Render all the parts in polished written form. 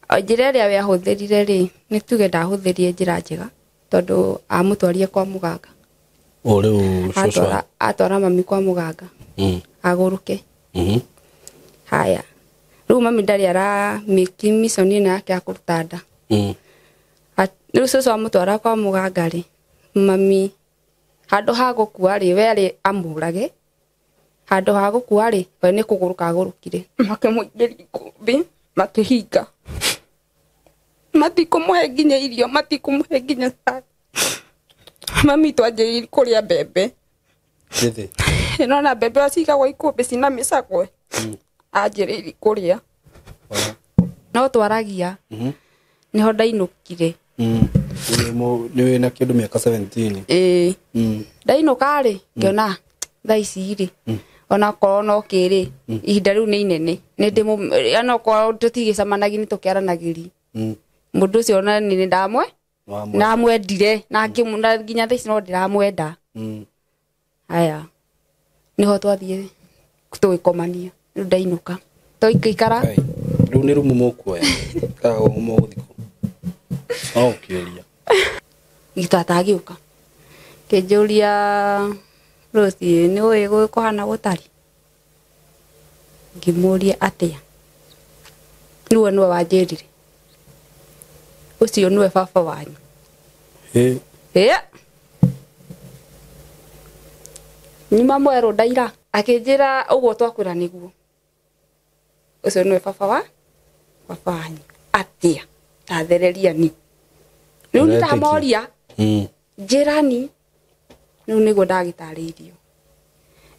Njĩra ĩrĩa we ahũthĩrire rĩ, nĩ tuge ndahũthĩrire njĩra njega tondũ amũtwarire kwa mũganga. O rĩu cũcũ. Atwara mami kwa mũganga. Agũrũke. Haya. Rĩu mami ndarĩ ara make mission ĩno yake ya kũruta nda. Rĩu cũcũ amũtwara kwa mũganga rĩ, mami handũ ha gũkua rĩ, we arĩ amũrage. Handũ ha gũkua rĩ, we nĩ kũgũrũka agũrũkire. Makĩmũingĩria ikũmbĩ, makĩhinga. Matikũmũhe nginya irio, matikũmũhe nginya cai. Mami twanjĩrĩirie kũrĩa mbembe. Gĩthĩ. Nona mbembe cigagwo ikũmbĩ cina mĩcakwe. Anjĩrĩirie kũrĩa. No twaragia. Nĩho ndainũkire. Nĩ wĩna kĩndũ mĩaka 17. Ĩĩ. Ndainũka rĩ, ngĩona thaa ici rĩ, onakorwo no kĩrĩ, ihinda rĩu nĩ inene. Nĩ ndĩ onakorwo tũtigĩcemanagia nĩ tũkĩaranagĩria. Mũndũ ũcio ona nĩ ndamwe ndamwendire na nginya thaa ici no ndĩramwenda. Haya. Nĩho twathiĩ tũgĩkomania. Rĩu ndainũka. Tũikara. Rĩu nĩ rumu mũkuoya. Kana mũgũthiĩ kũ? No ũkĩũria. Gĩtata agĩũka. Kĩnjũria Rose nĩ ũĩ kũhana gũtari? Ngĩmũria atĩa? Rĩu nĩwe wanjĩrire. Ũcio nĩwe baba wanyu. Ĩ. Nyuma mwerũ ndaira. Akĩnjĩra ũguo twakwĩra nĩguo. Ũcio nĩwe baba wa baba wanyu. Atĩa? Tathereria ni. Rĩu nĩ ndamoria. Njĩrani. Rĩu nĩguo ndagĩtarĩirio.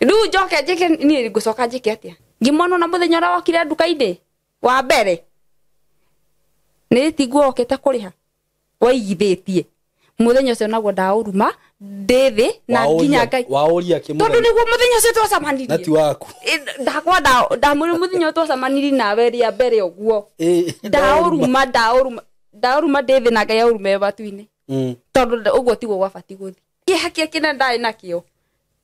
Rĩu njoke njĩke niĩ ngũcoka njĩke atĩa? Ngĩmwona na mũthenya ũrĩa wokire nduka-inĩ wa mbere. Nĩ tiguo okĩte kũrĩha. Waigithĩtie. Mũthenya ũcio naguo ndaũruma ndĩ thĩ na nginya Ngai. Waũria kĩ mũthenya? Tondũ nĩguo mũthenya ũcio twacemanirie. Na ti waku. Ndakwa ndamwĩra mũthenya ũcio twacemanirie nawe rĩa mbere ũguo. Ndaũruma ndaũruma ndĩ thĩ na Ngai aũrume matu-inĩ. Tondũ ũguo tiguo gwabatiĩ gũthiĩ. Kĩeha kĩrĩa kĩnene ndarĩ nakĩo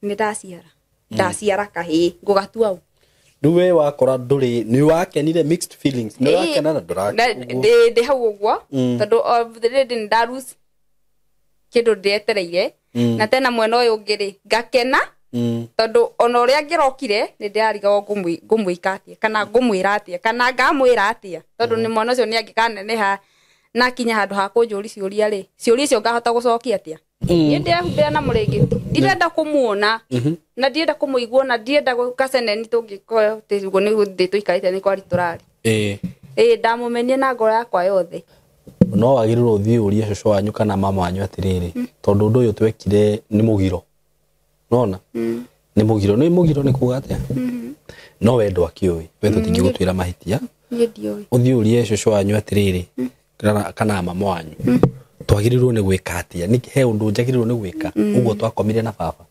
nĩ ndaciara. Ndaciara kahĩĩ ngũgatua ũ. Rĩu we wakora ndũrĩ nĩ wakenire mixed feelings. Nĩ wakena na ndũrakena. Ndĩ hau ũguo tondũ already nĩ ndarus kĩndũ ndĩetereire na tena mwena ũyũ ũngĩ rĩ ngakena tondũ ona ũrĩa ngĩrokire nĩ ndĩrarigagwo ngũmwĩka atĩa kana ngũmwĩra atĩa kana ngamwĩra atĩa tondũ nĩ mwana ũcio nĩ angĩkaneneha na akinya handũ ha kũnjũria ciũria rĩ, ciũria icio ngahota gũcokia atĩa. Niĩ ndĩrehumbĩra na mũrĩngĩti. Ndirenda kũmuona na ndirenda kũmũigua na ndirenda gaceneni tũngĩkorwo tĩguo nĩ gũthiĩ tũikarĩte nĩ kwari tũrari. Ĩĩ ndamũmenia na ngoro yakwa yothe. No wagĩrĩirwo ũthiĩ ũrie cũcũ wanyu kana mama wanyu atĩrĩrĩ, tondũ ũndũ ũyũ twekire nĩ mũgiro. Nona? Nĩ mũgiro. Nĩ mũgiro nĩ kuga atĩa? No we ndwakĩũĩ. We tũtingĩgũtuĩra mahĩtia. Niĩ ndiũĩ. Ũthiĩ ũrie cũcũ wanyu atĩrĩrĩ, kana mama wanyu. Twagĩrĩirwo nĩ gwĩka atĩa? Nĩ he ũndũ njagĩrĩirwo nĩ gwĩka? Ũguo twakomire na baba.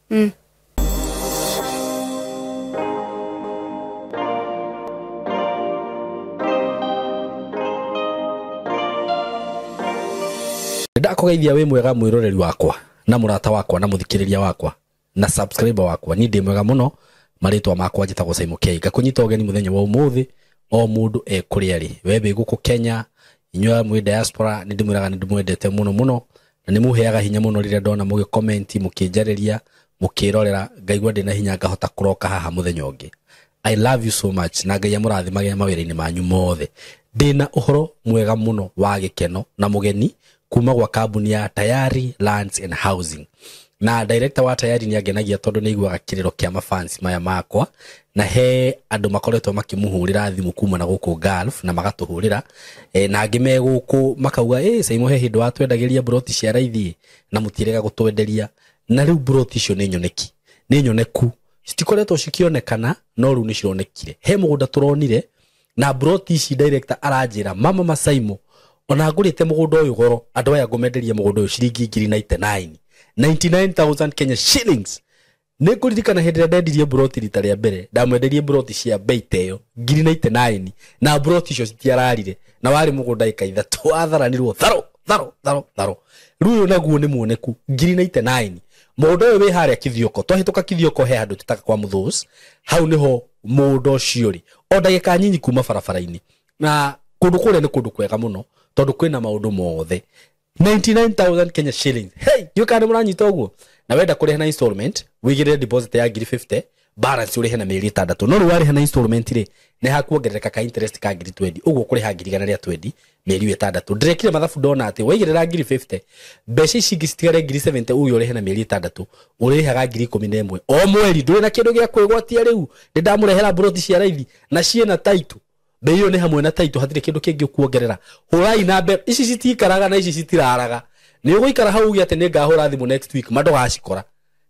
Ndakũgeithia wĩ mwega mwĩroreri wakwa na mũrata wakwa na mũthikĩrĩria wakwa na subscriber wakwa. Niĩ ndĩ mwega mũno, marĩtwa makwa njĩtagwo Simon K. Ngakũnyita ũgeni mũthenya wa ũmũthĩ o mũndũ ekũrĩa rĩ. We wĩ gũkũ Kenya, inyuĩ mwĩ diaspora, nĩ ndĩmwĩraga nĩ ndĩmwendete mũno mũno na nĩ mũheaga hinya mũno rĩrĩa ndona mũgĩ comment, mũkĩnjarĩria, mũkĩrorera, ngaigua ndĩna hinya ngahota kũroka haha mũthenya ũngĩ. I love you so much na Ngai amũrathimage mawĩra-inĩ manyu mothe. Ndĩna ũhoro mwega mũno wa gĩkeno na mũgeni kuma gwa kambuni ya Tayari Lands and Housing. Na director wa Tayari nĩ angenagia tondũ nĩ aiguaga kĩrĩro kĩa mafans maya makwa na he andũ makoretwo makĩmũhũrĩra thimũ kuma na gũkũ Gulf na magatũhũrĩra na angĩ me gũkũ makauga Simon he hĩndĩ watwendagĩria broti cia raithi na mũtirega gũtwenderia na rĩu broti icio nĩ nyoneki, nĩ nyoneku, citikoretwo cikĩonekana no rĩu nĩ cironekire. He mũgũnda tũronire na broti ici director aranjĩra mama Masaimo ona ngũrĩte mũgũnda ũyũ goro andũ aya ngũmenderia mũgũnda ũyũ ciringi ngiri 99, 99,000 Kenya shillings. Nĩ ngũririkana hĩndĩ ĩrĩa ndendirie broti rita rĩa mbere, ndamwenderie broti cia bei ta ĩyo ngiri 99 na broti icio citiararire na warĩ mũgũnda ĩka ithatũ watharanirwo tharo tharo tharo tharo. Rĩu ũyũ naguo nĩ muoneku ngiri 99. Mũgũnda ũyũ wĩ harĩa Kithioko, twahĩtũka Kithioko he handũ tũtaga kwa Mũthũs, hau nĩho mũgũnda ũcio ũrĩ o ndagĩka nyinyi kuma barabara-inĩ. Na Kũndũ kũrĩa nĩ kũndũ kwega mũno tondũ kwĩna maũndũ mothe. 99,000 Kenya shillings. Hey, ndiũĩ kana nĩ mũranyita ũguo. Na wenda kũrĩha na installment, wĩigĩrĩre deposit ya ngiri 50, balance ũrĩhe na mĩeri 6. No rĩu warĩha na installment rĩ, nĩ hakuongerereka ka interest ka ngiri 20, ũguo kũrĩha ngiri 120 mĩeri 6. Ndĩrekire mathabu ndona atĩ waigĩrĩra ngiri 50, mbeca ici ingĩ citigare ngiri 70, uge ũrĩhe na mĩeri 6, ũrĩhaga ngiri 11 o mweri. Ndũrĩ na kĩndũ gĩa kwĩgwatia rĩu. Nĩ ndamũrehera mburoti cia raithi na ciĩna title. Bei ĩyo nĩ hamwe na title, hatirĩ kĩndũ kĩngĩ ũkuongerera. Hũrai na mbere, ici citikaraga na ici citiraraga. Nĩ ũgũikara hau uge atĩ nĩ ngahũra thimũ next week, ma ndũgacikora.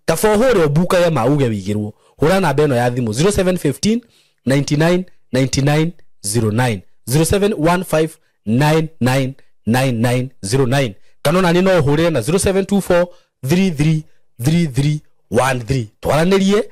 Kaba ũhũre ũmbukage ma uge wĩigĩrwo. Hũra namba ĩno ya thimũ 0715 99 99 09, 0715 99 99 09, kana ona niĩ no ũhũrĩre na 0724 33 33 13. Twaranĩrie,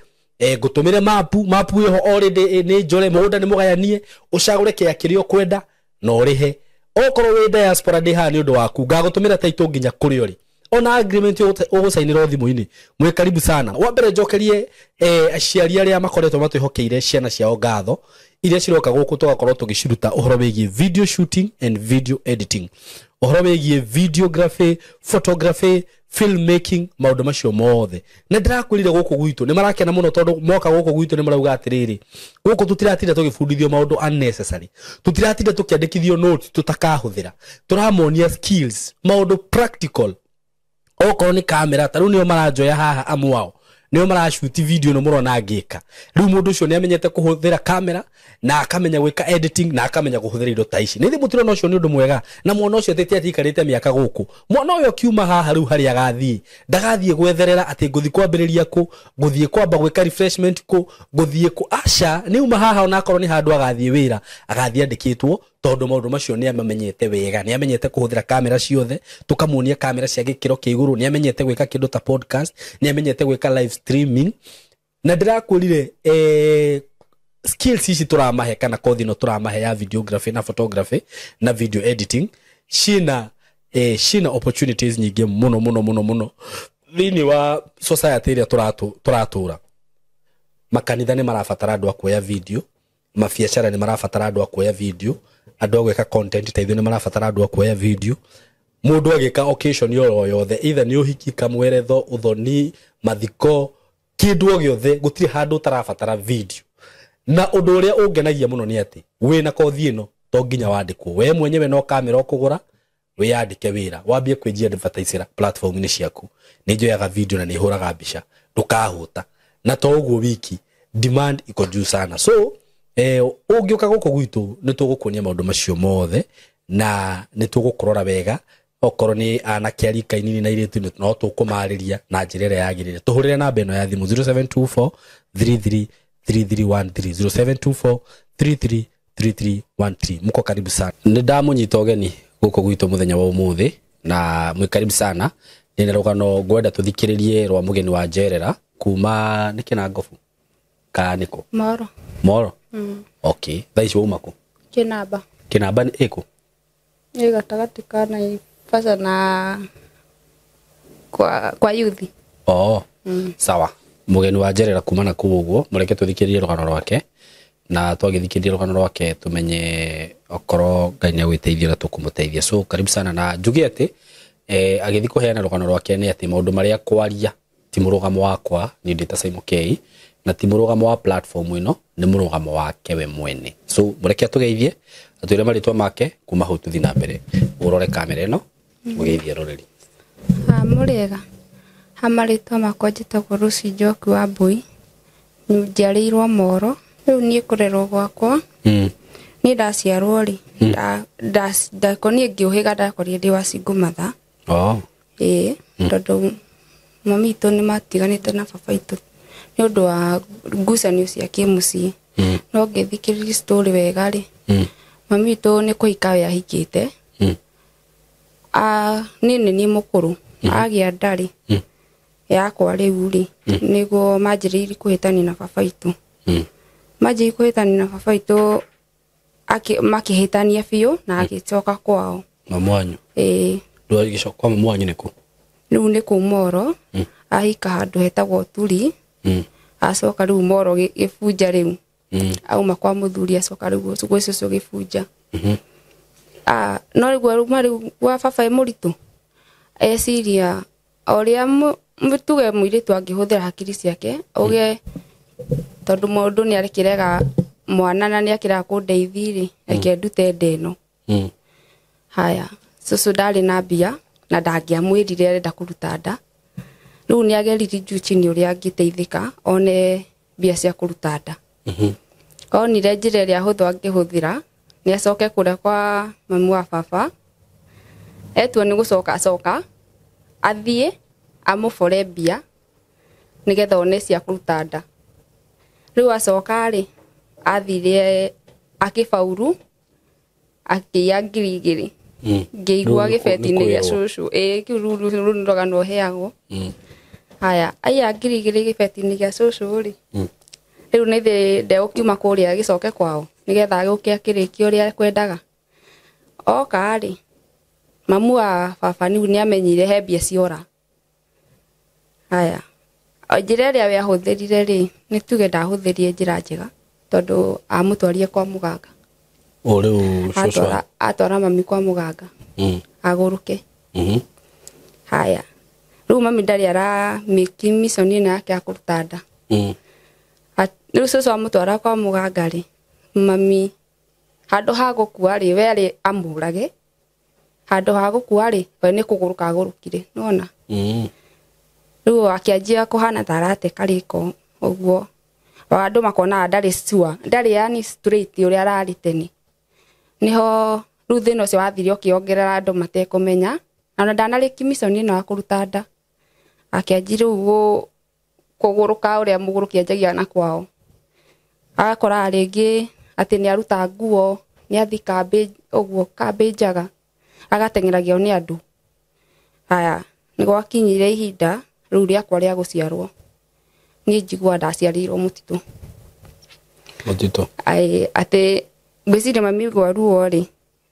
ngũtũmĩre mapu ĩho already nĩ njore, mũgũnda nĩ mũgayanie, ũcagũre kĩa kĩrĩa ũkwenda na ũrĩhe. Okorwo wĩ diaspora ndĩ haha nĩ ũndũ waku, ngagũtũmĩra title nginya kũrĩa ũrĩ. Ona agreement ũgũcainĩra thimũ-inĩ. Mwĩ karibu sana. Wa mbere njokerie aciari arĩa makoretwo matwĩhokeire ciana ciao ngatho iria ciroka gũkũ tũgakorwo tũgĩciruta ũhoro wĩgiĩ video shooting and video editing, ũhoro wĩgiĩ videography, photography, filmmaking, maũndũ macio mothe. Na ndĩrakwĩrire gũkũ gwitũ nĩ marakena mũno tondũ moka gũkũ gwitũ nĩ marauga atĩrĩrĩ, gũkũ tũtiratinda tũgĩbundithio maũndũ unnecessary, tũtiratinda tũkĩandĩkithio notes tũtakahũthĩra, tũramonia skills, maũndũ practical. Okorwo nĩ kamera, ta rĩu nĩo maranjoya haha amu ao nĩo maracuti video ĩno mũrona ngĩka. Rĩu mũndũ ũcio nĩ amenyete kũhũthĩra kamera na akamenya gwĩka editing na akamenya kũhũthĩra indo ta ici. Nĩ thĩ mũtirona ũcio nĩ ũndũ mwega. Na mwana ũcio atĩ atiikarĩte mĩaka gũkũ, mwana ũyũ akiuma haha rĩu harĩa agathiĩ, ndagathiĩ gwetherera atĩ ngũthiĩ kwambĩrĩria kũ, ngũthiĩ kwamba gwĩka refreshment kũ, ngũthiĩ kũ. Aca, nĩ uma haha onakorwo nĩ handũ agathiĩ wĩra, agathiĩ andĩkĩtwo, tondũ maũndũ macio nĩ amamenyete wega, nĩ amenyete kũhũthĩra kamera ciothe, tũkamuonia kamera cia gĩkĩro kĩa igũrũ, nĩ amenyete gwĩka kĩndũ ta podcast, nĩ amenyete gwĩka live streaming. Na ndĩrakwĩrire skills ici tũramahe kana kothi ĩno tũramahe ya videography na photography na video editing ciĩna opportunities nyingĩ mũno mũno mũno mũno thĩinĩ wa society ĩrĩa tũratũra. Makanitha nĩ marabatara andũ a kuoya video, mabiacara nĩ marabatara andũ a kuoya video, andũ a gwĩka content ta ithuĩ nĩ marabatara andũ a kuoya video. Mũndũ agĩka occasion oro yothe, either nĩ ũhiki, kamweretho, ũthoni, mathiko, kĩndũ o gĩothe, gũtirĩ handũ ũtarabatara video. Na ũndũ ũrĩa ũngenagia mũno nĩ atĩ wĩna kothi ĩno to nginya wandĩkwo, we mwenyewe no kamera ũkũgũra wĩyandĩke wĩra, wambie kwĩnjia advertisera platform-inĩ ciaku. Nĩ njoyaga video na nĩ hũraga mbica, ndũkahũta. Na to ũguo wiki, demand iko juu sana. So ũngĩũka gũkũ gwitũ nĩ tũgũkuonia maũndũ macio mothe na nĩ tũgũkũrora wega. Okorwo nĩ anake a rika inini na airĩtu no tũkũmarĩria na njĩra ĩrĩa yagĩrĩire. Tũhũrĩre namba ĩno ya thimũ 0724 33 3313, 0724 33 3313. Mko karibu sana. Nĩ ndamũnyita ũgeni gũkũ gwitũ mũthenya wa ũmũthĩ na mwĩ karibu sana. Nĩ rũgano ngwenda tũthikĩrĩrie rwa mũgeni wa njerera kuma nĩ Kĩnangobu kana nĩkũ? Moro. Moro? Okay. Thaa ici wauma kũ? Kĩnamba. Kĩnamba nĩ ĩkũ? Ĩ gatagatĩ ka Naivasha na kwa yuthi. Oh. Sawa. Mũgeni wa njerera kuma na kũu ũguo, mũreke tũthikĩrĩrie rũgano rwake, na twagĩthikĩrĩria rũgano rwake tũmenye okorwo Ngai nĩ agwĩteithia ũrĩa tũkũmũteithia. So karibu sana. Na njuge atĩ agĩthiĩ kũheana rũgano rwake nĩ atĩ maũndũ marĩa kwaria ti mũrũgamo wakwa niĩ ndĩ ta Simon K, na ti mũrũgamo wa platform ĩno, nĩ mũrũgamo wake we mwene. So mũreke atũgeithie, atwĩre marĩtwa make kuma hau tũthiĩ na mbere. Ũrore kamera ĩno, mũgeithie roreri. Mũrĩega. Ha marĩtwa makwa njĩtagwo Lucy Njoki wa Mbui, njiarĩirwo Moro. Rĩu niĩ kũrerwo gwakwa, niĩ ndaciarwo rĩ, niĩ ngĩũhĩga ndakorire ndĩ wa single mother. Ĩĩ, tondũ mami witũ nĩ matiganĩte na baba witũ nĩ ũndũ wa ngucanio cia kĩmũciĩ. No ngĩthikĩrĩria story wega rĩ, mami witũ nĩ kũhika we ahikĩte. Niĩ nĩ niĩ mũkũrũ, agĩa nda rĩ, yakwa rĩu rĩ, nĩguo manjĩrĩirie kũhĩtania na baba witũ. Manjĩrĩirie kũhĩtania na baba witũ, makĩhĩtania biũ na agĩcoka kwao. Mamu wanyu? Ĩĩ. Rĩu agĩcoka kwa mamu wanyu nĩkũ? Rĩu nĩ kũu Moro, ahika handũ hetagwo Turi. Acoka rĩu Moro gĩbunja rĩu. Auma kwa mũthuri acoka rĩu gwĩ cũcũ gĩbunja. No rĩu rĩu gwa baba e mũritũ eciria ũrĩa tuge mũirĩtu angĩhũthĩra hakiri ciake uge tondũ mũndũ nĩ arĩkĩrega mwana na nĩ akĩrega kũndeithia rĩ reke ndute nda ĩno. Haya cũcũ ndarĩ na mbia na ndangĩamwĩrire arenda kũruta nda. Rĩu nĩ ageririe juu chini ũrĩa angĩteithĩka one mbia cia kũruta nda. Onire njĩra ĩrĩa hũthũ angĩhũthĩra nĩ acoke kũrĩa kwa mamu wa baba etuo nĩ gũcoka acoka athiĩ amũbore mbia nĩgetha one cia kũruta nda. Rĩu acoka rĩ athire akĩbauru akĩiya 2,000 ngĩigua gĩbeti-inĩ gĩa cũcũ. Ĩĩ kĩu rĩu nĩ rũgano ũheagwo. Haya aiya 2,000 gĩbeti-inĩ gĩa cũcũ rĩ rĩu nĩ thĩ ndegũkiuma kũrĩa agĩcoke kwao nĩgetha agĩũke akĩrĩkie ũrĩa ekwendaga. Oka rĩ mamu wa baba rĩu nĩ amenyire he mbia ciora. Haya njĩra ĩrĩa we ahũthĩrire rĩ nĩ tuge ndahũthĩrire njĩra njega tondũ amũtwarire kwa mũganga. O rĩu cũcũ atwara mami kwa mũganga agũrũke. Haya rĩu mami ndarĩ ara make mission ĩno yake ya kũruta nda. Rĩu cũcũ amũtwara kwa mũganga rĩ mami handũ ha gũkua rĩ we arĩ amũrage handũ ha gũkua rĩ we nĩ kũgũrũka agũrũkire nĩwona. Rĩu akĩanjia kũhana ta arate karĩko ũguo andũ makonaga ndarĩ sure ndarĩ yani straight ũrĩa ararĩ tene. Niho rĩu thĩna ũcio wathire ũkĩongerera andũ matekũmenya na ona ndanarĩki mission ĩno ya kũruta nda. Akĩanjia rĩu kũgũrũka ũrĩa mũgũrũki anjagia na kwao. Agakoraga rĩngĩ atĩ nĩ aruta nguo nĩ athi kambĩ ũguo kambĩ njaga agateng'eragio nĩ andũ. Haya nĩ gwakinyire ihinda rĩu rĩakwa rĩa gũciarwo niĩ njiguaga ndaciarĩirwo mũtitũ. Mũtitũ. Atĩ ngwĩciria mami gwa ruo rĩ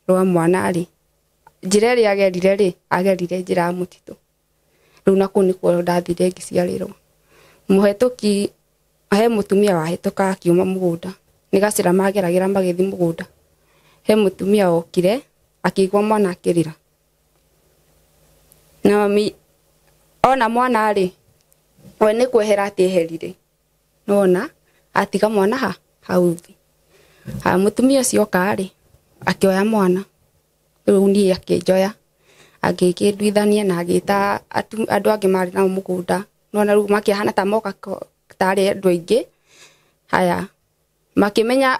rwa mwana rĩ njĩra ĩrĩa agerire rĩ agerire njĩra ya mũtitũ. Rĩu na kũu nĩkuo ndathire ngĩciarĩrwo. Mũhetũki he mũtumia wahĩtũka akiuma mũgũnda nĩ gacĩra mageragĩra magĩthiĩ mũgũnda. He mũtumia okire akĩigua mwana akĩrĩra na mami ona mwana rĩ we nĩ kwehera atĩeherire nĩwona atiga mwana ha hau thĩ. Haya mũtumia ũcio oka rĩ akĩoya mwana rĩu niĩ akĩnjoya agĩkĩnduithania na agĩta andũ angĩ marĩ nao mũgũnda nĩwona rĩu makĩhana ta moka tarĩ andũ aingĩ. Haya makĩmenya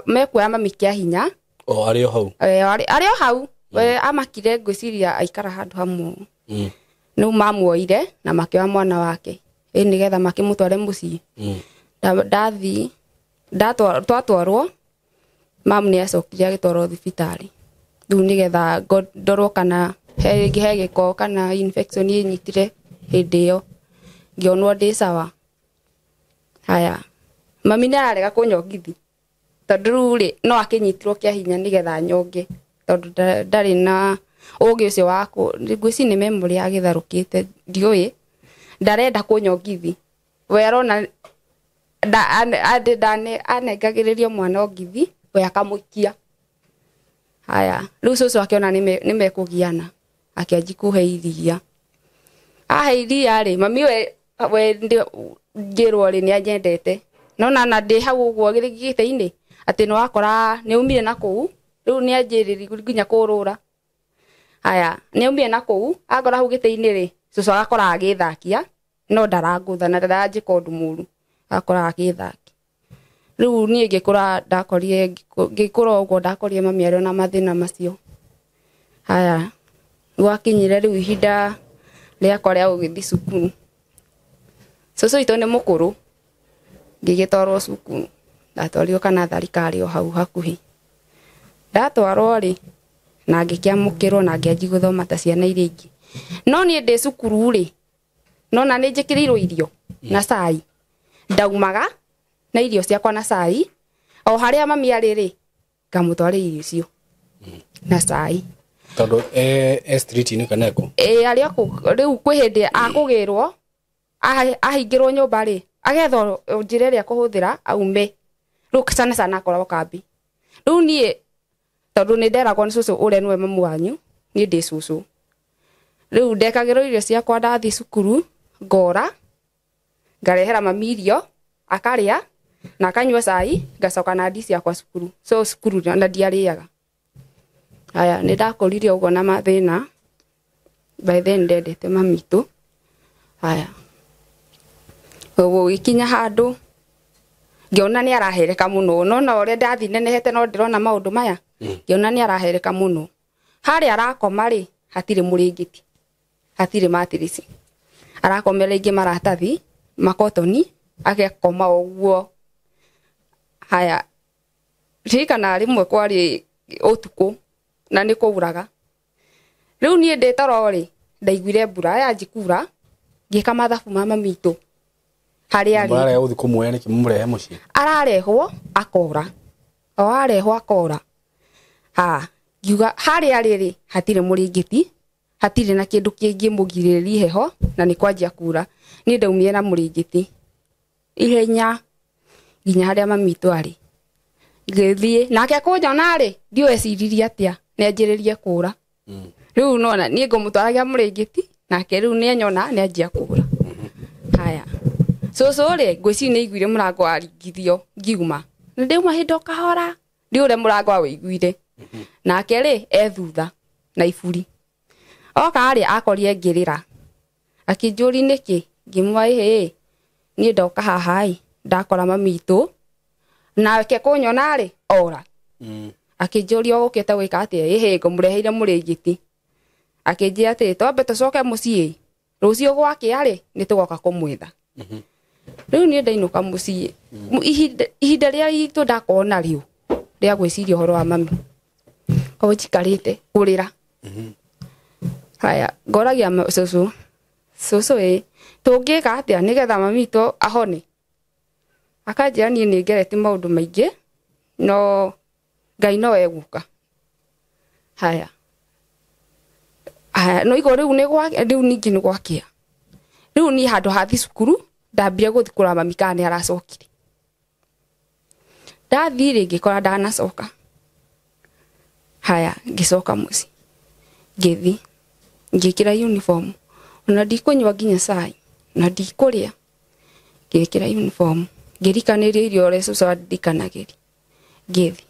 mekuoya mami kĩa hinya. O arĩ o hau. Arĩ o hau we amakire ngwĩciria aikara handũ hamwe. Rĩu mamuoire na makĩoya mwana wake ĩ nĩgetha makĩmũtware mũciĩ. Ndathi twatwarwo mamu nĩ acokire agĩtwarwo thibitarĩ rĩu nĩgetha ndorwo kana he gĩko kana infection ĩnyitire hĩndĩ ĩyo ngĩonwo ndĩ sawa. Haya mami nĩ ararega kũnyongithi tondũ rĩu rĩ no akĩnyitirwo kĩa hinya nĩgetha anyonge tondũ ndarĩ na ũgĩ ũcio wa ngwĩciria nĩ memory agĩtharũkĩte ndiũĩ ndarenda kũnyongithi we arona anengagĩrĩrio mwana ongithi we akamũikia. Haya rĩu cũcũ akĩona nĩ mekũgiana akĩanjia kũhe iria. Ahe iria rĩ mami we ngĩrwo rĩ nĩ anyendete nona na ndĩ hau ũguo gĩtĩ-inĩ atĩ nĩ wakora nĩ aumire na kũu rĩu nĩ anjĩrĩria nginya kũrũra. Haya nĩ aumire na kũu akora hau gĩtĩ-inĩ rĩ cũcũ agakora agĩthakia no ndarangũtha na ndaranjĩka ũndũ mũru agakora agĩthakia. Rĩu niĩ ngĩkũra ndakorire ngĩkũra ũguo ndakorire mami arĩ ona mathĩna macio. Haya gwakinyire rĩu ihinda rĩakwa rĩa gũgĩthiĩ cukuru. Cũcũ witũ nĩ mũkũrũ ngĩgĩtwarwo cukuru ndatwarirwo kana thirikari o hau hakuhĩ. Ndatwarwo rĩ na ngĩkĩamũkĩrwo na ngĩanjia gũthoma ta ciana iria ingĩ. No niĩ ndĩ cukuru rĩ nona nĩ njĩkĩrĩirwo irio na cai ndaumaga na irio ciakwa na cai o harĩa mami arĩ rĩ ngamũtwarĩra irio icio na cai Tondũ e street-inĩ kana ekũ? Ĩ arĩ o rĩu kwĩ hĩndĩ akũgĩrwo ahingĩrwo nyũmba rĩ agetha njĩra ĩrĩa akũhũthĩra aume. Rĩu sana sana akoragwo kambĩ. Rĩu niĩ Tondu ni nderagwo ni cucu uria niwe mamu wanyu ni ndi cucu. Riu ndekagirwo irio ciakwa ndathi cukuru ngora ngarehera mami irio akaria na akanyua cai ngacoka na ndi ciakwa cukuru. So cukuru na ndiarĩaga. Aya nĩ ndakũrire ũguo na mathĩna. By then ndendete mami witũ. Aya gũgĩkinya handũ ngĩona nĩ arahereka mũno. Nona ũrĩa ndathi nenehete no ndĩrona maũndũ maya. Ngĩona nĩ arahereka mũno. Harĩa arakoma rĩ hatirĩ mũrĩngĩti, hatirĩ matirisi. Arakomera ingĩ maratathi makotoni agekoma ũguo. Haya ririkana rĩmwe kwarĩ ũtukũ na nĩ kũuraga. Rĩu niĩ ndĩ toro rĩ ndaiguire mbura yanji kura ngĩka mathabu ma mami witũ harĩa arĩ. Mbara ya gũthiĩ kũmuoya nĩkĩ mũmũrehe mũciĩ? Ararehwo akora. O arehwo akora. Ha ngiuga harĩa arĩ rĩ hatirĩ mũrĩngĩti, hatirĩ na kĩndũ kĩngĩmũgirĩrĩria heho na nĩ kwanjia kura. Niĩ ndaumire na mũrĩngĩti ihenya nginya harĩa mami witũ arĩ. Ngĩthiĩ nake kũnjona rĩ ndiũĩ eciririe atĩa nĩanjĩrĩrie kũra. Rĩu nona niĩ ngũmũtwaragia mũrĩngĩti nake rĩu nĩanyona nĩanjia kũra. Haya cucu rĩ ngwĩciria nĩaiguire mũrango waringithio ngiuma. Na ndauma hĩndĩ o kahora ndiũĩ ũrĩa mũrango awĩiguire. Nake rĩ e thutha na iburi. Oka rĩ akorire ngĩrĩra. Akĩnjũria nĩkĩ ngĩmwĩra ĩhĩ niĩ ndoka haha ĩ ndakora mami witũ nake kũnyona rĩ ora. Akĩnjũria ũgũkĩte gwĩka atĩa ĩhĩ ngũmũreheire mũrĩngĩti. Akĩnjĩra atĩrĩ twambe tũcoke mũciĩ rũciũ gwakĩa rĩ nĩ tũgoka kũmwetha. Rĩu niĩ ndainũka mũciĩ ihinda rĩrĩa ritũ ndakorwo narĩo rĩa gwĩciria ũhoro wa mami koguo njikarĩte kũrĩra. Haya ngoragia cucu cucu ĩ tũngĩka atĩa nĩgetha mami witũ ahone. Akanjĩra niĩ nĩ ngerete maũndũ maingĩ no Ngai no egũka. Haya haya no igũrũ rĩu nĩ gwa rĩu ningĩ nĩ gwakĩa. Rĩu niĩ handũ hathi cukuru ndambire gũthiĩ kũrora mami kana nĩ aracokire. Ndathiĩ rĩ ngĩkora ndanacoka. Haya ngĩcoka mũciĩ ngĩthiĩ ngĩkĩra uniform ona ndikũnyua nginya cai na ndikũrĩa. Ngĩkĩra uniform ngĩrikanĩria irio ũrĩa cucu andikanagĩria ngĩthiĩ.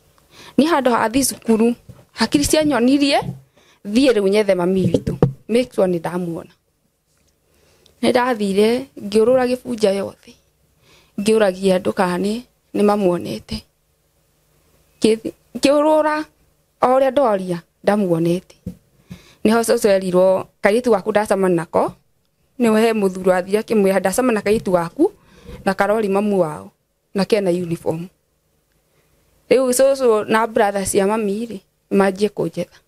Niĩ handũ hathi cukuru hakiri cianyonirie thiĩ rĩu nyethe mami witũ make sure nĩ ndamuona. Nĩ ndathire ngĩũrũra gĩbunja yothe ngĩũragia andũ kana nĩ mamuonete. Ngĩũrũra o ũrĩa ndoria ndamuonete. Nĩho cucu erirwo kairĩtu gaku ndacemania nako nĩwe he mũthuri wathire akĩmwĩra ndacemania na kairĩtu gaku na karori mamu wao na kena uniform. Rĩu cucu na brother cia mami rĩ manjie kũnjetha.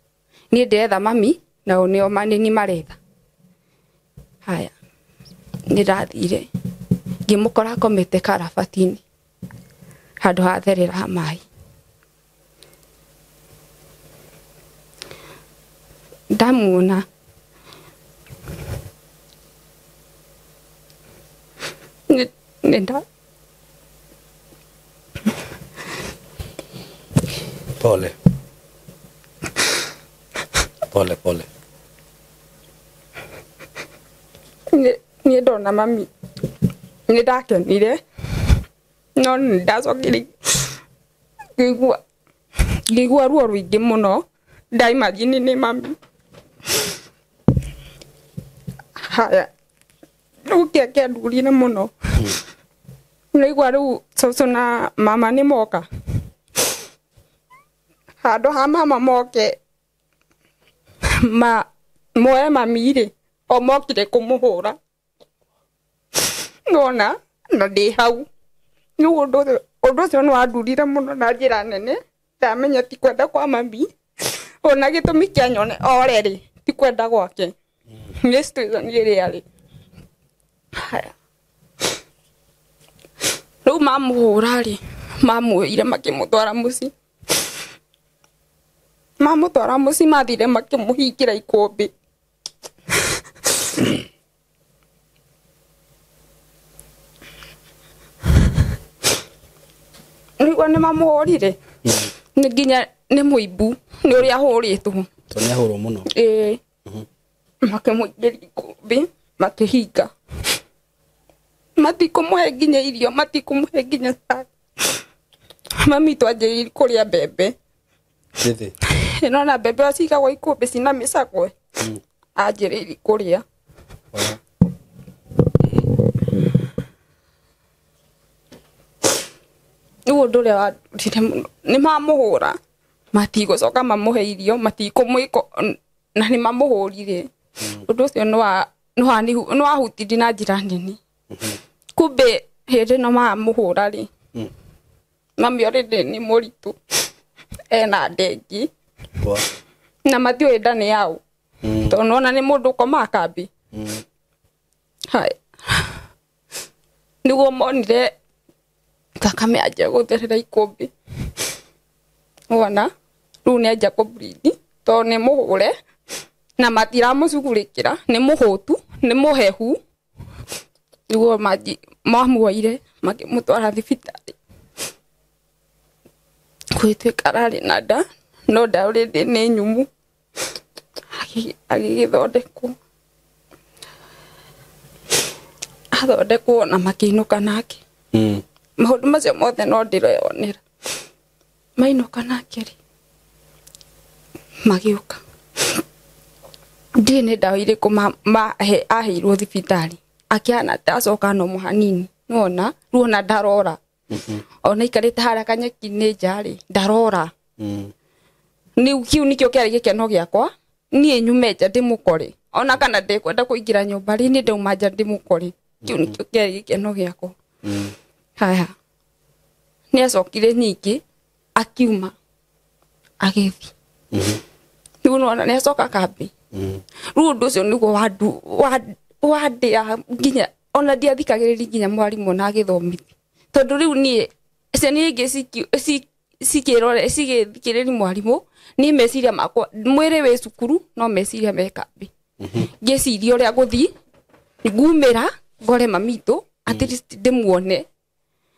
Niĩ ndĩretha mami nao nĩo nĩ maretha. Haya nĩ ndathire ngĩmũkora akomete karabati-inĩ handũ hatherera maĩ. Ndamuona nĩ nda Pole pole pole. Niĩ ndona mami nĩ ndakenire no nĩ ndacokire ngĩigua ruo rũingĩ mũno ndaimagine nĩ mami. Haya rĩu kĩrĩa kĩandurire mũno nĩigua rĩu cucu na mama nĩ moka. Handũ ha mama moke ma moe mami rĩ o mokire kũmũhũra. Nona na ndĩ hau. Rĩu ũndũ ũcio nĩ wandurire mũno na njĩra nene. Ndamenya ti kwenda kwa mami ona gĩtũmi kĩa nyone ore rĩ ti kwenda gwake nĩ situation ĩrĩa arĩ. Haya rĩu mamũhũra rĩ mamuoire makĩmũtwara mũciĩ. Mamũtwara mũciĩ mathire makĩmũhingĩra ikũmbĩ. Nĩguo nĩ mamũhũrire Nĩ nginya nĩ mũimbu nĩ ũrĩa ahũrĩtwo. To nĩ ahũrwo mũno. Ĩĩ. Makĩmũingĩria ikũmbĩ makĩhinga. Matikũmũhe nginya irio, matikũmũhe nginya cai. Mami twanjĩrĩirie kũrĩa mbembe. Gĩthĩ. Nona mbembe cigagwo ikũmbĩ cina mĩcakwe. Anjĩrĩirie kũrĩa. Rĩu ũndũ ũrĩa wandutire mũno nĩ mamũhũra matigũcoka mamũhe irio matikũmwĩka na nĩ mamũhũrire. Ũndũ ũcio nĩ wahutirie na njĩra nene. Kumbe hĩndĩ ĩno mamũhũra rĩ, mami already nĩ mũritũ ena ndengi na matiũĩ nda nĩ yaũ tondũ nĩwona nĩ mũndũ ũkomaga kambĩ. Haya, nĩguo monire thakame anjia gũtherera ikũmbĩ. Wona rĩu nĩ anjia kũbleed tondũ nĩ mũhũre na matiramũcugurĩkĩra, nĩ mũhũtu, nĩ mũhehu. Nĩguo mamuoire makĩmũtwara thibitarĩ. Gũgĩtuĩka ararĩ na nda no nda already nĩ nyũmũ. Agĩgĩthondekwo, athondekwo na makĩinũka nake. Maũndũ macio mothe no ndĩreyonera. Mainũka nake rĩ, magĩũka. Ndiũĩ nĩ ndawa irĩkũ aheirwo thibitarĩ. Akĩhana ta acoka no hanini. Nĩwona rĩu ona ndarora. Ona aikarĩte harĩa kanyeki-inĩ nja rĩ, ndarora. Nĩ kĩu nĩkĩo kĩarĩ gĩkeno gĩakwa. Niĩ nyume nja ndĩmũkore. Ona kana ndekwenda kũingĩra nyũmba rĩ, niĩ ndauma nja ndĩmũkore. Kĩu nĩkĩo kĩarĩ gĩkeno gĩakwa. Haya, nĩ acokire ningĩ akiuma agĩthiĩ. Rĩu nĩwona nĩ acoka kambĩ. Rĩu ũndũ ũcio nĩguo wandĩa nginya ona ndiathikagĩrĩria nginya mwarimũ na agĩthomithia. Tondũ rĩu niĩ ciana ingĩ cigĩthikĩrĩria mwarimũ, niĩ meciria makwa mwĩrĩ wĩ cukuru no meciria me kambĩ. Ngĩciria ũrĩa ngũthiĩ ngumĩra ngore mamitũ at least ndĩmuone.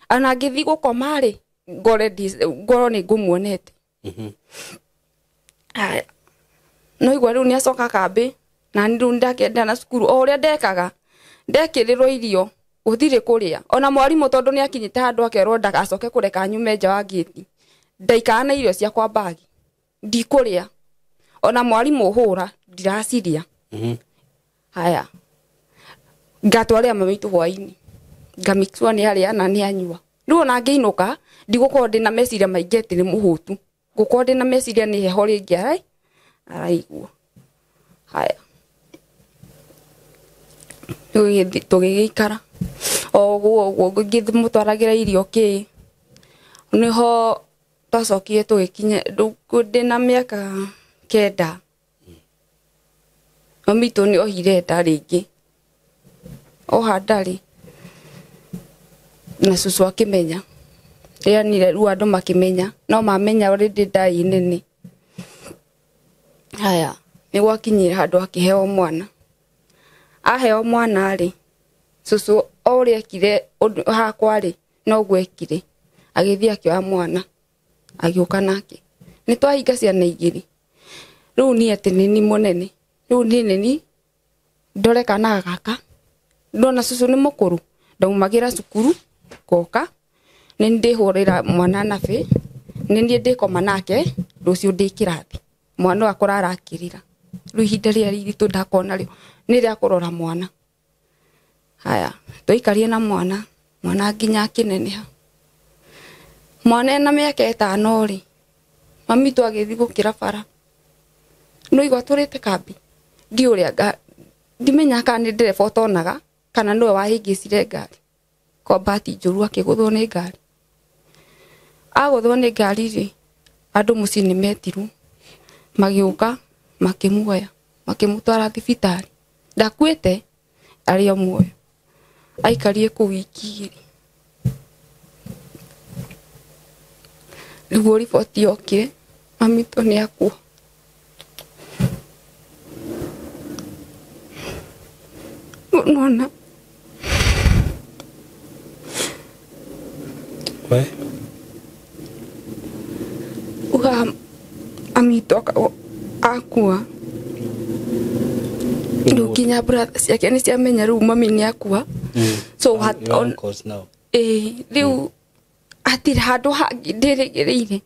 Ona ngĩthiĩ gũkoma rĩ, ngore ngorwo nĩ ngũmuonete. Haya, no igua rĩu nĩ acoka kambĩ na rĩu ndakenda na cukuru o ũrĩa ndekaga ndekĩrĩrwo irio gũtirĩ kũrĩa. Ona mwarimũ tondũ nĩ akinyĩte handũ akerwo ndagacoke kũreka nyume nja wa ngĩti, ndaikara na irio ciakwa mbagi ndikũrĩa. Ona mwarimũ hũra ndiraciria. Haya, ngatwarĩra mami witũ hwainĩ, ngamake nĩ arĩa na nĩ anyua. Rĩu ona ngĩinũka ndigũkorwo ndĩna meciria maingĩ atĩ nĩ mũhũtu, ngũkorwo ndĩna meciria nĩ heho rĩngĩ araigua. Haya, tũgĩgĩikara o ũguo ũguo ngĩmũtwaragĩra irio kĩ. Nĩho twacokire tũgĩkinya ndĩna mĩaka 9. Mami witũ nĩ ohire nda rĩngĩ. Oha nda rĩ, na cũcũ akĩmenya. Rĩanire rĩu andũ makĩmenya, no mamenya already nda ĩ nene. Haya, nĩ gwakinyire handũ akĩheo mwana. Aheo mwana rĩ, cũcũ o ũrĩa ekire ũndũ hakwa rĩ, noguo ekire. Agĩthiĩ akĩoya mwana, agĩũka nake. Nĩ twahinga ciana igĩrĩ. Rĩu niĩ atĩ nĩ niĩ mũnene. Rĩu niĩ nĩ niĩ ndore kana gaka. Ndona cũcũ nĩ mũkũrũ, ndaumagĩra cukuru ngoka, nĩ ndĩhũrĩra mwana nabĩ, nĩ niĩ ndĩkoma nake, rũciũ ndĩ kĩrathi. Mwana ũyũ akũrara akĩrĩra. Rĩu ihinda rĩrĩa iritũ ndakona rĩu nĩ rĩa kũrora mwana. Haya, twaikarire na mwana, mwana nginya akĩneneha. Mwana ena mĩaka 5 rĩ, mami witũ agĩthiĩ gũkĩra bara. No igua atũrĩte kambĩ. Ndiũĩ ũrĩa ndimenya kana nĩ ndereba ũtonaga kana nĩwe wahĩngĩcire ngari. Kwa bahati njũru akĩgũthwo nĩ ngari. Agũthwo nĩ ngari rĩ, andũ mũciĩ nĩ metirwo. Magĩũka makĩmuoya, makĩmũtwara thibitarĩ. Ndakuĩte arĩ o muoyo. Aikarire kũu wiki 2. Nĩguo riboti yokire, mami witũ nĩ akua. Nona. We? witũ akua rĩu nginya brother ciake nĩ ciamenya rĩu mami nĩ akua. So rĩu hatirĩ handũ hangĩ ndĩrĩgĩrĩire.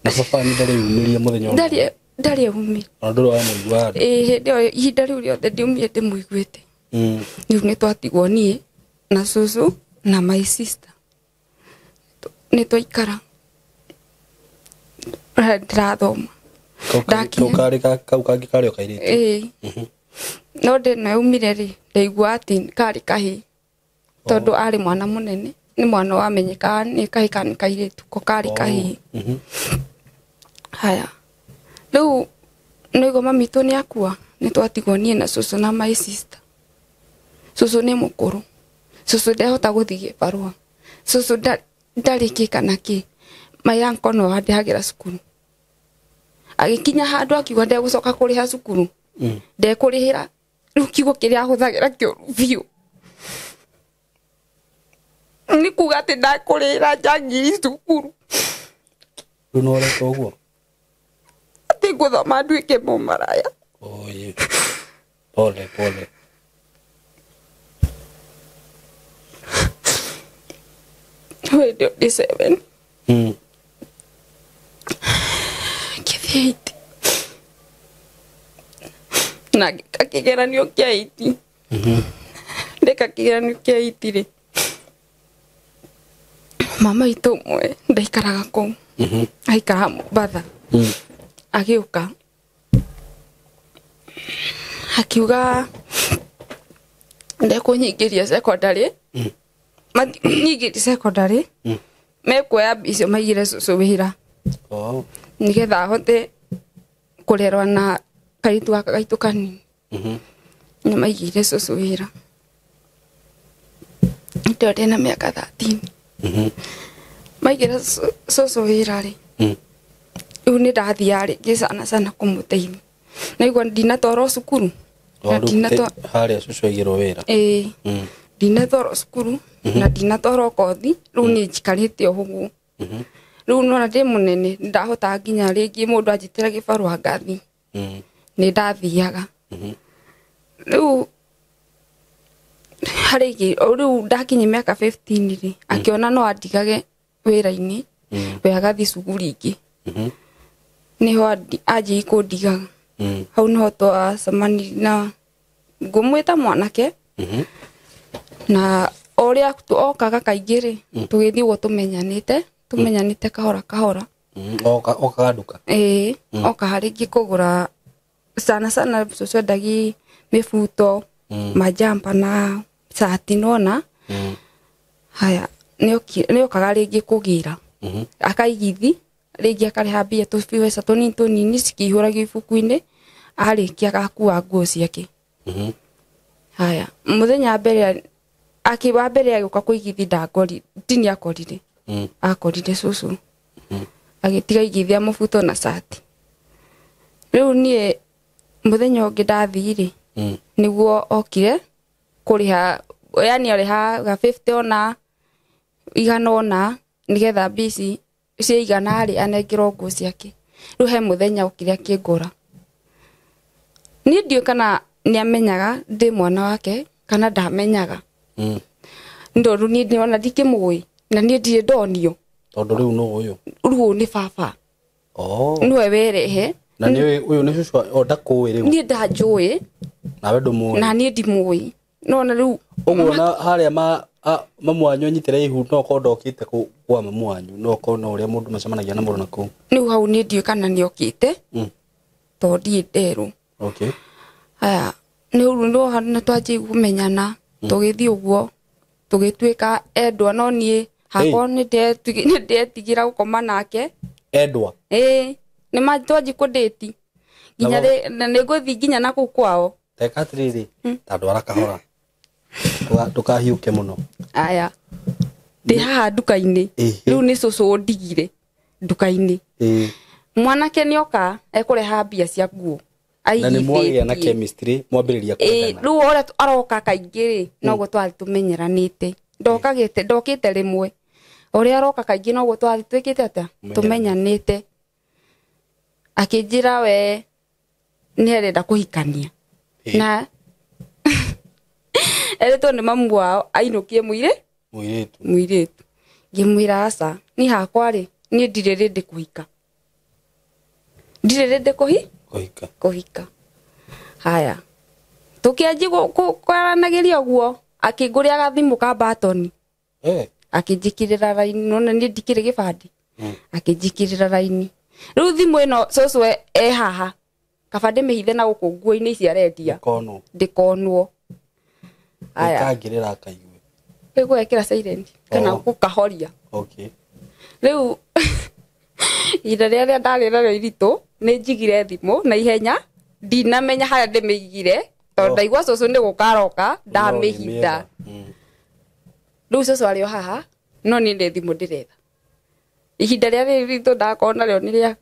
Na baba nĩ ndarĩ umĩria mũthenya ũmwe? Ndarĩ umĩria. Ona ndũrĩ wamũigua? Ĩĩ, hĩndĩ ĩyo ihinda rĩu rĩothe ndiumire ndĩmũiguĩte. Rĩu nĩ twatigwo niĩ na cũcũ na my sister. Nĩ twaikara ndĩrathoma. Kau kangĩ karĩ o kairĩtu? Ĩĩ. No ndĩno yaumire rĩ, ndaigua atĩ karĩ kahĩĩ tondũ arĩ mwana mũnene, nĩ mwana wamenyekaga nĩ kahĩĩ kana nĩ kairĩtu, ko karĩ kahĩĩ. Haya, rĩu nĩguo mami witũ nĩ akua, nĩ twatigwo niĩ na cũcũ na my sister. Cũcũ nĩ mũkũrũ, cũcũ ndehota gũthiĩ gĩbarũa, cũcũ ndarĩ kĩ kana kĩ. My uncle no andĩhagĩra cukuru. Agĩkinya handũ akiuga ndegũcoka kũrĩha cukuru, ndekũrĩhĩra. Rĩu kiugo kĩrĩa ahũthagĩra kĩũru biũ nĩ kuga atĩ ndakũrĩhĩra njangiri cukuru. Rĩu no ũreka ũguo? Atĩ ngũthoma nduĩke mũmaraya. Oye. Pole pole. Hĩndĩ ĩyo ndĩ 7. Ngĩthiĩ 8. Na ngĩka kĩgeranio kĩa 8. Ndeka kĩgeranio kĩa 8 rĩ, mama witũ ũmwe ndaikaraga kũu, aikaraga Mombatha. Agĩũka akiuga ndekũnyingĩria secondary, nyingĩria secondary mekuoya mbia icio maigĩre cũcũ wĩra nĩgetha ahote kũrerwa na kairĩtu gaka gaitũ kanini. Nĩ maigĩire cũcũ wĩra. Hĩndĩ ĩyo ndĩna mĩaka 13. Maigĩra cũcũ wĩra rĩ, rĩu nĩ ndathiaga rĩngĩ sana sana kũmũteithia. Naigua ndinatwarwo cukuru. Harĩa cũcũ aigĩrwo wĩra? Ĩĩ. Ndinatwarwo cukuru na ndinatwarwo kothi, rĩu nĩ njikarĩte o ũguo. Rĩu nona ndĩ mũnene ndahotaga nginya rĩngĩ mũndũ anjĩtĩra gĩbarũa ngathiĩ. Nĩ ndathiaga. Rĩu harĩ rĩu ndakinyia mĩaka 15 rĩ, akĩona no andigage wĩra-inĩ, we agathiĩ cukuru ingĩ. Nĩho anjĩi kũndigaga. Hau nĩho twacemanirie na ngũmwĩta mwanake. Na ũrĩa okaga kaingĩ rĩ, tũgĩthiĩ ũguo tũmenyanĩte kahora kahora. Okaga nduka? Ĩĩ, okaga rĩngĩ kũgũra sana sana cũcũ endagi mĩbuto, majamba na cati nona. Haya, nĩokaga rĩngĩ kũgĩra. Akaigithi, rĩngĩ akarĩha mbia tũbeca tũnini tũnini cikĩihũragio ibuku-inĩ, arĩkia agakua nguo ciake. Haya, mũthenya mbere wa mbere agĩũka kũigithi ndangori, tini akorire. Akorire cũcũ. Agĩtiga igithia mũbuto na cati. Rĩu niĩ mũthenya ũngĩ ndathiĩ rĩ, nĩguo okire kũrĩha, yani arĩhaga 50 ona igana ona nĩgetha mbia ici ciaigana rĩ anengerwo nguo ciake. Rĩu he mũthenya okire akĩngũra. Niĩ ndiũĩ kana nĩamenyaga ndĩ mwana wake kana ndamenyaga. Ndũru niĩ ndĩrona ndikĩmũĩ na niĩ ndirĩ ndonio. Tondũ rĩu nũ ũyũ? Rĩu ũyũ nĩ baba. Nĩwe werehe. Na nĩ ũyũ nĩ cũcũ o ndakũĩ rĩu? Niĩ ndanjũĩ. Nawe ndũmũĩ? Na niĩ ndimũĩ. No na rĩu ũguo na harĩa mamu wanyu anyitĩre ihu no korwo ndokĩte kwa mamu wanyu, no korwo no ũrĩa mũndũ macemanagia na mũndũ na kũu. Rĩu hau niĩ ndiũĩ kana nĩokĩte, tondũ ndirĩ nderwo. Haya, nĩ rĩu nĩ twanjia kũmenyana, tũgĩthiĩ ũguo, tũgĩtuĩka endwa, no niĩ hakwa nĩ ndetigĩra gũkoma nake. Endwa? Ĩĩ, nĩ twanjia kũndĩti. Nginya nĩ ngũthiĩ nginya na kũu kwao. Teka atĩrĩrĩ, ta ndwara kahora. Ndũkahiũke mũno. Aya. Ndĩ haha nduka-inĩ. Rĩu nĩ cũcũ ũndigire nduka-inĩ. Mwanake nĩoka ekũreha mbia cia nguo. Na nĩ mwagĩa na chemistry, mwambĩrĩria kwendana. Rĩu ũrĩa aroka kaingĩ rĩ, noguo twarĩ tũmenyeranĩte. Ndokĩte rĩmwe. Ũrĩa aroka kaingĩ noguo twarĩ twĩkĩte atĩa? Tũmenyanĩte. Akĩnjĩra we nĩ arenda kũhikania. Na erĩtwo nĩ mamu wao ainũkie mũirĩtu. Mũirĩtu. Ngĩmwĩra aca, niĩ hakwa rĩ, niĩ ndirĩ rĩndĩ kũhika. Ndirĩ rĩndĩ kũhika. Kũhika. Haya. Tũkĩanjia kwaranagĩria ũguo, akĩngũrĩra gathimũ ka batoni. Akĩnjĩkĩrĩra raini, nona niĩ ndikĩrĩ gĩbandĩ. Akĩnjĩkĩrĩra raini. Rĩu thimũ ĩno cũcũ e haha. Kaba ndĩmĩhithe na gũkũ nguo-inĩ ici arendia. Ndĩkonwo. Aya. Ndĩkangĩrĩra akaigue. Ĩgwekĩra silent kana gũkahoria. Okay. Rĩu ihinda rĩrĩa ndarĩ narĩo iritũ nĩ njigire thimũ na ihenya ndinamenya harĩa ndĩmĩigire tondũ ndaigua cũcũ nĩ gũkaroka ndamĩhitha. Rĩu cũcũ arĩ o haha no niĩ nĩ thimũ ndĩretha. Ihinda rĩrĩa iritũ ndakorwo narĩo nĩ rĩa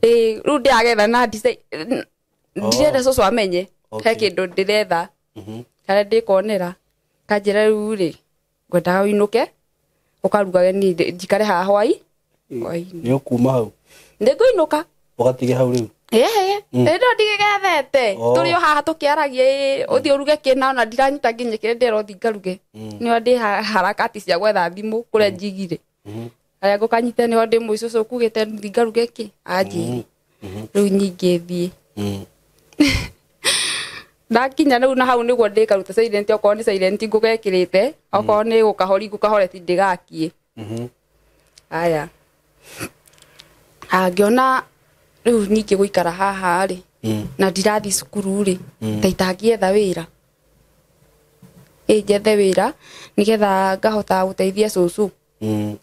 rĩu ndĩragetha na ndirenda cũcũ amenye he kĩndũ ndĩretha harĩa ndĩkonera. Kanjĩra rĩu rĩ ngwendaga ũinũke ũkarugage niĩ njikare haha hwai. Nĩ ũkuma hau? Nĩngũinũka. Ũgatige hau rĩu? Ĩĩ no ndigĩgethete. Tũrĩ o haha tũkĩaragia ũthiĩ ũruge kĩna ona ndiranyita nginya kĩrĩa ndĩrera ũthiĩ ngaruge. Nĩho ndĩ harakati cia gwetha thimũ kũrĩa njigire. Harĩa ngũkanyite nĩho ndĩ mũico ũcio ũkugĩte thiĩ ngaruge kĩ anjĩre. Rĩu nyingĩ thiĩ. Ndakinya rĩu na hau nĩguo ndĩkaruta silent okorwo nĩ silent ngũgekĩrĩte okorwo nĩ gũkahori ngũkahoreti ndĩgakie. Aya. Angĩona rĩu ningĩ gũikara haha rĩ na ndirathiĩ cukuru rĩ ta itangĩetha wĩra. Ĩ njethe wĩra nĩgetha ngahota gũteithia cũcũ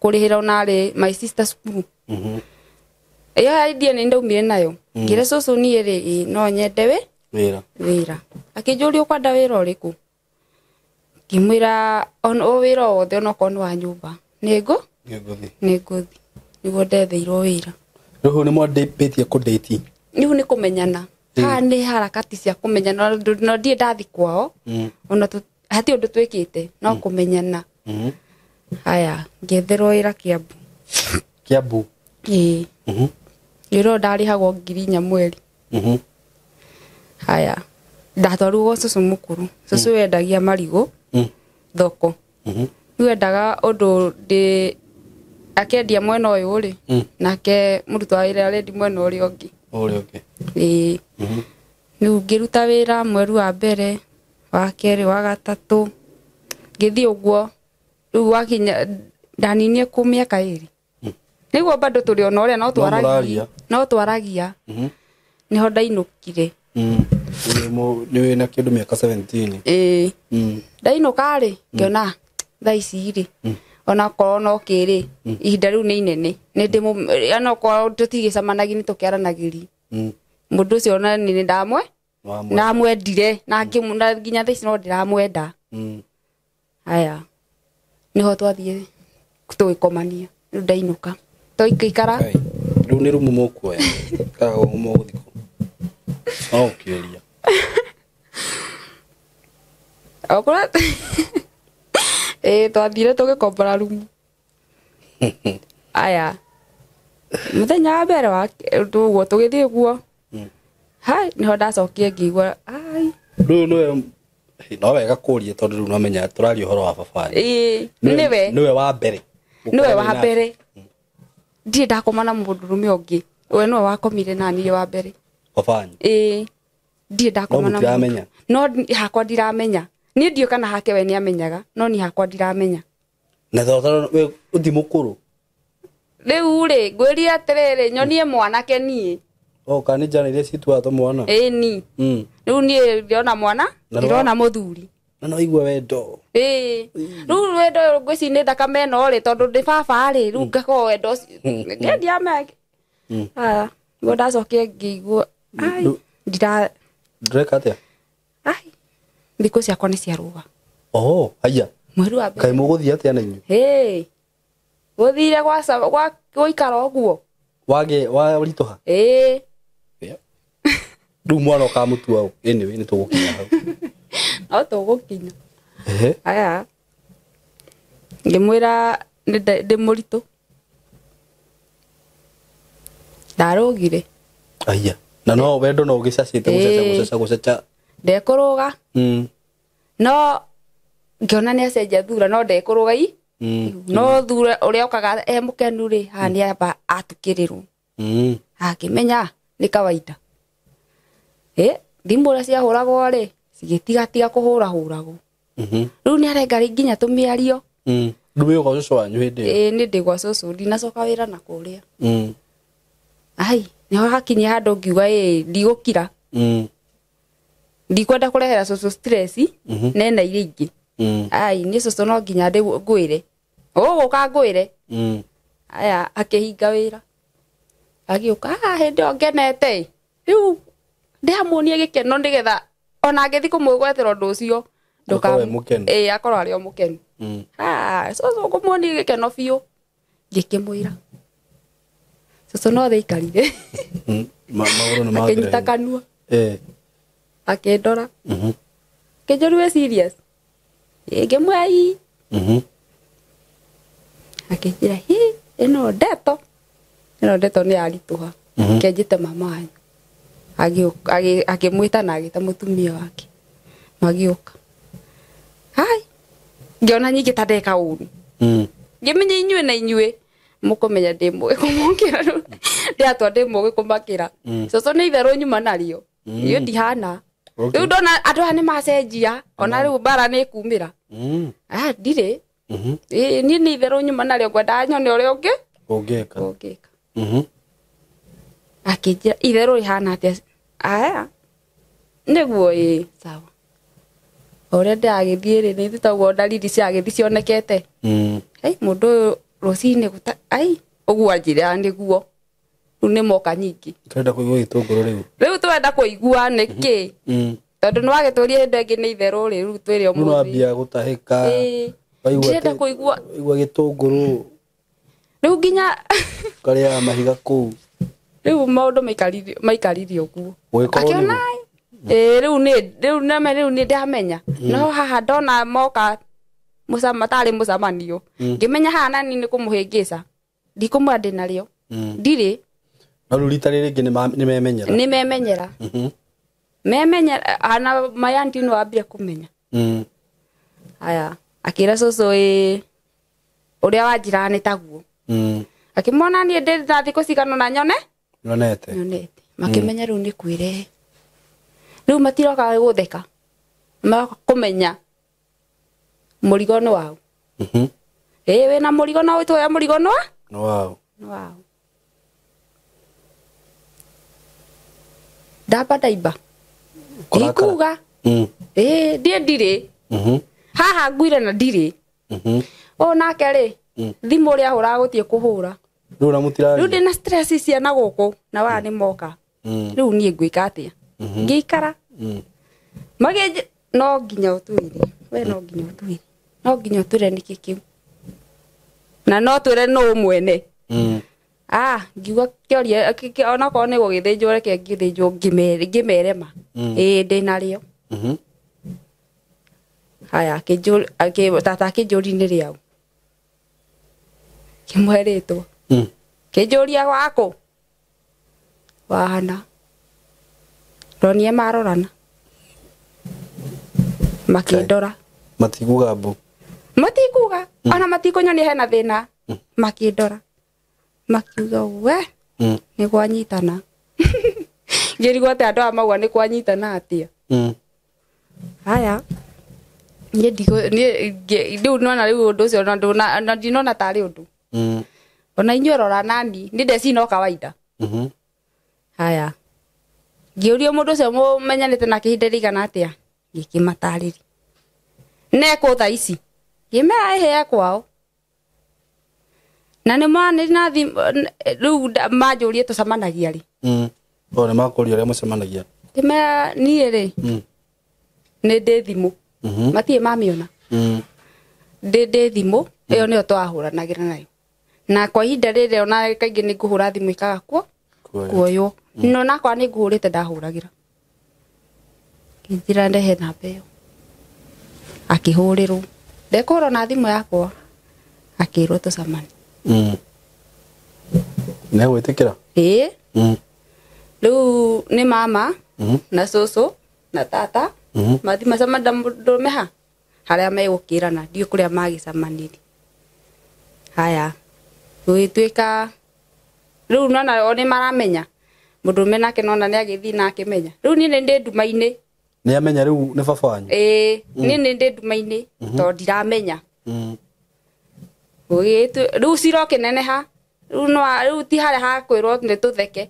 kũrĩhĩra onarĩ my sister cukuru. Ĩyo idea nĩ ndaumire nayo. Ngĩra cũcũ niĩ rĩ no nyende wĩra. Wĩra. Akĩnjũria ũkwenda wĩra ũrĩkũ? Ngĩmwĩra o wĩra o wothe onokorwo nĩ wa nyũmba. Nĩngũthiĩ. Nĩguo ndetheirwo wĩra. Rĩu nĩ mwambĩtie kũdate? Rĩu nĩ kũmenyana. Haha nĩ harakati cia kũmenyana no ndirĩ ndathi kwao. Ona hatirĩ ũndũ twĩkĩte no kũmenyana. Haya, ngĩetherwo wĩra Kiambu. Kiambu? Ĩĩ. Wĩra ũyũ ndarĩhagwo 4,000 mweri. Haya, ndatwarirwo gwa cũcũ mũkũrũ. Cũcũ wendagia marigũ thoko. Rĩu endaga ũndũ ndĩ akendia mwena ũyũ rĩ nake mũrutwo wa wĩra arendi mwena ũrĩa ũngĩ. Ĩĩ. Rĩu ngĩruta wĩra mweri wa mbere, wa kerĩ, wa gatatũ, ngĩthiĩ ũguo. Rĩu wakinya ndaninie kũ mĩaka 2. Nĩguo bado tũrĩ ona ũrĩa no twaragia. Nĩho ndainũkire. Nĩ wĩna kĩndũ mĩaka 17. Ĩĩ. Ndainũka rĩ ngĩona thaa ici rĩ ona korwo no kĩrĩ ihinda rĩu nĩ inene nĩ ndĩ ona korwo tũtigĩcemanagia nĩ tũkĩaranagĩria. Mũndũ ũcio ona nĩ ndamwendire na nginya thaa ici no ndĩramwenda. Aya nĩho twathiĩ tũgĩkomania rĩu ndainũka tũikara. Rĩu nĩ rumu mũkuoya kana mũgũthiĩ kũ? No ũkĩũria. Okorwo twathire tũgĩkombora rumu. Aya mũthenya wa mbere wa ũguo tũgĩthiĩ ũguo. Hai nĩho ndacokire ngĩigua ai. Rĩu nĩwe no wega kũria tondũ rĩu nomenya tũraria ũhoro wa baba. Ĩĩ nĩwe. Nĩwe wa mbere. Nĩwe wa mbere. Ndirĩ ndakoma na mũndũrũme ũngĩ. We nĩwe wakomire na niĩ wa mbere. Baba. Ĩĩ ndirĩ ndakoma na mũndũ. No hakwa ndiramenya. Niĩ ndiũĩ kana hake we nĩamenyaga no niĩ hakwa ndiramenya. Na tondũ we ũthi mũkũrũ. Rĩu rĩ ngwĩrie atĩrĩrĩ nyonie mwanake niĩ. Kana nĩ njana iria cituaga mwana? Ĩĩ ni. Rĩu niĩ ndĩrona mwana ndĩrona mũthuri. Na no igua wendo. Ĩĩ. Rĩu wendo ũyũ ngwĩciria nĩ thakame ĩno rĩ tondũ ndĩ baba rĩ rĩu ngakorwo wendo ũcio. Ndiamenya. Aya nĩguo ndacokire ngĩigua ai ndira ndĩreka atĩa? Ai thikũ ciakwa nĩ ciarũga. Haya. Mweri wa mbere. Kaĩ mũgũthiĩ atĩa na inyuĩ? Ĩĩ. Gũthire gwa gũikara ũguo. Wage waritũha? Ĩĩ. Rĩu mwana ũkamũtua ũ? Anyway nĩ tũgũkinya hau. No tũgũkinya. Aya. Ngĩmwĩra ndĩ mũritũ. Ndarũgire. Aya. Na no wendo no ũgĩcacĩte gũcaca gũcaca gũcaca. Ndekũrũga. No ngĩona nĩ acenjia thura no ndekũrũga i. No thura ũrĩa okaga e mũkenu rĩ, haha nĩ amba atukĩrĩrwo. Akĩmenya nĩ kawaida. Thimũ ũrĩa ciahũragwo rĩ, cigĩtigatiga kũhũrahũragwo. Rĩu nĩ arenga nginya tũmĩario. Rĩu wĩ gwa cũcũ wanyu hĩndĩ ĩyo? Ĩĩ nĩ ndĩ gwa cũcũ, ndinacoka wĩra na kũrĩa. Ai, nĩho hakinyia handũ ngiuga ĩĩ ndigũkira. Ndikwenda kũrehera cũcũ stress nena iria ingĩ. Ai, niĩ cũcũ no nginya ngwĩre. Ũgũka ngwĩre. Aya, akĩhinga wĩra. Agĩũka, hĩndĩ ĩyo ngenete. Rĩu ndĩamuonie gĩkeno nĩgetha ona angĩthiĩ kũmwĩgwetera ũndũ ũcio. Akorwo e mũkenu. Ĩĩ, akorwo arĩ o mũkenu. Cũcũ ngũmuonie gĩkeno biũ. Ngĩkĩmwĩra. Cũcũ no thĩ aikarire. Magũrũ nĩ mathira. Akĩnyita kanua. Akĩndora. Akĩnjũria wĩ serious? Ĩĩ, ngĩmwĩra ii. Akĩnjĩra hi, ĩno ndeto. Ĩno ndeto nĩ yaritũha. Kenjĩte mama wanyu. Akĩmwĩta na agĩta mũtumia wake. Magĩũka. Hai. Ngĩona nyingĩ ta ndeka ũru. Ngĩmenya inyuĩ na inyuĩ mũkũmenya ndĩ mũgĩ kũmũkĩra rĩu. Ndĩratua ndĩ mũgĩ kũmakĩra. Cũcũ nĩ itherũ nyuma narĩo. Niĩ ndihana. Rĩu ndona andũ aya nĩ macenjia, ona rĩu mbara nĩ ĩkumĩra. Ndirĩ. Ĩĩ, niĩ nĩ itherũ nyuma narĩo, ngwendaga nyone ũrĩa ũngĩ. Ũngĩka. Ũngĩka. Akĩnjĩra itherũ rĩhana atĩa? Aya. Nĩguo ĩĩ, sawa. Ũrĩa ndĩragĩthiĩ rĩ, nĩ ithuĩ toguo ndariri ciragĩthiĩ cionekete. Ai, mũndũ ũyũ rũcinĩ ai, ũguo anjĩraga nĩguo. Rĩu nĩ moka nyingĩ. Tũrenda kũigua gĩtũngũrũ rĩu. Rĩu tũrenda kũigua nĩkĩ? Tondũ nĩ wagĩtũria hĩndĩ ĩngĩ nĩ itherũ rĩ, rĩu twĩre Rĩu ũmũthĩ. nĩwambia gũtahĩka. Ndĩrenda kũigua. Waigua gĩtũngũrũ. Rĩu nginya Ũkarĩaga mahiga kũu. Rĩu maũndũ maikarire ũguo. Ũgĩkorwo Akĩona, nĩguo? Rĩu nĩ, rĩu nĩme, rĩu nĩ ndamenya. No haha ndona moka tarĩ mũcemanio. Ngĩmenya haha nani nĩ kũmũhĩngĩca. Ndikũmwĩra ndĩ narĩo. Ndirĩ. No rĩu rita rĩrĩ rĩngĩ nĩ memenyera. Nĩ memenyera. Memenyera, ana my auntie no ambia kũmenya. Aya, akĩra cũcũ ĩ ũrĩa wanjĩraga nĩ taguo. Akĩmwona niĩ ndĩ na thikũ cigana ũna nyone? Nyonete. Nyonete. Makĩmenya rĩu nĩ kwĩrehe. Rĩu matiroka gũtheka. Maroka kũmenya mũrigo nĩ wao. Ĩĩ, wĩna mũrigo no wĩtwoya mũrigo nĩ wa? Nĩ wao. Nĩ wao. Ndamba ndaimba. Kũrakara. Ndikuga. Ĩĩ, ndiĩ ndirĩ. Haha nguire na ndirĩ. Ũyũ nake rĩ, thimũ ũrĩa ahũraga gũthiĩ kũhũra. Rĩu na mũtiraria. Rĩu ndĩna stress ciana gũkũ na waya nĩ moka. Rĩu niĩ ngwĩka atĩa? Ngĩikara. Magĩnjĩ, no nginya ũtwĩre. We no nginya ũtwĩre. No nginya ũtwĩre nĩkĩ kĩu. Na no twĩre nũ mwene. Ngiuga kĩoria, onokorwo nĩ gũgĩthĩnjwo, reke ngĩthĩnjwo ngĩmerema. Ĩĩ, ndĩ narĩo. Haya, tata akĩnjũria nĩ rĩaũ. Kĩmũhe rĩtwa. Kĩnjũria wakũ? Wahana. Ndonire marorana. Makĩndora. Matikuga mbu. Matikuga. Ona matikũnyonia hena thĩna. Makĩndora. Makiuga we, nĩ kwanyitana. Ngĩrigwo atĩ andũ aya mauga nĩ kwanyitana atĩa. Haya. Niĩ ndigũ, niĩ ngĩ, rĩu nĩwona rĩu ũndũ ũcio na ndũna, na ndinona tarĩ ũndũ. Ona inyuĩ rora nani, nĩ ndeci no kawaida. Haya. Ngĩũrio mũndũ ũcio mũmenyanĩte nake ihinda rĩigana atĩa? Ngĩkĩmatarĩria. Nekũ thaa ici? Ngĩmera ĩhĩ e kwao. Na nĩ nĩ na rĩu manjũrie tũcemanagia rĩ. O nĩ makũria ũrĩa mũcemanagia. Ngĩmera niĩ rĩ, nĩ ndĩ thimũ. Matirĩ mamĩona. Ndĩ thimũ, ĩyo nĩyo twahũranagĩra nayo. Na kwa ihinda rĩrĩ ona kaingĩ nĩ ngũhũra thimũ ĩkaga kuoywo. No nakwa nĩ ngũhũrĩte ndahũragĩra. Ngĩnjĩra ndehe namba ĩyo. Akĩhũrĩrwo. Ndekũhũra na thimũ yakwa. Akĩrwo tũcemanie. Nĩ egwĩtĩkĩra? Ĩĩ. Rĩu nĩ mama na cũcũ na tata mathi macemania mũndũrũme ha harĩa megũkĩrana ndiũĩ kũrĩa magĩcemanirie. Haya gũgĩtuĩka rĩu nona o nĩ maramenya mũndũrũme nake nona nĩ agĩthiĩ na akĩmenya. Rĩu niĩ nĩ ndĩ nduma-inĩ. Nĩ amenya rĩu nĩ baba wanyu. Ĩĩ niĩ nĩ ndĩ nduma-inĩ tondũ ndiramenya. Rĩu cira ũkĩneneha rĩu no rĩu ti harĩa hakwĩrwo nĩ tũtheke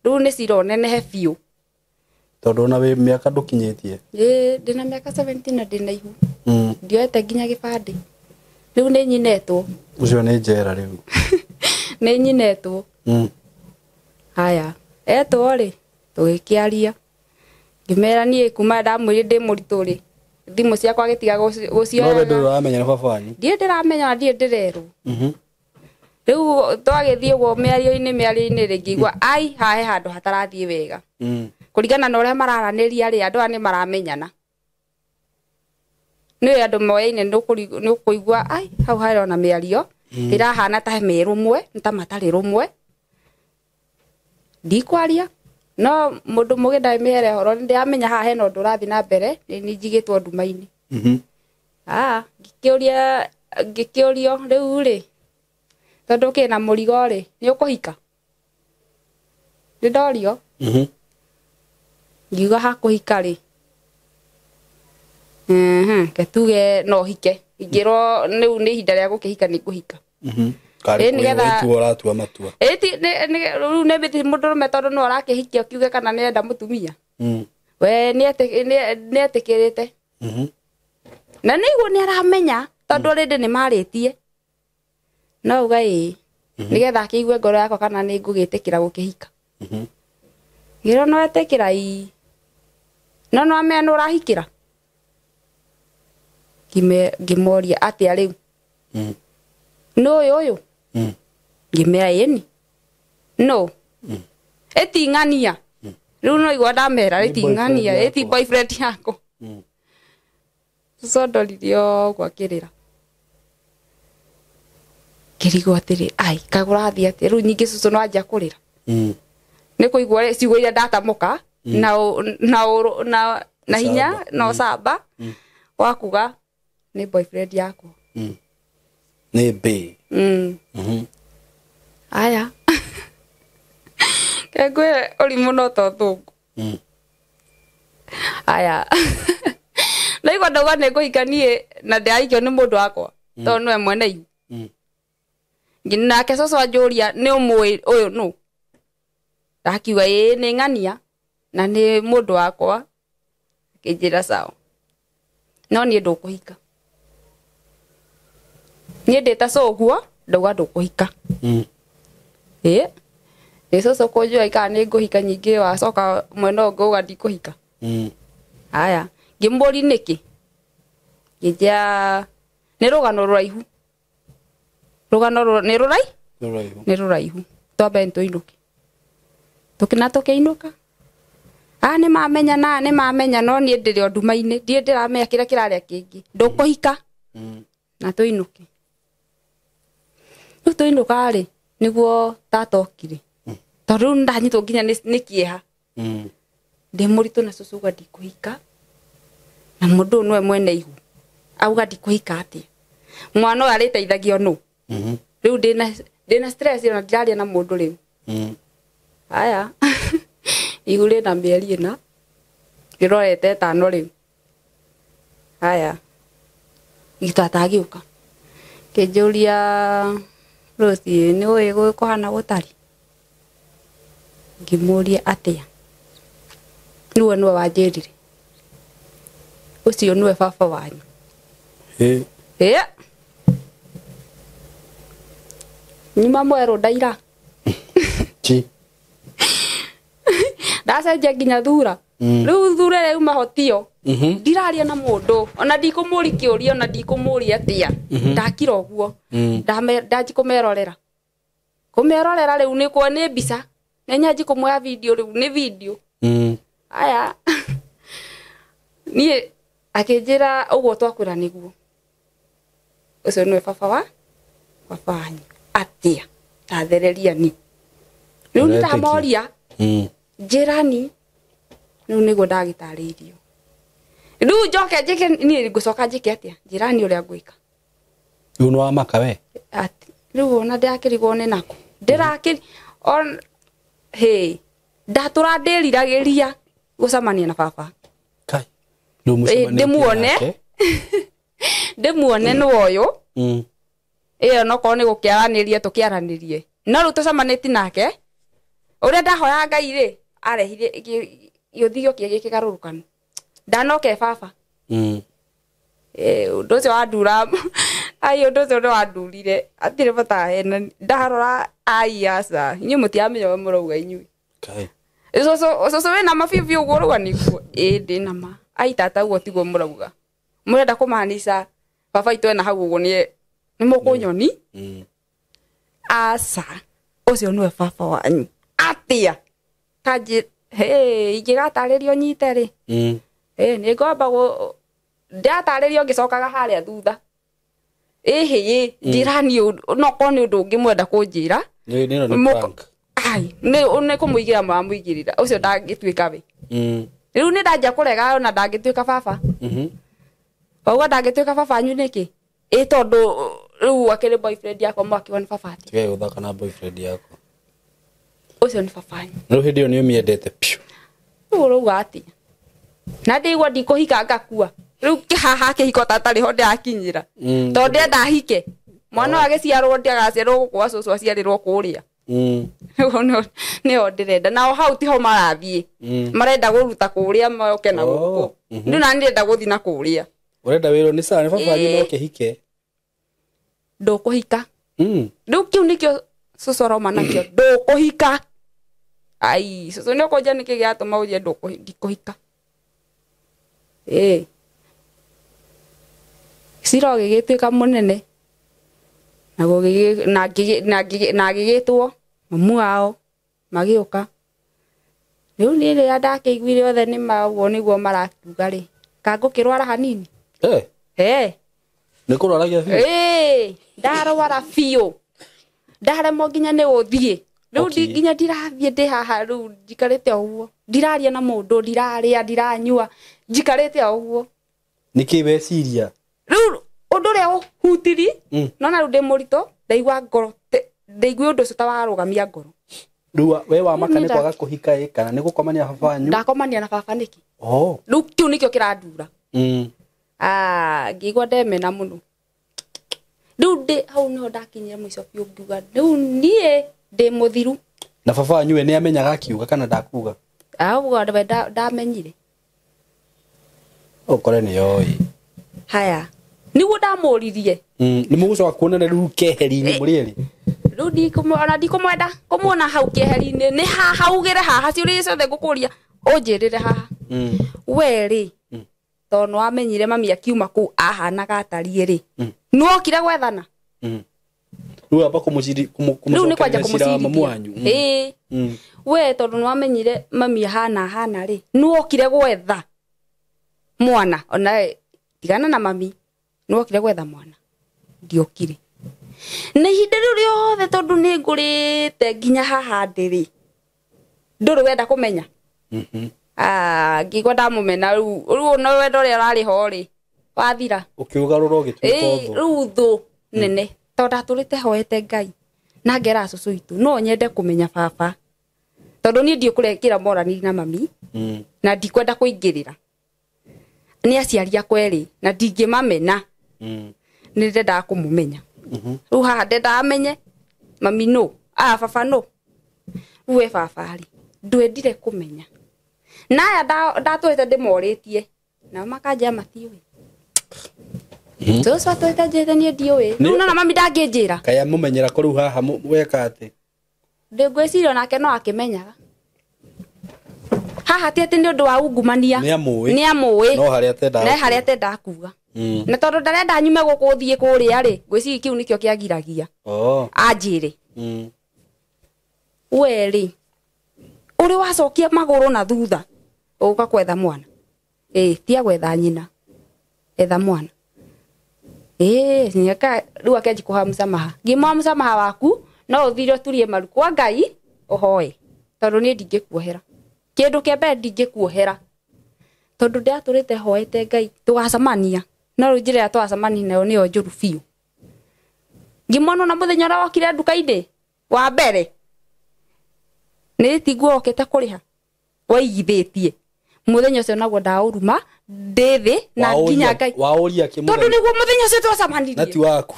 rĩu nĩ cira ũnenehe biũ. Tondũ ona wĩ mĩaka ndũkinyĩtie. Ĩĩ ndĩna mĩaka 17 na ndĩna ihu. Ndioete nginya gĩbandĩ. Rĩu nĩ nyinetwo. Ũcio nĩ njera rĩu. Nĩ nyinetwo. Haya etwo rĩ tũgĩkĩaria ngĩmera niĩ kuma ndamwĩrire ndĩ mũritũ rĩ thimũ ciakwa agĩtiga gũcioyaga. No we ndũrĩ ũramenya nĩ baba wanyu. Ndiĩ ndĩramenya na ndiĩ ndĩrerwo. Rĩu twagĩthiĩ ũguo mĩario-inĩ rĩ ngĩigua ai haha he handũ hatarathiĩ wega. Kũringana na ũrĩa mararanĩria rĩ andũ aya nĩ maramenyana. Nĩ andũ moyaine nĩ ũkũigua ai hau harĩ ona mĩario ĩrahana ta me rũmwe nĩ ta matarĩ rũmwe. Ndikwaria no mũndũ mũgĩ ndarĩ mĩhere horo nĩ ndĩramenya haha hena ũndũ ũrathiĩ na mbere nĩ njigĩtwo nduma-inĩ. Ngĩkĩũrio rĩu rĩ tondũ kĩna mũrigo rĩ nĩ ũkũhika. Nĩ ndorio. Ngiuga hakũhika rĩ ke tuge no hike ingĩrwo rĩu nĩ ihinda rĩa gũkĩhika nĩ ngũhika. Karĩ kũrĩ ũratua matua. Rĩu nĩ mũndũrũme tondũ no arakĩhikia kiuge kana nĩ enda mũtumia. We nĩ etĩkĩrĩte. Na nĩguo nĩ aramenya tondũ rĩndĩ nĩ marĩtie. No uga ĩĩ nĩgetha akĩigue ngoro yakwa kana nĩ ngũgĩtĩkĩra gũkĩhika. Ngĩrwo no etĩkĩra ii. No no amenya nĩ ũrahikĩra. Ngĩmoria atĩa rĩu. No ũyũ ũyũ. Ngĩmera ĩni. No. Ĩting'ania. Rĩu no igua ndamera ĩting'ania ĩti boyfriend yakwa. Cũcũ ndoririe ũguo akĩrĩra. Ngĩrigwo atĩrĩ ai kagũrathiĩ atĩa rĩu ningĩ cũcũ no anjia kũrĩra. Nĩ kũigua ciugo iria ndatamũka na hinya na ũcamba wa kuga nĩ boyfriend yakwa. Nĩ mbĩ. Aya. Kengwĩre ũrimũ no to thũngũ. Aya. Ndaigua ndauga nĩ ngũhika niĩ na ndĩrahikio nĩ mũndũ wakwa tondũ nĩwe mwene ihu. Nake cũcũ anjũria nĩ ũmũĩ ũyũ nũ. Ndakiuga ĩĩ nĩ ng'ania na nĩ mũndũ wakwa. Akĩnjĩra sawa. No niĩ ndũkũhika. Niĩ ndĩ ta cũguo ndauga ndũkũhika. Ĩĩ. Nĩ cũcũ kũnjũra kana nĩ ngũhika nyingĩ wacoka mwena ũngĩ uga ndikũhika. Aya. Ngĩmũũria nĩkĩ. Ngĩnjĩra nĩ rũgano rũraihu. Rũgano nĩ rũraihu? Nĩ rũraihu. Twambe tũinũke. Tũkĩna tũkĩinũka. Nĩ mamenya na nĩ mamenya no niĩ ndĩrĩ o nduma-inĩ ndiĩ ndĩramenya kĩrĩa kĩrarĩa kĩngĩ. Ndũkũhika. Na tũinũke. Rĩu tũinũka rĩ nĩguo tata okire. Tondũ rĩu nĩndanyitwo nginya nĩ kĩeha. Ndĩ mũritũ na cũcũ auga ndikũhika. Na mũndũ ũyũ nĩwe mwene ihu. Auga ndikũhika atĩa. Mwana ũyũ arĩteithagio nũ. Rĩu ndĩna stress ona ndiraria na mũndũ rĩu. Aya. Ihu rĩna mĩeri ĩna. Ndĩrorete ĩtano rĩu. Haya. Tata agĩũka. Kĩnjũria Rosie nĩ ũĩ kũhana gũtari. Ngĩmũria atĩa. Nĩwe nĩwe wanjĩrire. Ũcio nĩwe baba wanyu. Ĩ. Nyuma mwerũ ndaira. Chi. Ndacenjia nginya thura. Rĩu thura ĩrĩa yuma hotio. Ndiraria na mũndũ ona ndikũmũria kĩũria ona ndikũmũria atĩa. Ndakira ũguo. Ndanji kũmerorera. Kũmerorera rĩu nĩ kwa nĩ mbica. Nĩ nyanji kũmuoya video rĩu nĩ video. Aya. Niĩ akĩnjĩra ũguo twakwĩra nĩguo. Ũcio nĩwe baba wa baba wanyu. Atĩa. Tathereria ni. Rĩu nĩ ndamoria. Njĩrani rĩu nĩguo ndagĩtarĩirio. Rĩu njoke njĩke niĩ ngũcoka njĩke atĩa? Njĩrani ũrĩa ngwĩka. Rĩu nĩ wamaka we? Ati rĩu ona ndĩrakĩrigwo nĩ nakũ. Ndĩrakĩri on hĩ ndatũra ndĩriragĩria gũcemania na baba. Kai. Rĩu mũcemanĩtie ndĩmuone. nake? Ndĩmuone nĩ ũyũ. Ĩyo nokorwo nĩ gũkĩaranĩria tũkĩaranĩrie. No rĩu tũcemanĩtie nake ũrĩa ndahoya Ngai rĩ arehire gĩũthi gĩokire gĩkĩgarũrũkanu. Ndanoke baba. Ũndũ ũcio wandura ai ũndũ ũcio nĩ wandurire atirĩ bata hena ndarora ai aca inyuĩ mũtiramenya ũrĩa mũrauga inyuĩ. Kai. Cũcũ wĩna ma biũ biũ ũguo ũrauga nĩguo? Ĩĩ ndĩna ma. Ai tata ũguo tiguo mũrauga. Mũrenda kũmaanica baba itũ ena hau ũguo nĩ mũkũnyoni? Aca ũcio nĩwe baba wanyu. Atĩa? Kanjĩ hĩ ingĩgatarĩrio nyite rĩ. Nĩ ngwamba ndĩratarĩrio ngĩcokaga harĩa thutha. Ĩhĩ njĩrani no korwo nĩ ũndũ ũngĩ mwenda kũnjĩra. Nĩ nĩ prank. Ai nĩ kũmũigĩra mũramũigĩrĩra ũcio ndangĩtuĩka we. Rĩu nĩ ndanjia kũrega ona ndangĩtuĩka baba. Wauga ndangĩtuĩka baba wanyu nĩkĩ? Ĩ tondũ rĩu akĩrĩ boyfriend yakwa mwakiuga nĩ baba atĩa? Tiga gũthaka na boyfriend yaku. Ũcio nĩ baba wanyu. Rĩu hĩndĩ ĩyo nĩ ũmĩendete piũ. Rĩu ũrauga atĩa? Na ndĩigua ndikũhika ngakua. Rĩu haha kĩhiko tatarĩ ho ndĩrakinyĩra. Tondũ ndĩrenda hike. Mwana ũyũ agĩciarwo ndĩagaciarwo gũkũ gwa cũcũ aciarĩrwo kũrĩa. Rĩu nĩho ndĩrenda. Nao hau tiho marathiĩ. Marenda gũruta kũrĩa moke na gũkũ. Rĩu nani ndĩrenda gũthiĩ na kũrĩa. Ũrenda wĩrwo nĩ sawa nĩ baba wanyu no kĩhike. Ndũkũhika. Rĩu kĩu nĩkĩo cũcũ aroma nakĩo. Ndũkũhika. Ai cũcũ nĩ ũkũnjia nĩkĩ gĩatũma ũnjie ndikũhika. Cira ũgĩgĩtuĩka mũnene. Na ngĩgĩtwo mamu wao magĩũka. Rĩu niĩ rĩrĩa ndakĩiguire othe nĩ ũguo nĩguo marakiuga rĩ, kangũkĩrwara hanini. Nĩ kũrwaragia biũ? Ndarwara biũ. Ndaremwo nginya nĩ gũthiĩ. Rĩu nginya ndirathiĩ ndĩ haha rĩu njikarĩte o ũguo. Ndiraria na mũndũ, ndirarĩa, ndiranyua, njikarĩte o ũguo. Nĩkĩ weciria? Rĩu ũndũ ũrĩa ũhutiri, nona rĩu ndĩ mũritũ, ndaigua ngoro, ndaigua ũndũ ũcio ta warũgamia ngoro. Rĩu we wamaka nĩ kwaga kũhika ĩ kana nĩ gũkomania baba wanyu? Ndakomania na baba nĩkĩ? Rĩu kĩu nĩkĩo kĩrandura. Ngĩigua ndemena mũno. Rĩu ndĩ hau nĩho ndakinyire mũico biũ ngiuga rĩu niĩ ndĩ mũthiru. Na baba wanyu we nĩ amenyaga akiuga kana ndakuga? Auga we ndamenyire. Ũkore nĩ yoĩ. Haya. Nĩguo ndamũririe. Nĩ mũgũcoka kuonana rĩu keheri-inĩ mũrĩ erĩ? Rĩu ona ndikũmwenda kũmuona hau keheri-inĩ nĩ haha ugĩre haha ciũria ciothe ngũkũria ũnjĩrĩre haha. We rĩ tondũ nĩwamenyire mami akiuma kũu ahanaga atariĩ rĩ nĩwokire gwethana? Rĩu amba kũmũcokeria cira wa mamu wanyu. Ĩĩ. We tondũ nĩwamenyire mami ahana rĩ nĩwokire gwetha mwana ona tigana na mami nĩwokire gwetha mwana? Ndiokire. Na ihinda rĩu rĩothe tondũ nĩ ngũrĩte nginya haha ndĩrĩ ndũrĩ wenda kũmenya. Ngĩigua ndamũmena rĩu rĩu ona wendo ũrĩa ũrarĩ ho rĩ wathira. Ũkĩũgarũra ũgĩtuĩka ũthũ. Rĩu thũ nene tondũ ndatũrĩte hoete Ngai na ngera cũcũ witũ no nyende kũmenya baba tondũ niĩ ndiũ kũrekĩra moraniri na mami na ndikwenda kũingĩrĩra nĩ aciari akwa erĩ na ndingĩmamena. Nĩ ndendaga kũmũmenya. Rĩu haha ndendaga amenye mami nũ, baba nũ. Rĩu we baba rĩ ndwendire kũmenya. Na aya ndatũrĩte ndĩmorĩtie nao makanjĩra matiũĩ. Cũcũ atũrĩte anjĩrĩte niĩ ndiũĩ. Rĩu nona mami ndangĩnjĩra. Kaĩ amũmenyera kũ rĩu haha weka atĩ? Ndĩngwĩciria onake no akĩmenyaga. Haha ti atĩ nĩ ũndũ wa ungumania. Nĩ amũĩ. Nĩ amũĩ. No harĩa atendaga. No harĩa atendaga kuga. Na tondũ ndarenda nyume gũkũ thiĩ kũrĩa rĩ, ngwĩciria kĩu nĩkĩo kĩagiragia. Anjĩre. We rĩ, ũrĩ wacokia magũrũ na thutha ũgũka kwetha mwana. Tia gwetha nyina. Etha mwana. Nĩka rĩu akenji kũhoya msamaha. Ngĩmoya msamaha waku no ũthire ũturie maru kwa Ngai ũhoe. Tondũ niĩ ndingĩkuohera. Kĩndũ kĩa mbere ndingĩkuohera tondũ ndĩratũrĩte hoete Ngai tũgacemania, no rĩu njĩra ĩrĩa twacemania nayo nĩyo njũru biũ. Ngĩmwona ona mũthenya ũrĩa wokire nduka-inĩ wa mbere, nĩ tiguo okĩte kũrĩha, waigithĩtie mũthenya ũcio naguo ndaũruma ndĩ thĩ na nginya Ngai, waũria kĩ tondũ nĩguo mũthenya ũcio twacemanirie na ti waku.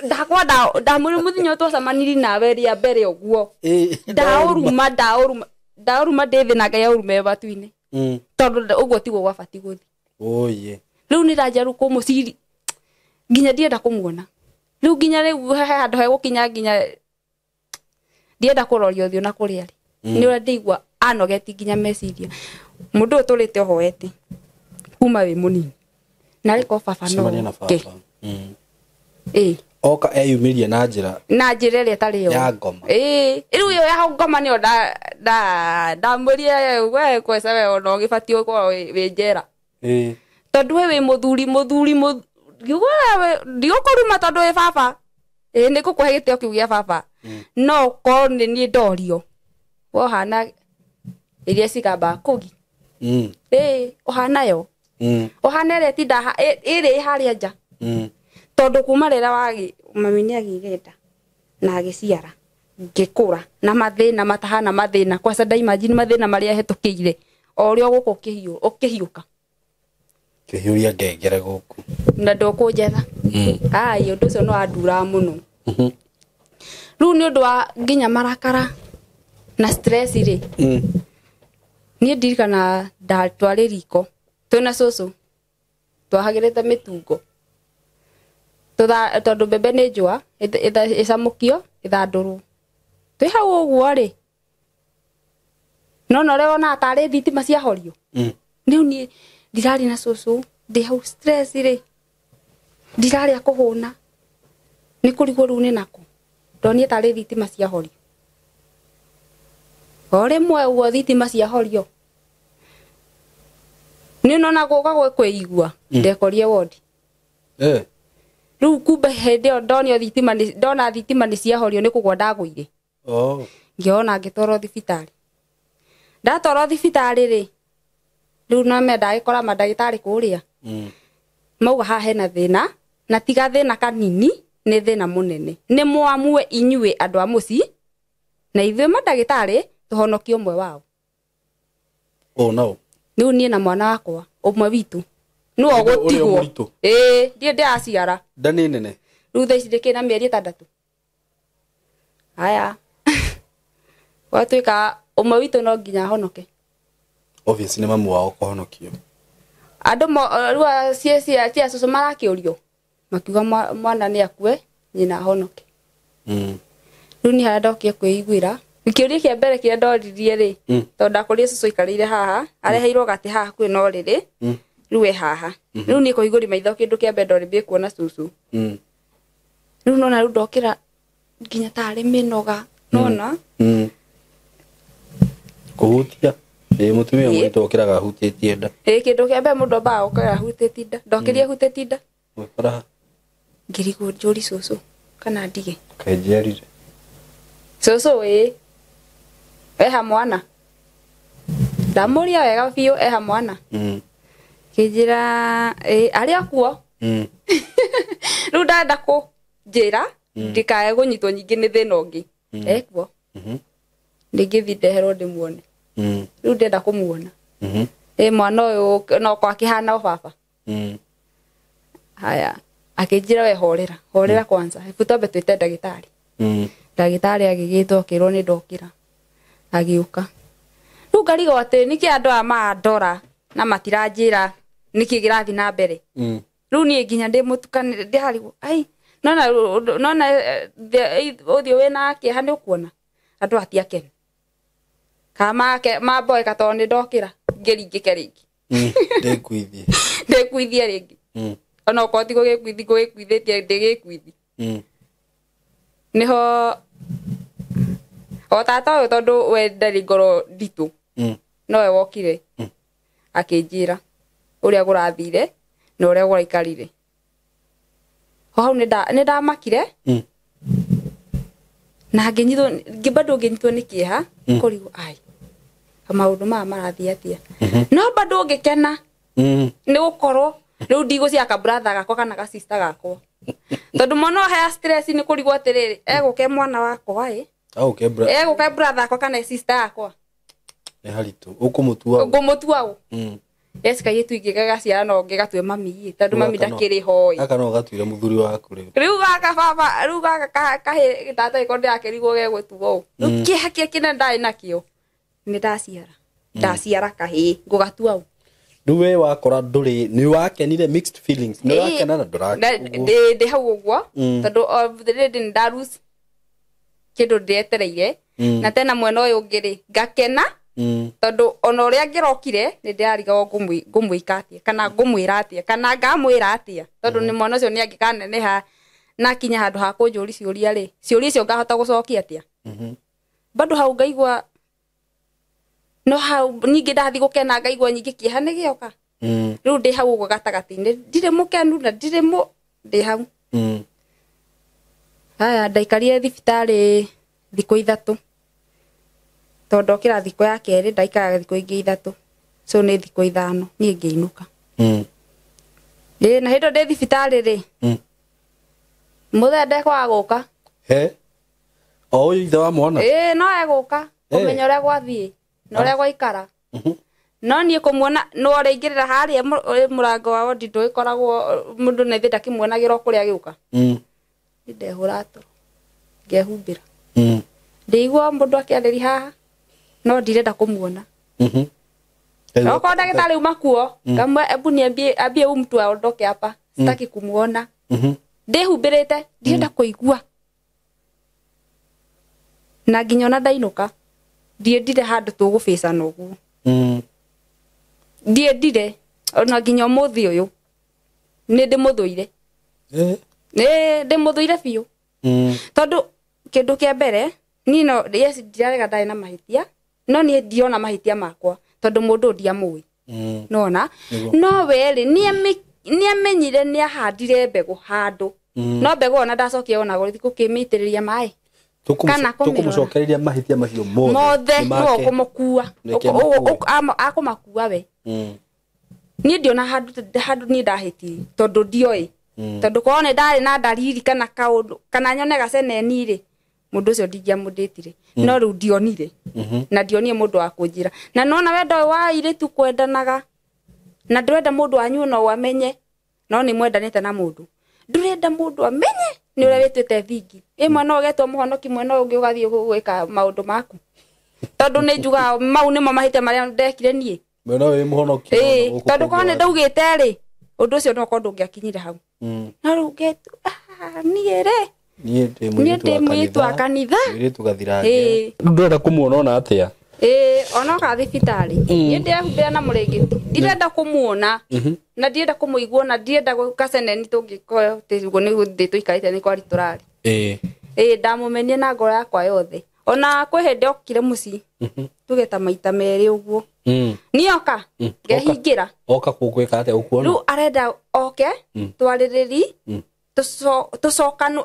Ndakwa ndamwĩra mũthenya ũyũ twacemanirie nawe rĩa mbere ũguo, ndaũruma ndaũruma ndaũruma ndĩ thĩ na Ngai aũrume matu-inĩ, tondũ ũguo tiguo gwabatiĩ gũthiĩ. Oye. Rĩu nĩ ndanjaru kũmũciri nginya ndienda kũmuona rĩu, nginya rĩu he handũ hegũkinya nginya ndienda kũroria ũthiũ na kũrĩa rĩ, nĩ ũrĩa ndĩigua anogeti nginya meciria. Mũndũ ũyũ tũrĩte ũhoete kuma wĩ mũnini, na rĩ ko baba no Cemania na oke. baba. Ĩĩ. Oka eyumĩrie na njĩra na njĩra ĩrĩa ĩtarĩ yo ya ngoma. Ĩĩ, rĩu ĩyo ya ngoma nĩyo ndamwĩrire we kweca we ona ũgĩbatiĩ gũkorwo wĩ njera, tondũ we wĩ mũthuri mũthuri ngiuga we ndigũkũruma tondũ wĩ baba, ĩĩ nĩ ngũkũhe gĩtĩo kĩu gĩa baba, no korwo nĩ niĩ ndorio we ũhana iria cigambaga kũgi. Ĩĩ, ũhana yo, ũhana ĩrĩa ĩtinda ĩrĩ harĩa nja, tondũ kuma rĩrĩa wagĩ mami nĩ agĩire nda na agĩciara ngĩkũra na mathĩna matahana mathĩna, kwaca ndaimagine mathĩna marĩa hetũkĩire o ũrĩa ũgũka ũkĩhiũka Kĩhiũria ngengere gũkũ. Na ndũkũnjetha. Ai, ũndũ ũcio nĩ wanduraga mũno. Rĩu nĩ ũndũ wa nginya marakara na stress rĩ, niĩ ndirikana twarĩ riko twĩna cũcũ twahagĩrĩte mĩtungo, tondũ mbembe nĩ njũa ĩcamũkio ĩthandũrwo, twĩ hau ũguo rĩ, no na ũrĩa wonaga tarĩ thitima ciahorio. Rĩu niĩ ndirarĩ na cũcũ ndĩ hau stress rĩ, ndirarĩa kũhũna nĩ kũrigwo rĩu nĩ nakũ, ndonire tarĩ thitima ciahorio o rĩmwe ũguo thitima ciahorio nĩ nona gũka kwĩigua ndekorie wondi. Rĩu kumbe hĩndĩ ĩyo ndonio thitima ndona thitima nĩ ciahorio nĩ kũgwa ndagũire. Ngĩona ngĩtwarwo thibitarĩ, ndatwarwo thibitarĩ rĩ, rĩu no me ndagĩkora mandagĩtarĩ kũrĩa, mauga haha hena thĩna na tiga thĩna kanini nĩ thĩna mũnene, nĩ mwamue inyuĩ andũ a mũciĩ na ithuĩ mandagĩtarĩ tũhonokie ũmwe wao. Oh no. Rĩu niĩ na mwana wakwa ũmwe witũ nĩwe Ũrĩa ũgũtigwo. mũritũ. Ĩĩ, ndiĩ ndĩraciara. Nda nĩ nene. Rĩu thaa ici ndĩkĩrĩ na mĩeri 6. Haya, gwatuĩka ũmwe witũ no nginya ahonoke. Obviously nĩ mamu wao kũhonokio. Andũ rĩu cia cũcũ marakĩũrio makiuga mwana nĩ akue nyina ahonoke. Rĩu niĩ harĩa ndokire kwĩiguĩra, kĩũria kĩa mbere kĩrĩa ndoririe rĩ, tondũ ndakũrire cũcũ aikarĩire haha, areheirwo gatĩ haha hakuhĩ na ũrĩrĩ, rĩu e haha. Rĩu niĩ kũhingũria maitho kĩndũ kĩa mbere ndorĩmbie kuona cũcũ. Rĩu nona rĩu ndokĩra nginya tarĩ mĩnoga, nona? Kũhutia. Ĩĩ, mũtumia mũritũ okĩraga ahutĩtie nda. Ĩĩ, kĩndũ kĩa mbere mũndũ ambaga gũkĩra ahutĩtie nda. Ndokĩria ahutĩtie nda. Gwĩkora ha? Ngĩrigwo njũri cũcũ kana ndige. Kenjerire. Cũcũ ĩĩ, eha mwana. Ndamũria wega biũ eha mwana. Kĩnjĩra ĩĩ arĩ o kuo. Rĩu ndenda kũnjĩra ndikae kũnyitwo nyingĩ nĩ thĩna ũngĩ. Ekuo. Ndingĩthiĩ ndeherwo ndĩmuone. Rĩu ndĩrenda kũmuona. Ĩĩ mwana ũyũ no ko akĩhana o baba. Haya, akĩnjĩra we horera, horera kwanza. Hebu twambe twĩte ndagĩtarĩ. Ndagĩtarĩ agĩgĩtwo akĩrwo nĩ ndokĩra. Agĩũka. Rĩu ngarigwo atĩ nĩkĩ andũ aya marandora na matiranjĩra nĩkĩ kĩrathiĩ na mbere. Rĩu niĩ nginya ndĩ mũtukane ndĩrarigwo, ai, nona nona ũthiũ wĩna kĩeha nĩ ũkuona andũ aya ti akenu. Kana mamboeka tondũ nĩ ndokĩra ngĩringĩke rĩngĩ. Ndĩkuithie. Ndĩkuithie rĩngĩ. Ona okorwo ti gũgĩkuithi ngũgĩkuithĩtie ndĩgĩkuithi. Nĩho o tata ũyũ tondũ we ndarĩ ngoro nditũ, nowe wokire akĩnjĩra ũrĩa kũrathire na ũrĩa kũraikarire. Ho hau nĩ ndamakire na ngĩnyitwo, bado ngĩnyitwo nĩ kĩeha, kũrigwo ai Maũndũ maya marathiĩ atĩa? No bado ngĩkena nĩ gũkorwo rĩu ndigũciaka brother gakwa kana ga sister gakwa. Tondũ mwana haya stress nĩ kũrigwo atĩrĩrĩ, egũke mwana wakwa ĩ. Egũke brother yakwa kana sister yakwa. Nĩ haritũ. Ũkũmũtua. Ngũmũtua ũ. Yes, kairĩtu ingĩgagaciara no ngĩgatue mami ĩ, tondũ mami ndakĩrĩ ho ĩ. Gaka no gatuire mũthuri waku rĩu. Rĩu gaka baba, rĩu gaka kahĩ tata ĩko ndĩrakĩrigwo gegũtuo ũ. Rĩu kĩeha kĩrĩa kĩnene ndarĩ nakĩo nĩ ndaciara. Ndaciara kahĩĩ ngũgatua ũ. Rĩu we wakora ndũrĩ nĩ wakenire mixed feelings. Nĩ wakena na ndũrakena. Ndĩ hau ũguo tondũ already nĩ ndarus kĩndũ ndĩetereire na tena mwena ũyũ ũngĩ rĩ ngakena tondũ ona ũrĩa ngĩrokire nĩ ndĩrarigagwo ngũmwĩka atĩa kana ngũmwĩra atĩa kana ngamwĩra atĩa tondũ nĩ mwana ũcio nĩ angĩkaneneha na akinya handũ ha kũnjũria ciũria rĩ, ciũria icio ngahota gũcokia atĩa. Bado hau ngaigua no hau ningĩ ndathiĩ gũkena ngaigua nyingĩ kĩeha nĩ gĩoka. Rĩu ndĩ hau ũguo gatagatĩ-inĩ ndirĩ mũkenu na ndirĩ mũ ndĩ hau. Haya ndaikarire thibitarĩ thikũ 3 tondũ ndokĩra thikũ ya kerĩ ndaikaraga thikũ ingĩ 3 so nĩ thikũ 5 niĩ ngĩinũka. Ĩ na hĩndĩ ndĩ thibitarĩ rĩ mũthee ndekwaga gũka. He o ũyũ ithe wa mwana? Ĩ no egũka kũmenya ũrĩa gwathiĩ na ũrĩa gwaikara. No niĩ kũmuona no ũrĩa harĩa mũrango wa wondi ndũgĩkoragwo mũndũ na ithe ndakĩmuonagĩra o kũrĩa agĩũka. Nĩ ndehũra toro ngehumbĩra. Ndĩigua mũndũ akĩarĩria haha no ndirenda kũmuona. Okorwo ndagĩtarĩ uma kuo ngamwe ebu niambie ambie huyu mtu aondoke hapa sitaki kumuona. Ndĩhumbĩrĩte ndirenda kũigua. Na nginya ona ndainũka ndiendire handũ tũgũbĩcana ũguo. Ndiendire ona nginya ũmũthĩ ũyũ nĩ ndĩmũthũire. Nĩ ndĩmũthũire biũ. Tondũ kĩndũ kĩa mbere niĩ no yes ndirarega ndarĩ na mahĩtia no niĩ ndiona mahĩtia makwa tondũ mũndũ ndiamũĩ. Nona no we rĩ nĩamenyire nĩahandire mbegũ handũ no mbegũ ona ndacokia ona gũthiĩ gũkĩmĩitĩrĩria maĩ. Tũkũmũcokereria mahĩtia macio mothe no kũmũkua akũmakua we. Niĩ ndiona handũ niĩ ndahĩtirie tondũ ndioĩ. Tondũ korwo nĩ ndarĩ na ndariri kana kaũndũ kana nyone gaceneni rĩ mũndũ ũcio ndingĩamũndĩtire. No rĩu ndionire na ndionire mũndũ wa kũnjĩra. Na nona wendo ũyũ wa airĩtu kwendanaga na ndũrenda mũndũ wanyu no amenye no nĩ mwendanĩte na mũndũ ndũrenda mũndũ amenye nĩ ũrĩa wĩtuĩte thingi. Ĩ mwena ũgetwo mũhonoki mwena ũngĩ ũgathiĩ gwĩka maũndũ maku tondũ nĩ njugaga mau nĩmo mahĩtia marĩa ndekire niĩ. Mwena wĩ mũhonoki tondũ korwo nĩ ndaugĩte rĩ ũndũ ũcio no korwo ndũngĩakinyire hau. No rĩu niĩ rĩ niĩ ndĩ mũirĩtu wa kanitha mũirĩtu gathirange. Ndũrenda kũmuona ona atĩa? Ĩ onoka thibitarĩ niĩ ndĩrehumbĩra na mũrĩngĩti ndirenda kũmuona na ndirenda kũmũigua na ndirenda gaceneni tũngĩkorwo tĩguo nĩ gũthiĩ tũikarĩte nĩ kwari tũrarĩ. Ĩ ndamũmenia na ngoro yakwa yothe. Ona kwĩ hĩndĩ okire mũciĩ tuge ta maita merĩ ũguo. Niĩ oka ngehingĩra. Oka gũkwĩka atĩa ũkuona? Rĩu arenda oke twarĩrĩri tũcokano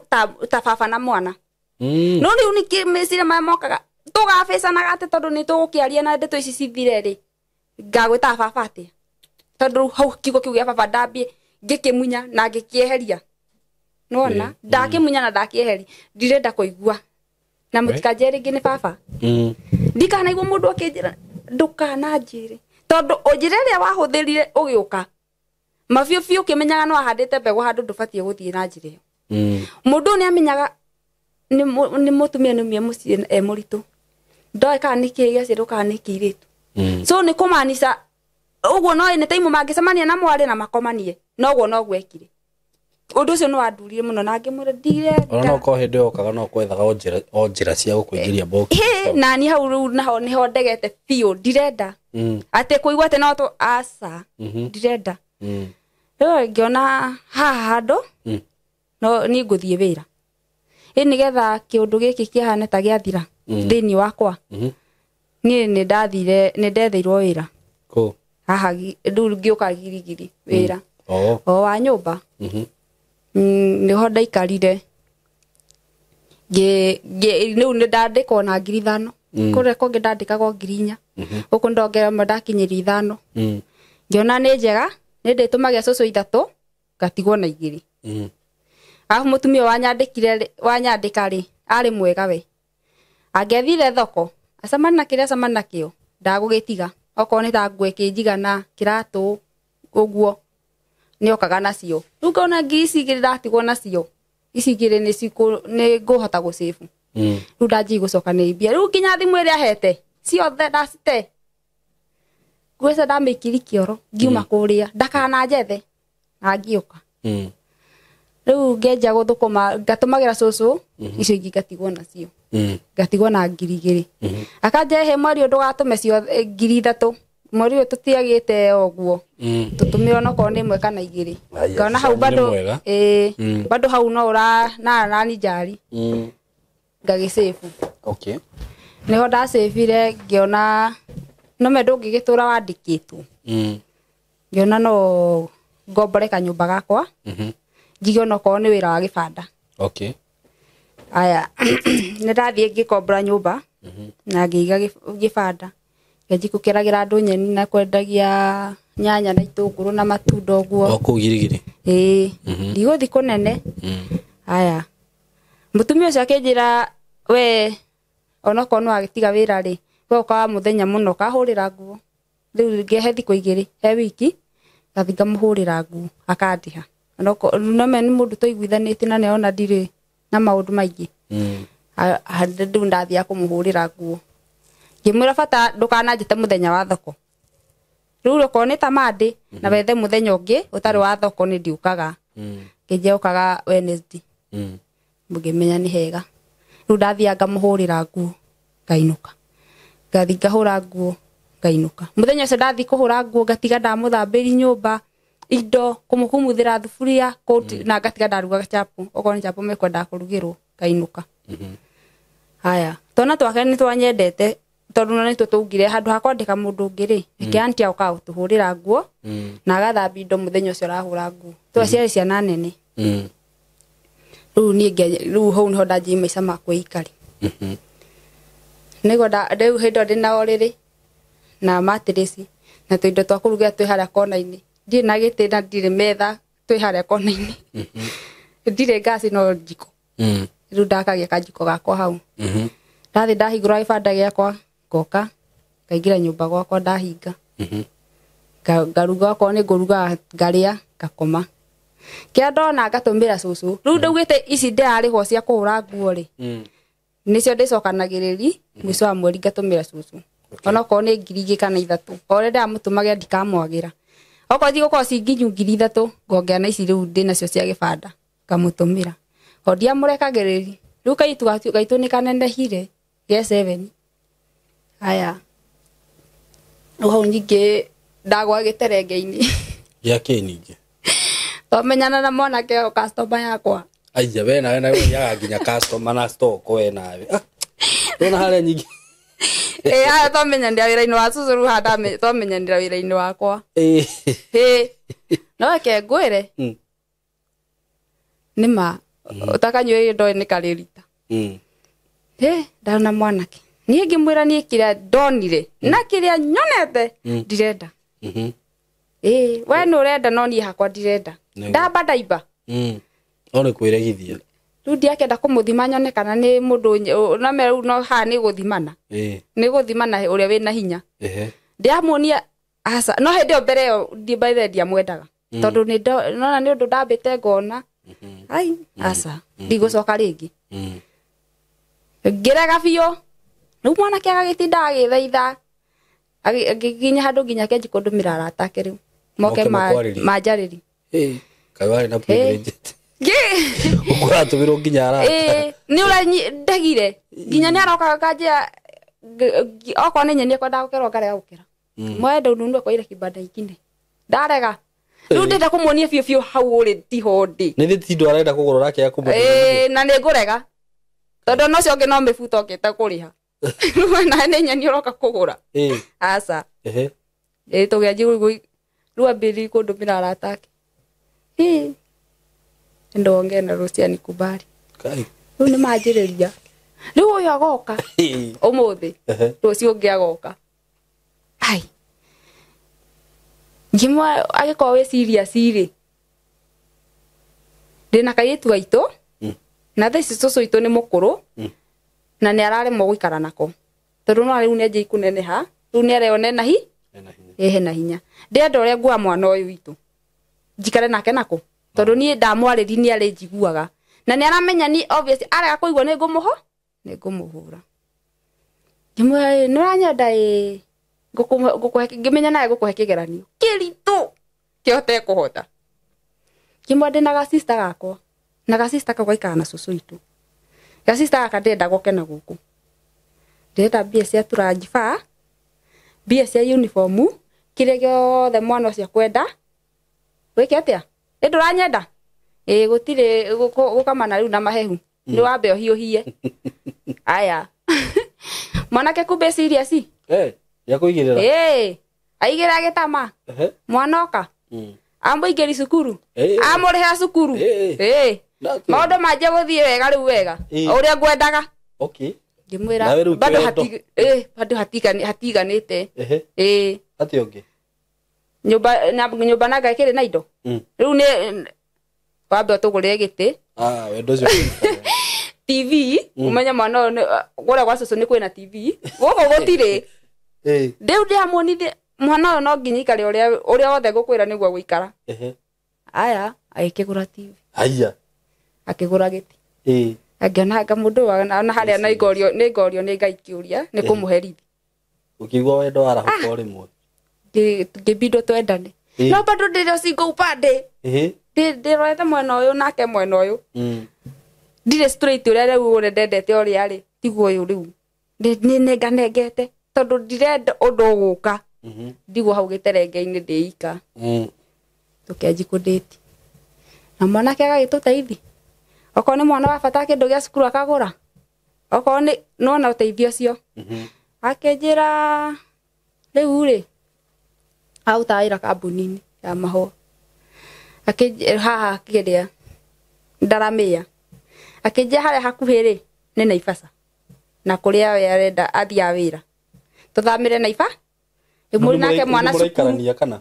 ta baba na mwana. No rĩu nĩkĩ meciria maya mokaga tũgabĩcanaga atĩ tondũ nĩ tũgũkĩaria na ndeto ici cithire rĩ ngagwĩtaga baba atĩa? Tondũ hau kiugo kĩu gĩa baba ndambie ngĩkĩmunya na ngĩkĩeheria. Nĩwona ndakĩmunya na ndakĩeheria ndirenda kũigua na mũtikanjĩre rĩngĩ nĩ baba. Ndikanaigua mũndũ akĩnjĩra ndũkananjĩre tondũ njĩra ĩrĩa wahũthĩrire ũgĩũka mabiũ biũ ũkĩmenyaga no ahandĩte mbegũ handũ ndũbatiĩ gũthiĩ na njĩra ĩyo. Mũndũ nĩ amenyaga nĩ mũtumia nĩ ũmie mũciĩ e mũritũ ndoĩ kana nĩ kĩĩ gĩaciarwo kana nĩ kĩirĩtu. So nĩ kũmaanica ũguo no nĩ taimu mangĩcemania na mwarĩ na makomanie noguo noguo ekire. Ũndũ ũcio nĩ wandurire mũno na ngĩmwĩra ndirenda. Ona no korwo hĩndĩ ĩyo okaga no kwethaga o njĩra cia gũkũingĩria box. Na niĩ hau rĩu naho nĩho ndegete biũ ndirenda. Atĩ kũigua atĩ no tũ aca ndirenda. Rĩu ngĩona haha handũ no niĩ ngũthiĩ wĩra. Ĩ nĩgetha kĩũndũ gĩkĩ kĩhane ta gĩathira thĩinĩ wakwa. Niĩ nĩ ndathire nĩ ndetheirwo wĩra. Kũ? Haha rĩu ngĩũka Girigiri wĩra. O wa nyũmba. Nĩho ndaikarire. Rĩu nĩ ndandĩkwo na 5,000. Kũrĩa kũngĩ ndandĩkagwo 4,000. Gũkũ ndongerera ĩmwe ndakinyĩria 5. Ngĩona nĩ njega, nĩ ndĩtũmagia cũcũ 3 ngatigwo na 2. Arabu mũtumia wanyandĩka rĩ, arĩ mwega we. Angĩathire thoko, acemani na kĩrĩa acemani nakĩo, ndagũgĩtiga. Okorwo nĩ ta nguo ĩkĩnjigana, kĩratũ, ũguo, nĩokaga nacio. Rĩu ngona ngiri ici igĩrĩ ndatigwo nacio, ici igĩrĩ nĩ ngũhota gũcĩbu. Rĩu ndanjia gũcokanĩrĩria mbia. Rĩu nginya thimũ ĩrĩa ahete, ciothe ndacite. Nguo icio ndamĩikiri kĩoro, ngiuma kũrĩa, ndakananjethe, na ngĩũka. Rĩu ngenja gũthũkũma, ngatũmagĩra cũcũ, icio ingĩ ngatigwo nacio. Ngatigwo na 2,000. Akanja he mweri ũyũ ndũgatũme ciothe 3,000. Mweri ũyũ tũtiagĩte ũguo. Tũtũmĩre onokorwo nĩ 1 kana 2. Ngona hau bado, bado hau no ũra na njari. Ngagĩcĩbu. Okay. Nĩho ndacĩbire ngĩona no me ndũngĩgĩtũra wandĩkĩtwo. Ngĩona no ngombore kanyũmba gakwa. Njige onokorwo nĩ wĩra wa gĩbanda. Okay. Aya, nĩ ndathiĩ ngĩkombora nyũmba na ngĩiga gĩbanda. Ngĩanjia gũkeragĩra andũ nyeni na kwendagia nyanya na itũngũrũ na matunda ũguo. O kũu Girigiri? Ĩĩ. Ndigũthiĩ kũnene. Aya. Mũtumia ũcio akĩnjĩra we onokorwo nĩ wagĩtiga wĩra rĩ, we ũkaga mũthenya mũno kahũrĩra nguo. Rĩu ngehe thikũ 2 he wiki, ngathiĩ ngamũhũrĩra nguo akandĩha. Onokorwo no me nĩ mũndũ tũiguithanĩtie na nĩona ndirĩ na maũndũ maingĩ. Rĩu ndathiaga kũmũhũrĩra nguo. Ngĩmwĩra bata ndũkananjĩte mũthenya wa thoko. Rĩu okorwo nĩ ta Monday, na wethe mũthenya ũngĩ ũtarĩ wa thoko nĩ ndiũkaga. Ngĩnjia ũkaga Wednesday. Ngĩmenya nĩ hega. Rĩu ndathiaga ngamũhũrĩra nguo, ngainũka. Ngathiĩ ngahũra nguo, ngainũka. Mũthenya ũcio ndathiĩ kũhũra nguo, ngatiga ndamũthambĩria nyũmba, indo, kũmũkumuthĩra thuburia, na ngatiga ndaruga chapo. Okorwo nĩ chapo mekwendaga kũrugĩrwo, ngainũka. Haya, twana twake nĩ twanyendete, tondũ na nĩtwo twaugire handũ ha kwandĩka mũndũ ũngĩ rĩ, reke auntie okaga gũtũhũrĩra nguo, na agathambia indo mũthenya ũcio arahũra nguo. Twaciarĩ ciana nene. Rĩu niĩ rĩu hau nĩho ndanjirie maica ma kwĩikari. Nĩguo rĩu hĩndĩ ĩyo ndĩna ũrĩrĩ na matirĩci na tũindo twa kũrugĩra twĩ harĩa kona-inĩ. Ndirĩ na gĩtĩ na ndirĩ metha, twĩ harĩa kona-inĩ. Ndirĩ ngaci no njiko. Rĩu ndakagia kanjiko gakwa hau. Ndathiĩ ndahingũra gĩbanda gĩakwa, ngoka, ngaingĩra nyũmba gwakwa ndahinga. Ngaruga okorwo nĩ ngũruga ngarĩa, ngakoma. Kĩrĩa ndona ngatũmĩra cũcũ. Rĩu ndaugĩte ici ndĩrarĩhwo cia kũhũra nguo rĩ, nĩcio ndĩcokanagĩrĩria mũico wa mweri ngatũmĩra cũcũ. Onokorwo nĩ 2,000 kana 3. O ũrĩa ndĩramũtũmagĩra ndikamwagĩra. Okorwo cigũkorwo ci nginyu 3,000, ngongera na ici rĩu ndĩnacio cia gĩbanda, ngamũtũmĩra. O ndiamũrekagĩrĩria. Rĩu kairĩtu gaitũ nĩ kanenehire, ge 7. Aya. Rĩu hau ningĩ ndagwa gĩterenge-inĩ. Gĩa kĩ ningĩ? Twamenyana na mwanake o customer yakwa. Aija, we nawe nawe ũthiaga nginya customer na stock we nawe. Wona harĩa nyingĩ. Haya twamenyanĩra wĩra-inĩ wa cũcũ, rĩu haha twamenyanĩra wĩra-inĩ wakwa. No reke ngwĩre. Nĩ ma, ũtakanyuĩrĩire ndoĩ nĩ karĩ rita. Ndona mwanake. Niĩ ngĩmwĩra niĩ kĩrĩa ndonire, na kĩrĩa nyonete, ndirenda. We nĩ ũrenda no niĩ hakwa ndirenda. Ndamba ndaimba. No nĩ kwĩregithia. Rĩu ndiakĩenda kũmũthima nyone kana nĩ mũndũ no me rĩu no haha nĩ gũthimana. Nĩ gũthimana ũrĩa wĩna hinya. Ndiamuonia aca, no hĩndĩ ĩyo mbere ĩyo by the way ndiamwendaga. Tondũ nĩ nona nĩ ũndũ ndambĩte ngona. Ai, aca, ndigũcoka rĩngĩ. Ngĩrega biũ. Rĩu mwanake agagĩtinda agĩthaitha. Agĩkinya handũ nginya akĩanjia kũndũmĩra arata ake rĩu. Moke Moke makwarĩrie. manjarĩrie. Kaĩ warĩ na privilege. Ũkũratũmĩrwo nginya arata. Nĩ ũrandegire. Nginya nĩ aroka akanjĩra, okorwo nĩ nyeni ekwendaga gũkerwo ngarega gũkera. Mwende ũndũ nĩ akoire kibanda ikine. Ndarega. Rĩu ndĩrenda kũmuonia biũ biũ hau ũrĩ tiho ndĩ. Nĩ thĩ ti ndũ arenda kũgũra ũrakĩaga kũmũthimĩra. Na nĩ ngũrega. Tondũ ona ũcio ũngĩ no mĩbuto okĩte kũrĩha. Rĩu na nĩ nyeni ũroka kũgũra. Aca. Tũgĩanjia rĩu ambĩrĩrie kũndũmĩra arata ake. Ndonge na Rusia nikubali. Kai. Rĩu nĩ manjĩrĩria. Rĩu ũyũ agoka ũmũthĩ, rũciũ ũngĩ agoka. Ai. Ngĩmwa agĩkorwo wĩ serious rĩ. Ndĩna kairĩtu gaitũ. Na thaa ici cũcũ witũ nĩ mũkũrũ. Na nĩ araremwo gũikara nako. Tondũ no rĩu nĩ anjĩi kũneneha, rĩu nĩ areyona ena hi? Ena hinya. Ndĩrenda ũrĩa nguoya mwana ũyũ witũ. Njikare nake nakũ? Tondũ niĩ ndamwarĩria nĩ arĩnjiguaga. Na nĩ aramenya ni obviously arega kũigua nĩ ngũmũho? Nĩ ngũmũhũra. Ngĩmwĩra nĩ ũranyenda ĩ ngũkũhe ngĩmenya nawe ngũkũhe kĩgeranio kĩritũ kĩhote kũhota. Ngĩmwĩra ndĩna ga sister gakwa na ga sister kau gaikaraga na cũcũ witũ. Ga sister gaka ndĩrenda goke na gũkũ. Ndĩrenda mbia cia transfer, mbia cia uniform, kĩrĩa gĩothe mwana ũcio akwenda. Wĩke atĩa? Ĩ ndũranyenda? Ĩ gũtirĩ gũkamana rĩu na mahehu. Nĩ wambe ũhiũhie. Aya. Mwanake kumbe serious. Ya kũigĩrĩra. Ĩ aigĩrĩra gĩtama. Mwana oka. Amũingĩri cukuru. Amũrĩhĩra cukuru. Ĩ. Maũndũ manjia gũthiĩ wega rĩu wega. Ũrĩa ngwendaga. Okay. Ngĩmwĩra bado bado hatiganĩte. Ĩ. Atĩa ũngĩ? Nyũmba na ngai kĩrĩ na indo. Rĩu nĩ wambe ũtũgũrĩre gĩtĩ. Wendo ũcio. TV, ũmenye mwana ũyũ kũrĩa gwa cũcũ nĩ kwĩna TV. Gũkũ gũtirĩ. Rĩu ndĩramuonithia mwana ũyũ no nginya aikare ũrĩa wothe ngũkwĩra nĩguo gũikara. Aya, agĩkĩgũra TV. Haiya. Akĩgũra gĩtĩ. Angĩona anga mũndũ ona harĩa nĩ ngorio nĩ Ngai kĩũria nĩ kũmũherithia. Ũkĩigua wendo warahũka o rĩmwe. Ngĩbindwo twendane. No bado ndĩrĩ single upande. Ndĩrorete mwena ũyũ nake mwena ũyũ. Ndirĩ straight ũrĩa rĩu ũrĩa ndendete ũrĩa rĩ tiguo ũyũ rĩu. Nĩ nenganengete tondũ ndirenda ũndũ ũgũka. Ndigwo hau gĩterenge-inĩ ndĩika. Tũkĩanji kũndĩti. Na mwanake agagĩtũteithia. Okorwo nĩ mwana wa bata kĩndũ gĩa cukuru akagũra. Okorwo nĩ nona ũteithio ũcio. Akĩnjĩra rĩu rĩ arutaga wĩra kambuni-inĩ ya mahũa. Akĩnjĩra haha kĩrĩa Ndaramĩa. Akĩnjĩra harĩa hakuhĩ rĩ nĩ Naivasha. Na kũrĩa we arenda athiaga wĩra. Tũthamĩre Naivasha. Ĩmwe nake mwana cukuru. Kana?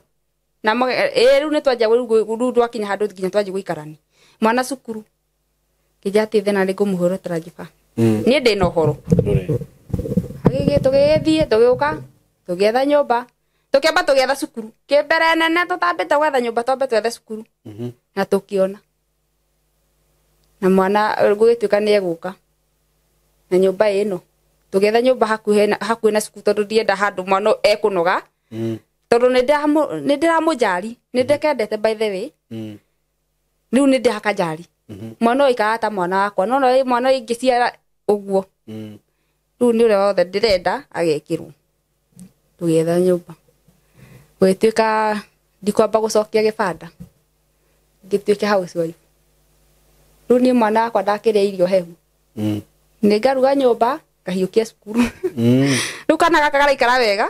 Na rĩu nĩ twanjia rĩu twakinya handũ nginya twanjia gũikarania. Mwana cukuru. Ngĩnjĩra atĩ thĩna nĩ ngũmũhũra transfer. Niĩ ndĩna ũhoro. Tũgĩgĩthiĩ tũgĩũka tũgĩetha nyũmba. Tũkĩamba tũgĩetha cukuru. Kĩmbere nene tũtambĩte gwetha nyũmba twambe twethe cukuru. Na tũkĩona. Na mwana gũgĩtuĩka nĩ egũka. Na nyũmba ĩno. Tũgĩetha nyũmba hakuhĩ na cukuru tondũ ndienda handũ mwana ekũnoga. Tondũ nĩ ndĩramũnjari. Nĩ ndĩkendete by the way. Rĩu nĩ ndĩrakanjari. Mwana ũyũ aikaraga ta mwana wakwa. No mwana ũyũ ingĩciara ũguo. Rĩu nĩ ũrĩa wothe ndĩrenda agekĩrwo. Tũgĩetha nyũmba. Gũgĩtuĩka ndikwamba gũcokia gĩbanda. Ngĩtuĩke housewife. Rĩu niĩ mwana wakwa ndakĩrĩa irio hehu. Nĩ ngaruga nyũmba ngahiũkia cukuru. Rĩu kana gaka garaikara wega.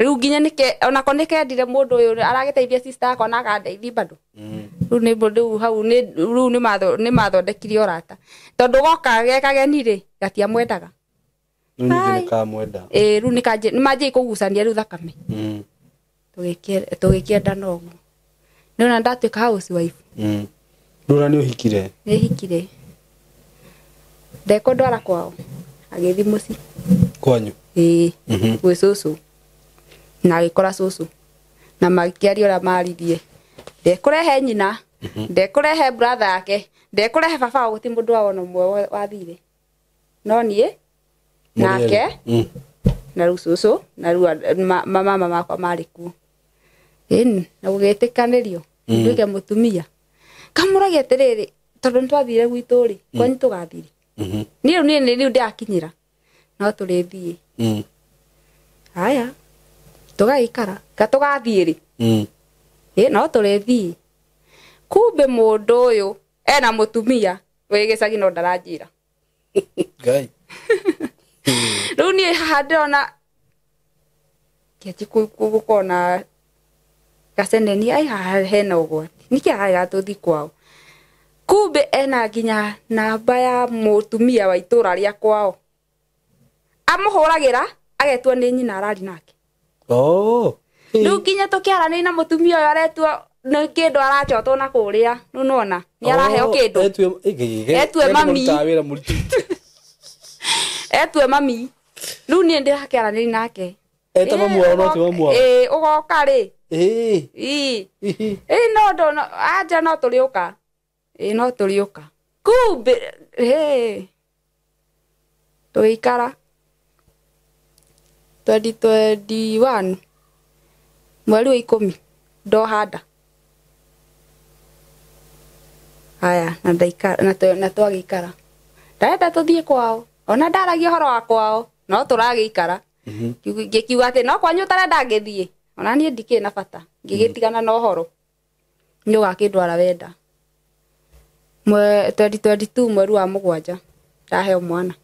Rĩu nginya nĩke onako nĩkendire mũndũ ũyũ aragĩteithia sister yakwa na akandeithia bado. Rĩu nĩ rĩu hau nĩ rĩu nĩ mathondekire ũrata. Tondũ goka ge kageni rĩ gatiamwendaga. Rĩu ningĩ nĩkamwenda. Ĩ rĩu nĩ manjia kũgucania rĩu thakame. Tũgĩkĩendana ũguo. Nĩ ona ndatuĩka housewife. Rĩu na nĩ ũhikire? Nĩ hikire. Ndekũndwara kwao. Agĩthiĩ mũciĩ. Kwanyu? Ĩĩ. Gwĩ cũcũ. Na agĩkora cũcũ. Na makĩaria ũrĩa maririe. Ndekũrehe nyina. Ndekũrehe brother yake. Ndekũrehe baba wao gũtirĩ mũndũ wao ona ũmwe wathire. No niĩ nake na rĩu cũcũ na rĩu mama makwa marĩ kuo. Ĩni na gũgĩtĩkanĩrio nduĩke mũtumia. Kamũragia atĩrĩrĩ tondũ nĩ twathire gwitũ rĩ kwanyu tũgathire. Niĩ rĩu niĩ rĩu ndĩrakinyĩra no tũrĩthiĩ. Haya tũgaikara ka tũgathiĩ rĩ. Ĩ no tũrĩthiĩ. Kumbe mũndũ ũyũ ena mũtumia wĩ gĩcagi no ndaranjĩra. Ngai. Rĩu niĩ haha ndĩrona kĩanji gũkorwo na gaceneni ai haha hena ũgwati. Nĩkĩ haha tũthiĩ kwao. Kumbe ena nginya namba ya mũtumia wa itũra rĩa kwao. Amũhũragĩra agetua nĩ nyina arari nake. Oh. Rĩu nginya tũkĩaranĩria na mũtumia ũyũ aretua nĩ kĩndũ arachotwo na kũrĩa. Rĩu nĩwona nĩ araheo kĩndũ. Etue mami. Etue mami. Rĩu niĩ ndĩrakĩaranĩria nake. Eta mamu wao no ti mamu wao. Ĩĩ ũgoka rĩ. Ĩĩ. Ĩĩ. Ĩĩ no ndo anja no tũrĩũka. Ĩĩ no tũrĩũka. Kumbe ĩĩ. Tũgĩikara 2021 mweri wa 10 ndohanda. Haya na ndaikara na twagĩikara. Ndarenda tũthiĩ kwao. Ona ndaragia ũhoro wa kwao no tũragĩikara. Ngĩkiuga atĩ no kwanyu ũtarenda ngĩthiĩ. Ona niĩ ndikĩrĩ na bata. Ngĩgĩtigana na ũhoro. Nĩ ũgakĩndwara wenda. 2022 mweri wa 7 ndaheo mwana.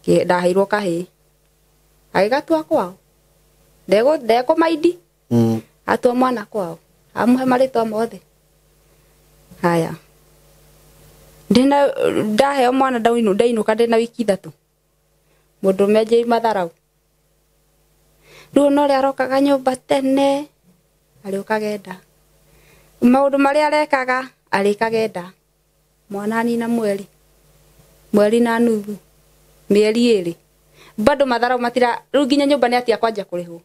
Ndaheirwo kahĩĩ. Agĩgatua kwao. Ndekũmaindi. Atua mwana kwao. Amũhe marĩtwa mothe. Haya. Ndina ndaheo mwana ndainũka ndĩna wiki 3. Mũndũrũme anjĩri matharau. Rĩu ona ũrĩa arokaga nyũmba tene arĩũkaga enda. Maũndũ marĩa arekaga arĩkaga enda. Mwana anina mweri. Mweri na nuthu. Mĩeri 2. Bado matharau matira rĩu nginya nyũmba nĩ atia kwanja kũrĩhwo.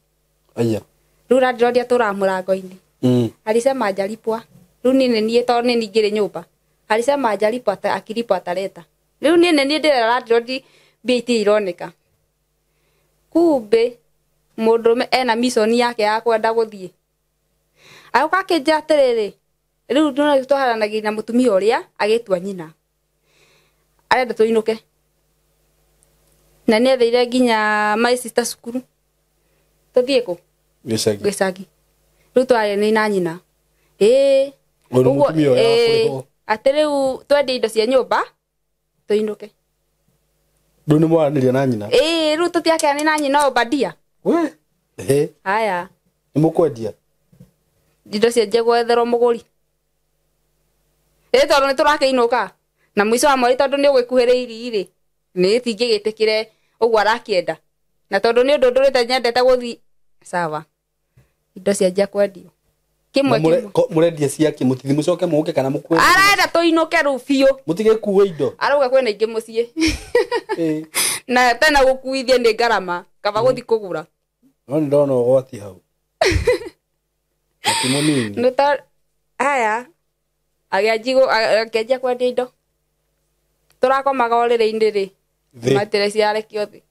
Aya. Rĩu landlord atũraga mũrango-inĩ. Alisema hajalipwa. Rĩu niĩ nĩ tondũ nĩ ningĩrĩ nyũmba. Alisema hajalipwa akilipwa ataleta. Rĩu niĩ nĩ ndĩrera landlord mbia itirĩ ironeka. Kumbe mũndũrũme ena mission yake ya kwenda gũthiĩ. Agĩũka akĩnjĩra atĩrĩrĩ, rĩu nĩ twaharanagĩria na mũtumia ũrĩa agĩtua nyina. Arenda tũinũke. Na nĩetheire nginya my sister cukuru. Tũthiĩ kũ? Gĩcagi. Gĩcagi. Rĩu twaranĩria na nyina. Ĩĩ. Ũyũ mũtumia ũrĩa wa kũrĩhwo. Atĩ rĩu twendie indo cia nyũmba tũinũke. Rĩu nĩ mwaranĩria na nyina? Ĩĩ, rĩu tũtiakĩaranĩria na nyina o bandia. We. Ĩhĩ. Haya. Nĩ mũkwendia? Indo cianjia gwetherwo mũgũri. Ĩĩ tondũ nĩ tũrakĩinũka. Na mũico wa mweri tondũ nĩ ũgĩkuhĩrĩirie rĩ, nĩ tingĩgĩtĩkĩre ũguo arakĩenda. Na tondũ nĩ ũndũ ndũrĩte nyendete gũthiĩ. Sawa. Indo cianjia kwendio. Kĩmwe kĩmwe. Mũrendia ciake mũtithi mũcoke mũke kana mũkwendia? Arenda tũinũke rĩu biũ. Mũtigĩkue indo. Arauga kwĩna ingĩ mũciĩ. Ĩĩ. Na tena gũkuithia nĩ ngarama, kaba gũthiĩ kũgũra. No nĩ ndona ũgwati hau. Ti mũnini. Nĩ ta haya. Akĩanjia kwendia indo. Tũrakomaga ũrĩrĩ-inĩ rĩ. Matire ciarekio thĩ.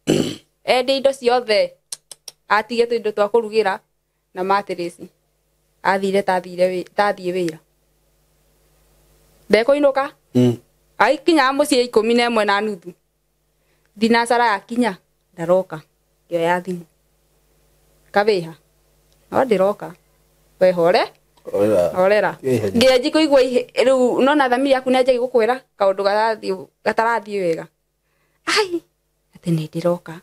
Endia indo ciothe. Atige tũindo twa kũrugĩra na matirĩci. Athire tathiĩ wĩra. Ndekũinũka. Agĩkinyaga mũciĩ 11:30. Thinacara yakinya ndaroka. Ngĩoya thimũ. Kabĩha. No ndĩroka. We hore. Horera. Ngĩanjia kũigua rĩu nona thamiri yaku nĩyanjagia gũkwĩra kaũndũ gatarathiĩ wega. Ai, atĩ nĩ ndĩroka.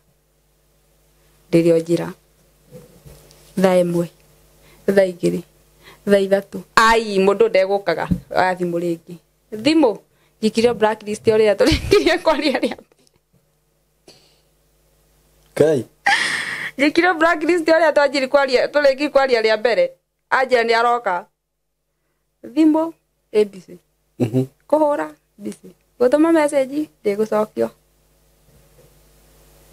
Ndĩrĩ o njĩra. Thaa 1, thaa 2, thaa 3. Ai, mũndũ ndegũkaga. Oya thimũ rĩngĩ. Thimũ njikirio blacklist ũrĩa tũrĩkirie kwaria rĩa. Ngai. Njikirio blacklist ũrĩa twanjirie kwaria, tũrĩkirie kwaria rĩa mbere. Anjĩra nĩ aroka. Thimũ ĩ busy. Kũhũra busy. Gũtũma message ndĩgũcokio.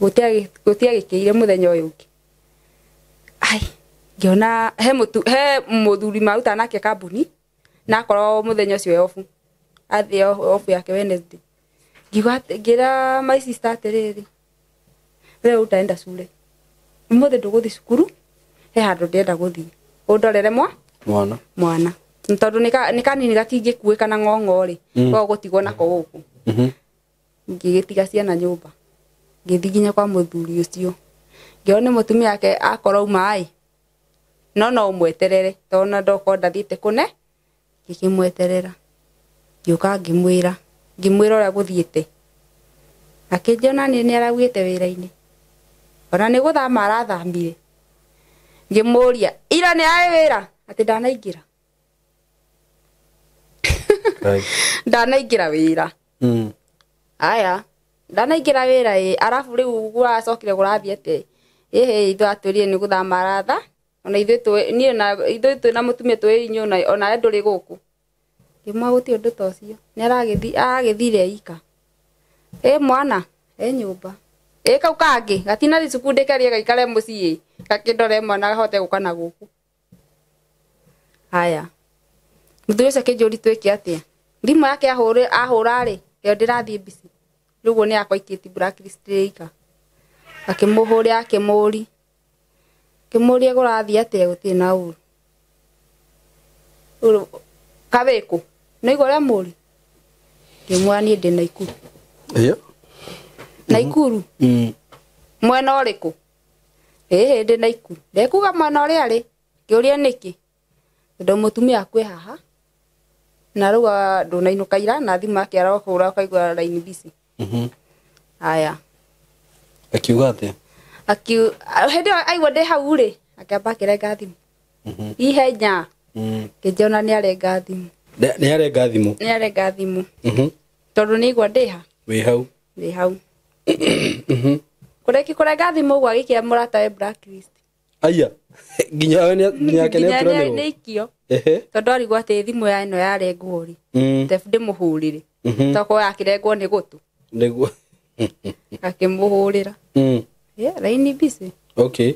Gũtiagĩkĩire mũthenya ũyũ ũngĩ. Ai, ngĩona he mũthuri marutaga nake kambuni na akorwo mũthenya ũcio e off. Athiĩ off yake Wednesday. Ngiuga ngĩra my sister atĩrĩrĩ, we utaenda cure. Ũmũthĩ ndũgũthiĩ cukuru, he handũ ndĩrenda gũthiĩ. Ũndorere mwana. Mwana. Tondũ nĩ kanini gatingĩkuĩka na ng'ong'o rĩ, koguo gũtigwo nako gũkũ. Ngĩgĩtiga ciana nyũmba. Ngĩthiĩ nginya kwa mũthuri ũcio. Ngĩona nĩ mũtumia wake akorwo auma ĩ, no no ũmweterere tondũ ona ndokorwo ndathiĩte kũne, ngĩkĩmweterera. Ngĩũka ngĩmwĩra ũrĩa gũthiĩte. Akĩnjĩra ona niĩ nĩ araugĩte wĩra-inĩ. Ona nĩ gũthama arathamire. Ngĩmũria, ira nĩ arĩ wĩra? Atĩ ndanaingĩra. Ndanaingĩra wĩra. Aya, ndanaingĩra wĩra ĩ, arabu rĩu gũracokire gũrathiĩ atĩa? Ĩhĩ, ithuĩ atwĩrire nĩ gũthama aratha. Ona ithuĩ twĩ niĩ na ithuĩ twĩ na mũtumia twĩ inyuĩ onawe ndũrĩ gũkũ. Ngĩmwĩra gũtirĩ ũndũ ta ũcio. Nĩ aragĩthire ika. Ĩ mwana, ĩ nyũmba. Ĩ kau kangĩ, gatinathiĩ cukuru ndĩkerie gaikare mũciĩ. Gakĩndore mwana gahote gũka na gũkũ. Haya. Mũthuri ũcio akĩnjũria twĩke atĩa. Thimũ yake ahũra rĩ, ĩyo ndĩrathiĩ mbici. Rĩu ũguo nĩ yakwa ikĩtie blacklist ika. Akĩmũhũrĩra akĩmũũria. Akĩmũũria kũrathiĩ atĩa gũtirĩ na ũru. Kawĩkũ? Nĩaigua ũrĩa mũri? Ngĩmwĩra niĩ ndĩ Naikuru. Ĩyo. Naikuru? Mwena ũrĩkũ? Ĩhĩ ndĩ Naikuru. Ndekuga mwena ũrĩa arĩ. Ngĩũria nĩkĩ? Tondũ mũtumia akue haha. Na rĩu ndũnainũka ira na thimũ yake arahũra ũkaigua line busy. Aya. Akiuga atĩa? Hĩndĩ ĩyo aigua ndĩ hau rĩ, akĩamba akĩrenga thimũ. Ihenya. Ngĩnjona nĩ arenga thimũ. Nĩ arenga thimũ? Nĩ arenga thimũ. Tondũ nĩ aigua ndĩ ha? Wĩ hau. Ndĩ hau. Kũrenga thimũ ũguo agĩikĩra mũratawe blacklist. Aya. Nginya we nginya yake nĩ Nginya aturanĩrwo? nĩ ikio. Ehe. Tondũ arigwo atĩ thimũ ya ĩno yarengwo rĩ. Tebũ ndĩmũhũrĩre. Tokorwo yakĩrengwo nĩ gũtũ. Nĩguo. Akĩmũhũrĩra. Yeah, line busy. Okay.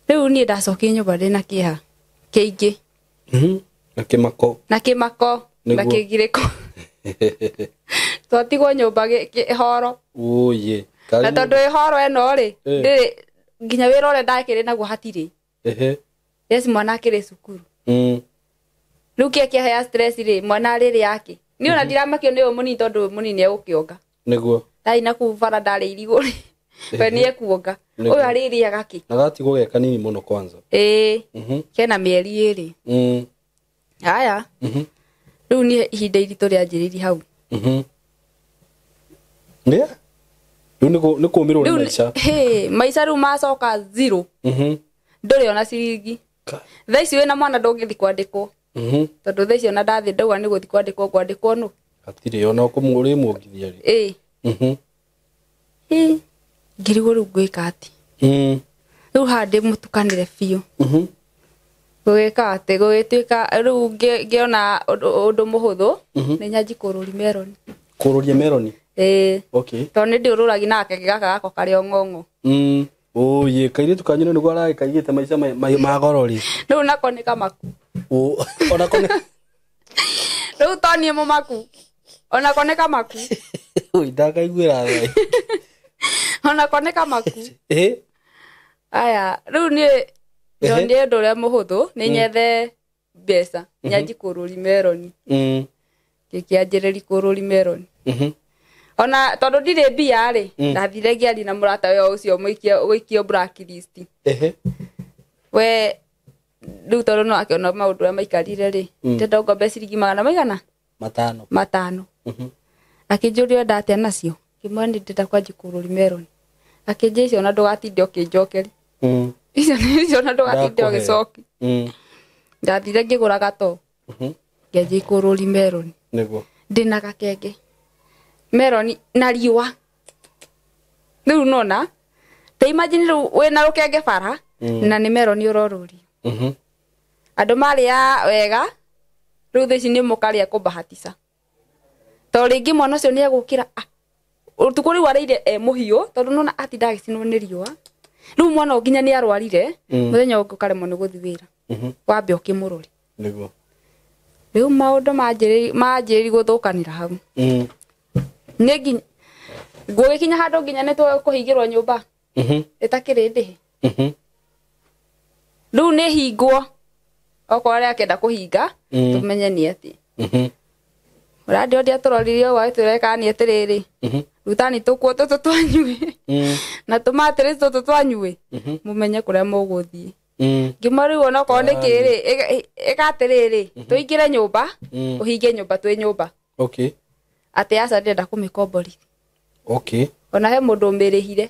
Rĩu niĩ ndacokire nyũmba ndĩ na kĩeha kĩingĩ. Na kĩmako. Na kĩmako. Na kĩgirĩko. Twatigwo nyũmba horo. Ũyĩ. Na tondũ ĩ horo ĩno rĩ, ndĩrĩ nginya wĩra ũrĩa ndakĩrĩ naguo hatirĩ. Ehe. Yes, mwana akĩrĩ cukuru. Rĩu kĩrĩa kĩahea stress rĩ, mwana arĩrĩ yake. Niĩ ona ndiramakio nĩ ũyũ mũnini tondũ ũyũ mũnini egũkĩonga. Nĩguo. Ndarĩ na kũu bara ndarĩ irigũ rĩ. We nĩ ekuonga. Ũyũ arĩrĩaga kĩ? Na gatigwo ge kanini mũno kwanza. Ĩĩ. Kena mĩeri 2. Haya. Rĩu niĩ ihinda iritũ rĩanjĩrĩirie hau. Nĩ? Rĩu nĩ kũũmĩrwo nĩ maica. Hĩ, maica rĩu macoka zero. Ndũrĩ ona ciringi. Thaa ici wĩna mwana ndũngĩthiĩ kwandĩkwo. Tondũ thaa ici ona ndathiĩ ndauga nĩ gũthiĩ kwandĩkwo, ngwandĩkwo nũ? Hatirĩ ona ũrĩmuongithia rĩ. Ĩĩ. Hĩ, ngĩrigwo rĩu ngwĩka atĩ. Rĩu haha ndĩmũtukanĩre biũ. Gũgĩka atĩ, gũgĩtuĩka rĩu ngĩona ũndũ mũhũthũ, nĩ nyanji kũrũria meroni. Kũrũria meroni? Ĩĩ. Okay. Tondũ nĩ ndĩũrũragia na gakenge gaka gakwa karĩ o ng'ong'o. Ũyĩ, kairĩtu kanyu nĩguo aragĩkaigĩte maica ma goro rĩ. Rĩu nako nĩ kamaku. Onako nĩ Rĩu to niĩ mũmaku. Onako nĩ kamaku. Ũi, ndakaiguĩra tha. Onako nĩ kamaku. Ĩĩ. Aya, rĩu niĩ ndonire ũndũ ũrĩa mũhũthũ, nĩ nyethe mbeca, nyanji kũrũri meroni. Ngĩkĩanjĩrĩria kũrũri meroni. Ona tondũ ndirĩ mbia rĩ, ndathire ngĩaria na mũrata we ũcio mũikio blacklist. Ehe. We rĩu tondũ no akĩona maũndũ ũrĩa maikarire rĩ, ndĩrenda ngombe ciringi magana maigana? 5. 5. Akĩnjũria ũrenda atĩa nacio? Ngĩmwĩra nĩ ndĩrenda kwanjia kũrũri meroni. Akĩnjĩra icio ona ndũgatinde ũkĩnjokeria. Icio nĩ icio ona ndũgatinde Ndakũhe. ũgĩcokia. Ndathire ngĩgũra gatoo. Ngĩanjia kũrũri meroni. Nĩguo. Ndĩna gakenge. Meroni na riũa. Rĩu nona, ta imagine rĩu wĩna rũkenge bara, na nĩ meroni ũrorũria. Andũ marĩa wega, rĩu thaa ici nĩ mũkarĩa kũbahatisa. Tondũ rĩngĩ mwana ũcio nĩ egũkĩra, ũtukũ rĩu arĩire e mũhiũ, tondũ nona atinda agĩcinwo nĩ riũa. Rĩu mwana ũyũ nginya nĩ arwarire, mũthenya ũngĩ ũkaremwo nĩ gũthiĩ wĩra. Wambe ũkĩmũrore. Nĩguo. Rĩu maũndũ manjĩrĩirie gũthũkanĩra hau. Nĩ nginya gũgĩkinya handũ nginya nĩ tũkũhingĩrwo nyũmba. Ĩtakĩrĩ ndĩhe. Rĩu nĩ hingwo. Okorwo arĩa akĩenda kũhinga, tũmenye nĩ atĩ. Ũrandio ndia tũroririe ũguo agĩtwĩra kana nĩ atĩrĩrĩ. Rutani tũkuo tũtũ twanyuĩ. Na tũmatĩrĩ tũtũ twanyuĩ. Mũmenye kũrĩa mũgũthiĩ. Ngĩmwĩra rĩu onokorwo nĩ kĩrĩ, ĩka atĩrĩrĩ, tũingĩre nyũmba, ũhinge nyũmba twĩ nyũmba. Okay. Atĩ aca ndĩrenda kũmĩkomborithia. Okay. Ona he mũndũ ũmĩrĩhire.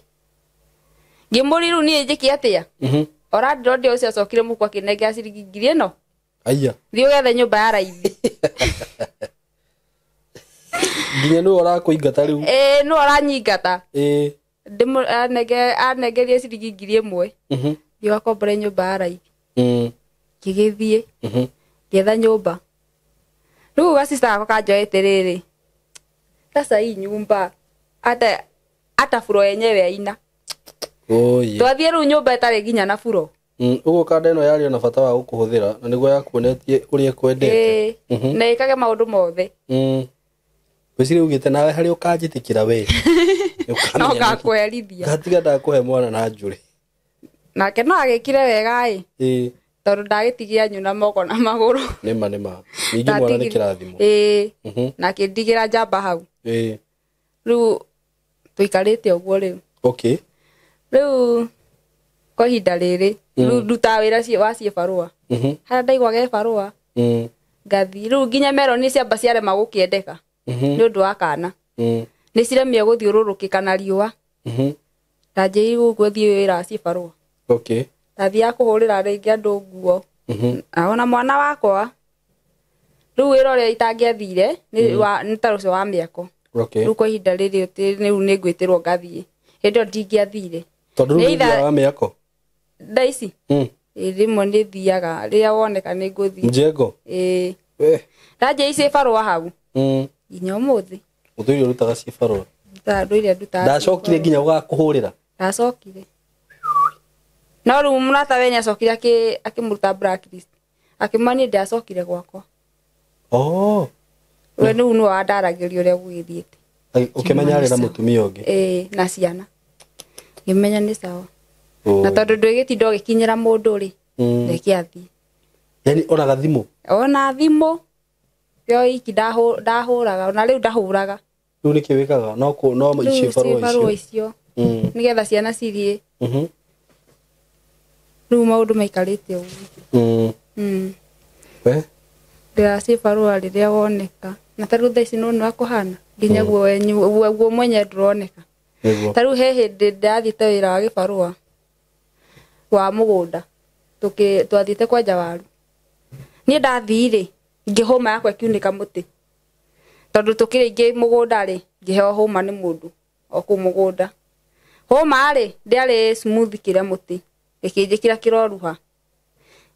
Ngĩmũria rĩu niĩ njĩke atĩa? Ora ndĩronire ũcio acokire mũhuko akĩnengera ciringi ngiri ĩno. Aya. Thiĩ ũgethe nyũmba ya raithi. Nginya nĩwe ũrakũingata rĩu. Ĩĩ, nĩwe ũranyingata. Ĩĩ. Anengerie ciringi 1,000. Thiĩ ũgakombore nyũmba ya raithi. Ngĩgĩthiĩ. Ngĩetha nyũmba. Rĩu gacista gakwa kanjoete rĩrĩ. Sasa hii nyumba hata furo yenyewe haina. Oye. Twathiĩ rĩu nyũmba ĩtarĩ nginya na furo. Ũguo kanda ĩno yarĩ ona bata wa gũkũhũthĩra na nĩguo yakuonetie ũrĩa ĩkwendete. Ĩĩ. Na ĩkage maũndũ mothe. Ngwĩciria ugĩte nawe harĩa ũkanjĩtĩkĩra we. No ngakũherithia. Ngatiga ndakũhe mwana na njũrĩ. Nake no agĩkire wega ĩ. Ĩĩ. Tondũ ndagĩtigia nyuna moko na magũrũ. Nĩma nĩma. Ningĩ mwana nĩ kĩrathimo. Ĩĩ. Na akĩndigĩra njamba hau. Ĩĩ. Rĩu tũikarĩte ũguo rĩu. Okay. Rĩu kwa ihinda rĩrĩ rĩu ndutaga wĩra wa ciĩbarũa. Harĩa ndaigua gebarũa ngathiĩ. Rĩu nginya meroni ciamba ciarema gũkĩendeka nĩ ũndũ wa kana. Nĩ ciremire gũthiũrũrũkĩka na riũa. Ndanjĩrĩirwo gũthiĩ wĩra wa ciĩbarũa. Okay. Ndathiaga kũhũrĩra rĩngĩ andũ nguo. Na ona mwana wakwa rĩu wĩra ũrĩa itangĩathire nĩ ta ũcio wa mĩako. Okay. Rĩu kwa ihinda rĩrĩ rĩu nĩ ngwĩtĩrwo ngathiĩ. Hĩndĩ ĩyo ndingĩathire. Tondũ rĩu nĩ wa mĩako? Thaa ici? Rĩmwe nĩ thiaga rĩrĩa woneka nĩ ngũthiĩ. Mjengo? Ĩĩ. We. Ndanjia ciĩbarũa hau. Nginya ũmũthĩ. Ũtũire ũrutaga ciĩbarũa? Ndũire ndutaga. Ndacokire nginya gũgakũhũrĩra? Ndacokire. No rĩu mũrata we nĩacokire akĩmũruta blacklist. Akĩmwĩra niĩ ndiacokire gwakwa. Oh. We rĩu nĩwe wandaragĩria ũrĩa gũgĩthiĩte. Ũkĩmenya arĩ na mũtumia ũngĩ? Ĩĩ, na ciana. Ngĩmenya nĩ sawa. Na tondũ ndwĩgĩtinda ũgĩkinyĩra mũndũ rĩ, reke athiĩ. Yaani ona gathimũ? Ona thimũ. Yo iki ndahũraga, ona rĩu ndahũraga. Rĩu nĩkĩ wĩkaga? No ciĩbarũa icio. Nĩgetha ciana cithiĩ. Rĩu maũndũ maikarĩte ũguo. We? Ndĩra ciĩbarũa rĩrĩa woneka. Na ta rĩu thaa ici nĩwona kũhana. Nginya guo mwenye ndũroneka. Ta rĩu he hĩndĩ ndĩrathiĩte wĩra wa gĩbarũa wa mũgũnda. Twathiĩte kwenja waru. Niĩ ndathiĩ rĩ, ngĩhũma yakwa ĩkiunĩka mũtĩ. Tondũ tũkĩrĩ aingĩ mũgũnda rĩ, ngĩheo hũma nĩ mũndũ o kũu mũgũnda. Hũma rĩ, ndĩarĩ smooth kĩrĩa mũtĩ. Ĩkĩnjĩkĩra kĩroruha.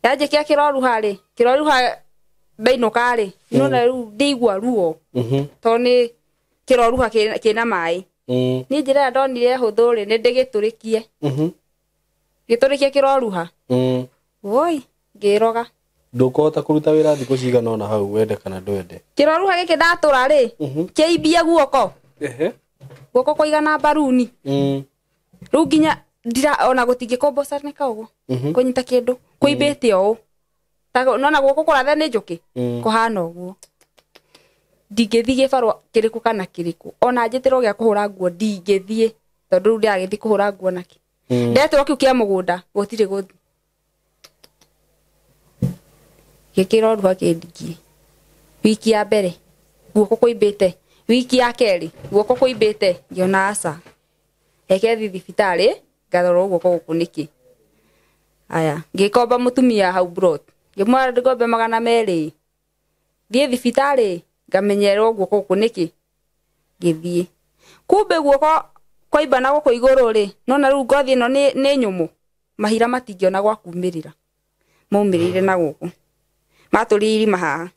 Yanjĩkĩra kĩroruha rĩ, kĩroruha ndainũka rĩ, nĩwona rĩu ndĩigua ruo. Tondũ nĩ kĩroruha kĩna maĩ. Niĩ njĩra ĩrĩa ndonire hũthũ rĩ, nĩ ndĩgĩtũrĩkie. Gĩtũrĩkie kĩroruha. Woi, ngĩroga. Ndũkũhota kũruta wĩra thikũ cigana ũna hau wende kana ndwende. Kĩroruha gĩkĩ ndatũra rĩ, kĩimbie guoko. Guoko kũigana mbaruni. Rĩu nginya ndira ona gũtingĩkombocanĩka ũguo. Kũnyita kĩndũ, kũimbĩte ũũ. Nona guoko kũrathe nĩ njũkĩ, kũhana ũguo. Ndingĩthiĩ gĩbarũa kĩrĩkũ kana kĩrĩkũ. Ona njĩtĩrwo gĩa kũhũra nguo ndingĩthiĩ. Tondũ rĩu ndĩragĩthiĩ kũhũra nguo nakĩ. Ndetĩrwo kĩu kĩa mũgũnda, gũtirĩ gũthiĩ. Gĩkĩroruha kĩndigie. Wiki ya mbere, guoko kũimbĩte. Wiki ya kerĩ, guoko kũimbĩte. Ngĩona aca. Reke thiĩ thibitarĩ, ngarorwo guoko gũkũ nĩkĩ. Aya, ngĩkomba mũtumia hau plot. Ngĩmwĩra ngombe 200. Thiĩ thibitarĩ, ngamenyerwo guoko gũkũ nĩkĩ. Ngĩthiĩ. Kumbe guoko kwaimba na gũkũ igũrũ rĩ, nona rĩu ngothi ĩno nĩ nyũmũ. Mahira matingĩona gwa kumĩrĩra. Maumĩrĩire na gũkũ. Matũrire irima haha.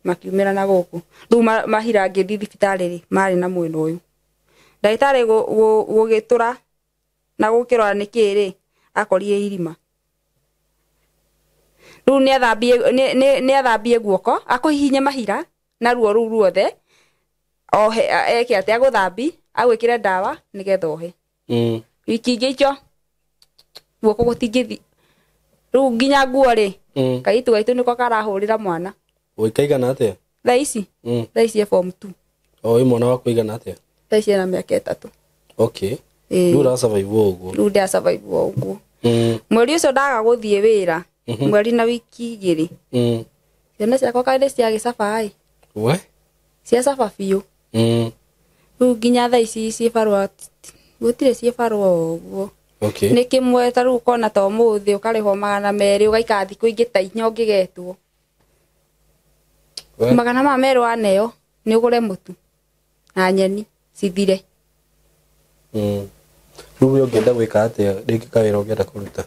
Makiumĩra na gũkũ. Rĩu mahira ngĩthiĩ thibitarĩ rĩ, marĩ na mwena ũyũ. Ndagĩtarĩ gũgĩtũra na gũkĩrora nĩkĩ rĩ, akorire irima. Rĩu nĩathambie guoko, akũhihinye mahira na ruo rũu ruothe, ohe, eke atĩ agũthambi, agwĩkĩre ndawa nĩgetha ohe. Wiki ingĩ icio guoko gũtingĩthiĩ. Rĩu nginya nguo rĩ, kairĩtu gaitũ nĩko karahũrĩra mwana. Oi, kaigana atĩa? Thaa ici? Thaa ici e form 2. Oi, mwana waku aigana atĩa? Thaa ici ena mĩaka 3. Okay. Rĩu ũra survive o ũguo? Rĩu ndĩra survive o ũguo. Mweri ũcio ndaga gũthiĩ wĩra, mweri na wiki 2. Ciana ciakwa kaĩ nĩ ciagĩcaba ĩ? We? Ciacaba biũ. Rĩu nginya thaa ici ciĩbarũa, gũtirĩ ciĩbarũa o ũguo. Okay. Nĩ kĩmwe ta rĩu ũkona ta ũmũthĩ ũkarĩhwo 200 ũgaikara thikũ ingĩ ta 4 ũngĩgetwo. 200 waneo nĩ ũgũre mũtu. Na nyeni cithire. Rĩu we ũngĩenda gwĩka atĩa rĩngĩ kawĩra ũngĩenda kũruta?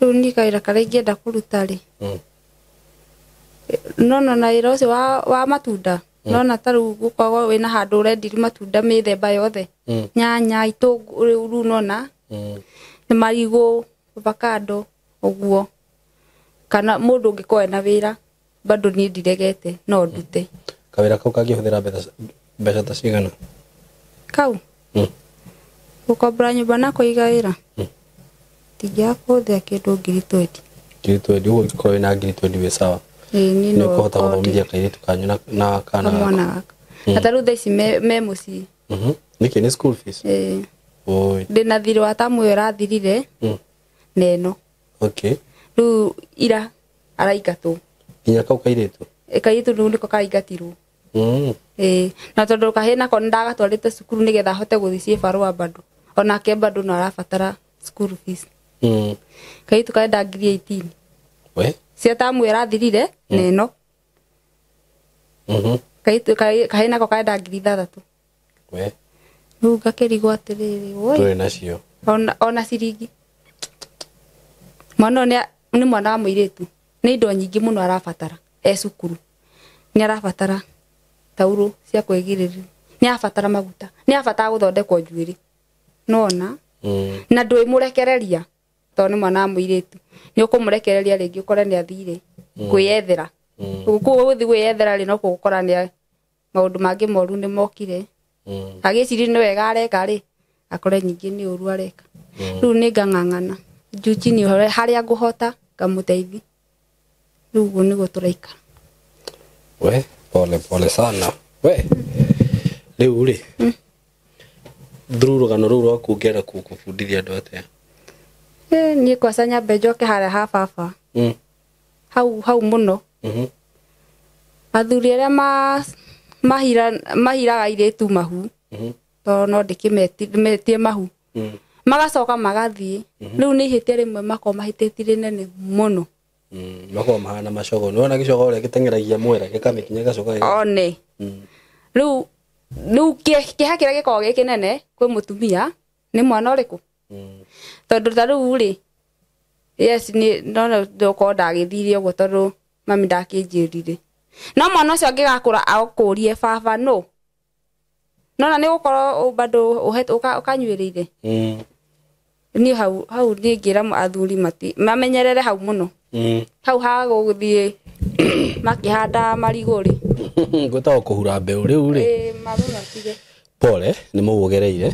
Rĩu niĩ kawĩra karĩa ingĩenda kũruta rĩ, nona na wĩra ũcio wa matunda, nona ta rĩu gũkoragwo wĩna handũ ũrendirie matunda mĩthemba yothe, nyanya, itũngũrũ, rĩu nona nĩ marigũ, avocado ũguo, kana mũndũ ũngĩkorwo ena wĩra bado niĩ ndiregete no ndute. Kawĩra kau kangĩhũthĩra mbeca ta cigana? Kau gũkombora nyũmba na kũiga wĩra tingĩaga kũhũthĩra kĩndũ 20,000. 20,000 ũguo ũngĩkorwo wĩna 20,000 wĩ sawa. Ĩĩ niĩ nĩ no ũkũhota ngorwo gũthomithia kairĩtu kanyu na kana kamwana gaka. Na ta rĩu thaa ici me mũciĩ. Nĩkĩ nĩ school fees? Ĩĩ. Oi. Ndĩna thirĩ wa tamu ĩyo ĩrathirire na ĩno. Okay. Rĩu ira araingatwo. Nginya kau kairĩtu? Kairĩtu rĩu nĩko karaingatirwo. Ĩĩ. Na tondũ kahĩĩ nako nĩndagatwarĩte cukuru nĩgetha ahote gũthiĩ ciĩbarũa bado. Onake bado no arabatara school fees. Kairĩtu karenda 18,000. We? Cia tamu ĩrathirire na ĩno. Kairĩtu kahĩĩ nako karenda 6,000. We? Rĩu ngakĩrigwo atĩrĩrĩ, woi. Ndũrĩ nacio. Ona ciringi. Mwana ũyũ nĩ mwana wa mũirĩtu. Nĩ indo nyingĩ mũno arabatara e cukuru. Nĩ arabatara taurũ cia kwĩgirĩrĩria. Nĩ arabatara maguta. Nĩ arabatara gũthondekwo njuĩrĩ. Nona? Na ndwĩmũrekereria tondũ nĩ mwana wa mũirĩtu. Nĩ ũkũmũrekereria rĩngĩ ũkore nĩ athire kwĩyethera. Kũu gũthiĩ kwĩyethera rĩ, no gũkora nĩ maũndũ mangĩ moru nĩ mokire. Agĩciria nĩ wega areka rĩ, akore nyingĩ nĩ ũru areka. Rĩu nĩ ngang'ang'ana juu chini harĩa ngũhota ngamũteithia. Rĩu ũguo nĩguo tũraikara. We, pole pole sana. We, rĩu rĩ, through rũgano rũu rwaku ũngĩenda kũbundithia andũ atĩa? Niĩ kwaca nyambe njoke harĩa ha baba. Hau mũno. Athuri arĩa mahiraga airĩtu mahu, tondũ no ndĩkĩmetie mahu, magacoka magathiĩ. Rĩu nĩ ihĩtia rĩmwe makoragwo mahĩtĩtie rĩnene mũno. Makoragwo mahana macogo. Nĩwona gĩcogo ũrĩa gĩteng'eragia mwera gĩkamĩkinya gĩgacoka One. Rĩu kĩeha kĩrĩa gĩkoragwo gĩ kĩnene kwĩ mũtumia nĩ mwana ũrĩkũ? Tondũ ta rĩu rĩ, yes, nĩ no ndũkorwo ndagĩthire ũguo tondũ mami ndakĩnjĩrire. No mwana ũcio angĩgakũra akũrie baba no. Nona nĩ gũkorwo bado ũkanyuĩrĩire. Niĩ hau niĩ ngĩra athuri mamenyerere hau mũno. Hau ha gũthiĩ makĩhanda marigũ rĩ. Ngwĩtagwo kũhura mbeũ rĩu rĩ. Ĩĩ, maru matige. Pole, nĩ mũguo ũgereire.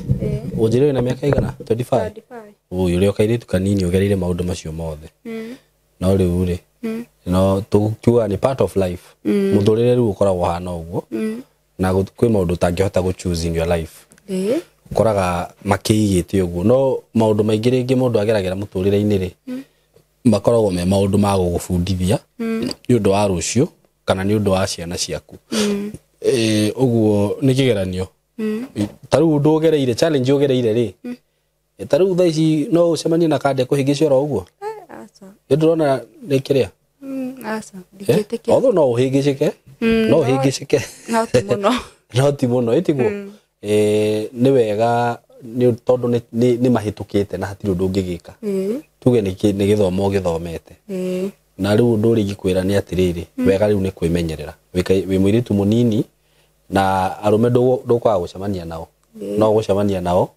Ũnjĩre wĩna mĩaka igana? 25? 25. Ũyũ ũrĩa kairĩtu kanini ũgereire maũndũ macio mothe. No rĩu rĩ, no tũkiuga nĩ part of life. Mũtũrĩre rĩu ũkoragwo ũhana ũguo. Na kwĩ maũndũ ũtangĩhota gũ choose in your life. Ũkoraga makĩigĩte ũguo. No maũndũ maingĩ rĩngĩ mũndũ ageragĩra mũtũrĩre-inĩ rĩ, makoragwo me maũndũ ma gũgũbundithia nĩ ũndũ wa rũciũ kana nĩ ũndũ wa ciana ciaku. Ũguo nĩ kĩgeranio. Ta rĩu ũndũ ũgereire, challenge ũgereire rĩ, ta rĩu thaa ici no ũcemanie na kande kũhĩngĩca oro ũguo? Aca. Nĩ ndĩrona nĩ kĩrĩa? Aca, ndingĩtĩkĩra. Although no ũhĩngĩcĩke, no ũhĩngĩcĩke. No ti mũno. No ti mũno, ĩtiguo? Nĩ wega nĩ tondũ nĩ mahĩtũkĩte na hatirĩ ũndũ ũngĩgĩka. Tuge nĩ gĩthomo ũgĩthomete. Na rĩu ũndũ ũrĩa ingĩkwĩra nĩ atĩrĩrĩ, wega rĩu nĩ kwĩmenyerera. Wĩ mũirĩtu mũnini na arũme ndũkwaga gũcemania nao. No gũcemania nao.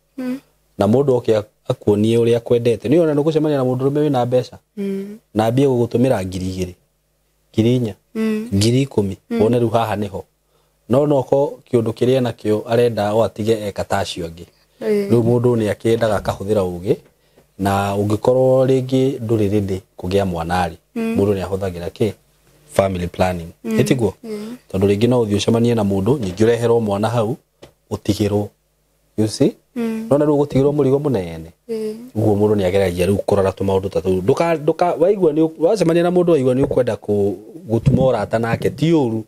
Na mũndũ oke akuonie ũrĩa akwendete. Nĩ ũrona nĩ ũgũcemania na mũndũrũme wĩna mbeca. Na ambie gũgũtũmĩra 2,000, 4,000, 10,000, wone rĩu haha nĩho. No noko kĩũndũ kĩrĩa enakĩo arenda o atige eka ta acio angĩ. Rĩu mũndũ nĩ akĩendaga akahũthĩra ũgĩ, na ũngĩkorwo rĩngĩ ndũrĩ ready kũgĩa mwana rĩ, mũndũ nĩ ahũthagĩra kĩ? Family planning. Ĩtiguo? Tondũ rĩngĩ no ũthiĩ ũcemanie na mũndũ, ningĩ ũreherwo mwana hau, ũtigĩrwo. You see? Nona rĩu ũgũtigĩrwo mũrigo mũnene. Ũguo mũndũ nĩ ageragia rĩu kũrora tũmaũndũ ta tũu. Ndũka waigua nĩ wacemania na mũndũ waigua nĩ ũkwenda gũtuma ũrata nake ti ũru.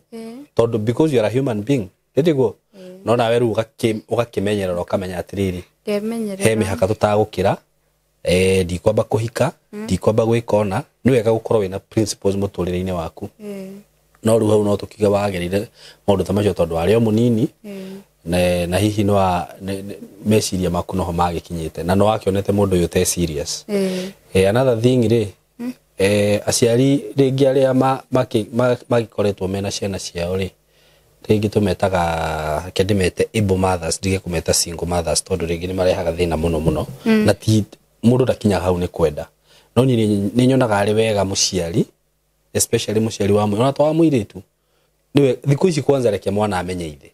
Tondũ because you are a human being. Ĩtiguo? No nawe rĩu ũgakĩmenyerera ũkamenya atĩrĩrĩ, Ngemenyerera. he mĩhaka tũtagũkĩra, ndikwamba kũhika, ndikwamba gwĩka ona, nĩ wega gũkorwo wĩna principles mũtũrĩre-inĩ waku. No rĩu hau no tũkiuge wagereire maũndũ ta macio tondũ warĩ o mũnini. Na hihi no meciria maku noho magikinyite na no wakionete mundu uyu te serious. Another thing ri, aciari ringi aria magikoretwo mena ciana ciao ri, ringi tumetaga kendimete able mothers, ndige kumeta single mothers, tondu ringi ni marehaga thina muno muno na ti mundu ndakinyaga hau ni kwenda. No ni nyonaga ari wega muciari, especially muciari wa ona to wa muiritu, niwe thiku ici kwanza reke mwana amenye ithe.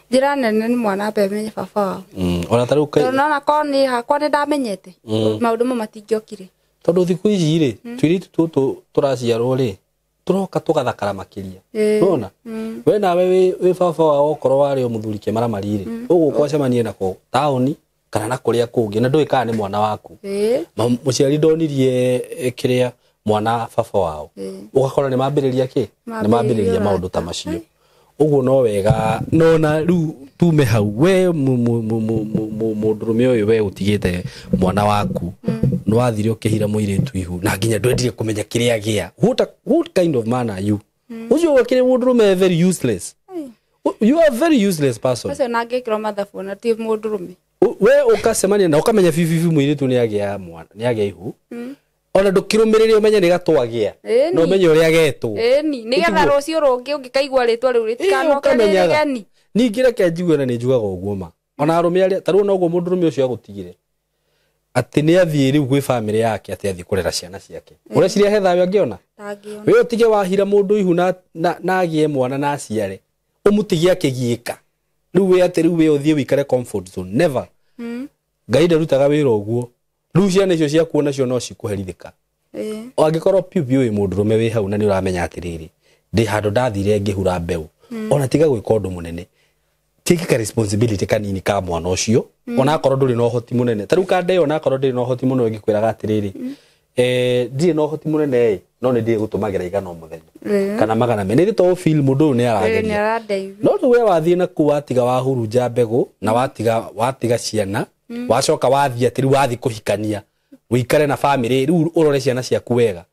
Njira nene ni mwana ambe amenye baba wao. Ona ta riu nona ko ni hakwa ni ndamenyete maundu mo matingiokire, tondu thiku ici ri twiritu tutu turaciarwo ri turoka tugathakara makiria. Nona we nawe wi baba wao okorwo wari muthuri kimaramari ri uguka ucemanie nako taoni kana na kuria kungi na ndui kana ni mwana waku. Muciari ndonirie kiria mwana baba wao, ugakora ni mambiriria ki ni mambiriria maundu ta macio. Uguo no wega nona riu tume hau we mundurume uyu we utigite mwana waku no wathire ukihira muiritu ihu na nginya ndwendire kumenya kiria gia. What kind of man are you? Ucio wakire mundurume very useless. You are very useless person. Ucio nangikirwo mathabu na ti mundurume. We ukacemania na ukamenya bibi muiritu ni agia mwana ni agia ihu. Ona ndukirumirire umenye ni gatwagia no umenye uria getwo. Ni nigetha rucio rungi ungikaigua ritwa riu ritikanoke rigeni. Ningi reke njigue na ni njugaga uguo ma ona arume aria ta riu noguo mundurume ucio agutigire ati ni athie riu gwi family yake ati athie kurera ciana ciake. Ureciria he thayo angiona we utige wahira mundu ihu na agie mwana na aciare umutigie akigiika riu we ati riu we uthie wikare comfort zone. Never. Ngai ndarutaga wira uguo. Riu ciana icio ciaku nacio no cikuherithika. Angĩkorwo piu piu wi mundurume wi hau na ni uramenya atiriri ndi handu ndathire ngihura mbeu, ona tiga gwika undu munene, take ka responsibility kanini ka mwana ucio, ona akorwo nduri na uhoti munene. Ta riu kande ona akorwo ndiri na uhoti muno ngikwiraga atiriri ndiri na uhoti munene no ni ndiri gutumagira igana o muthenya kana magana me ni to feel mundu uyu ni arageria. No riu we wathie na ku watiga wahurunja mbegu na watiga ciana, wacoka wathie atiri wathi kuhikania wikare na family riu urore ciana ciaku wega.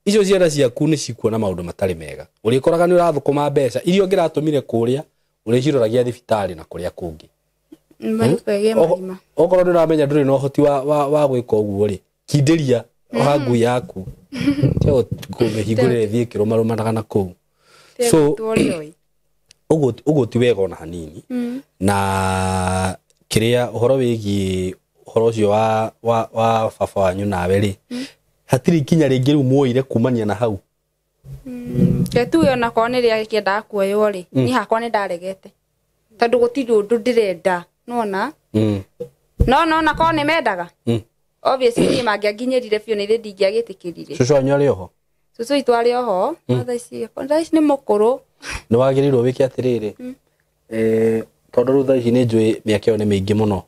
Icio ciana ciaku ni cikuona maundu matari mega, urikoraga ni urathukuma mbeca iria ungiratumire kuria uriciroragia thibitari na kuria kungi. Okorwo ni uramenya nduri na uhoti wa gwika uguo ri, kindiria oha ngui yaku teo kumihingurire thie kirumarumanaga na kuu. So uguo ti wega ona hanini. Na kiria uhoro wigi uhoro ucio wa baba wanyu nawe ri, hatiri ikinya ringi riu muoire kumania na hau. Ke tu ona korwo ni ria kiendaga kuoywo ri, ni hakwa ni ndaregete tondu gutiri undu ndirenda nona. No no na korwo ni mendaga obviously ni mangianginyirire biũ ni ndingĩagĩtĩkĩrire. Cucu wanyu arĩ oho? Cucu witũ arĩ oho, thaa ici nĩ mũkũrũ. Nĩ wagĩrĩirwo wĩke atĩrĩrĩ, tondu riu thaa ici nĩ njũĩ mĩaka ĩyo nĩ mĩingĩ mũno,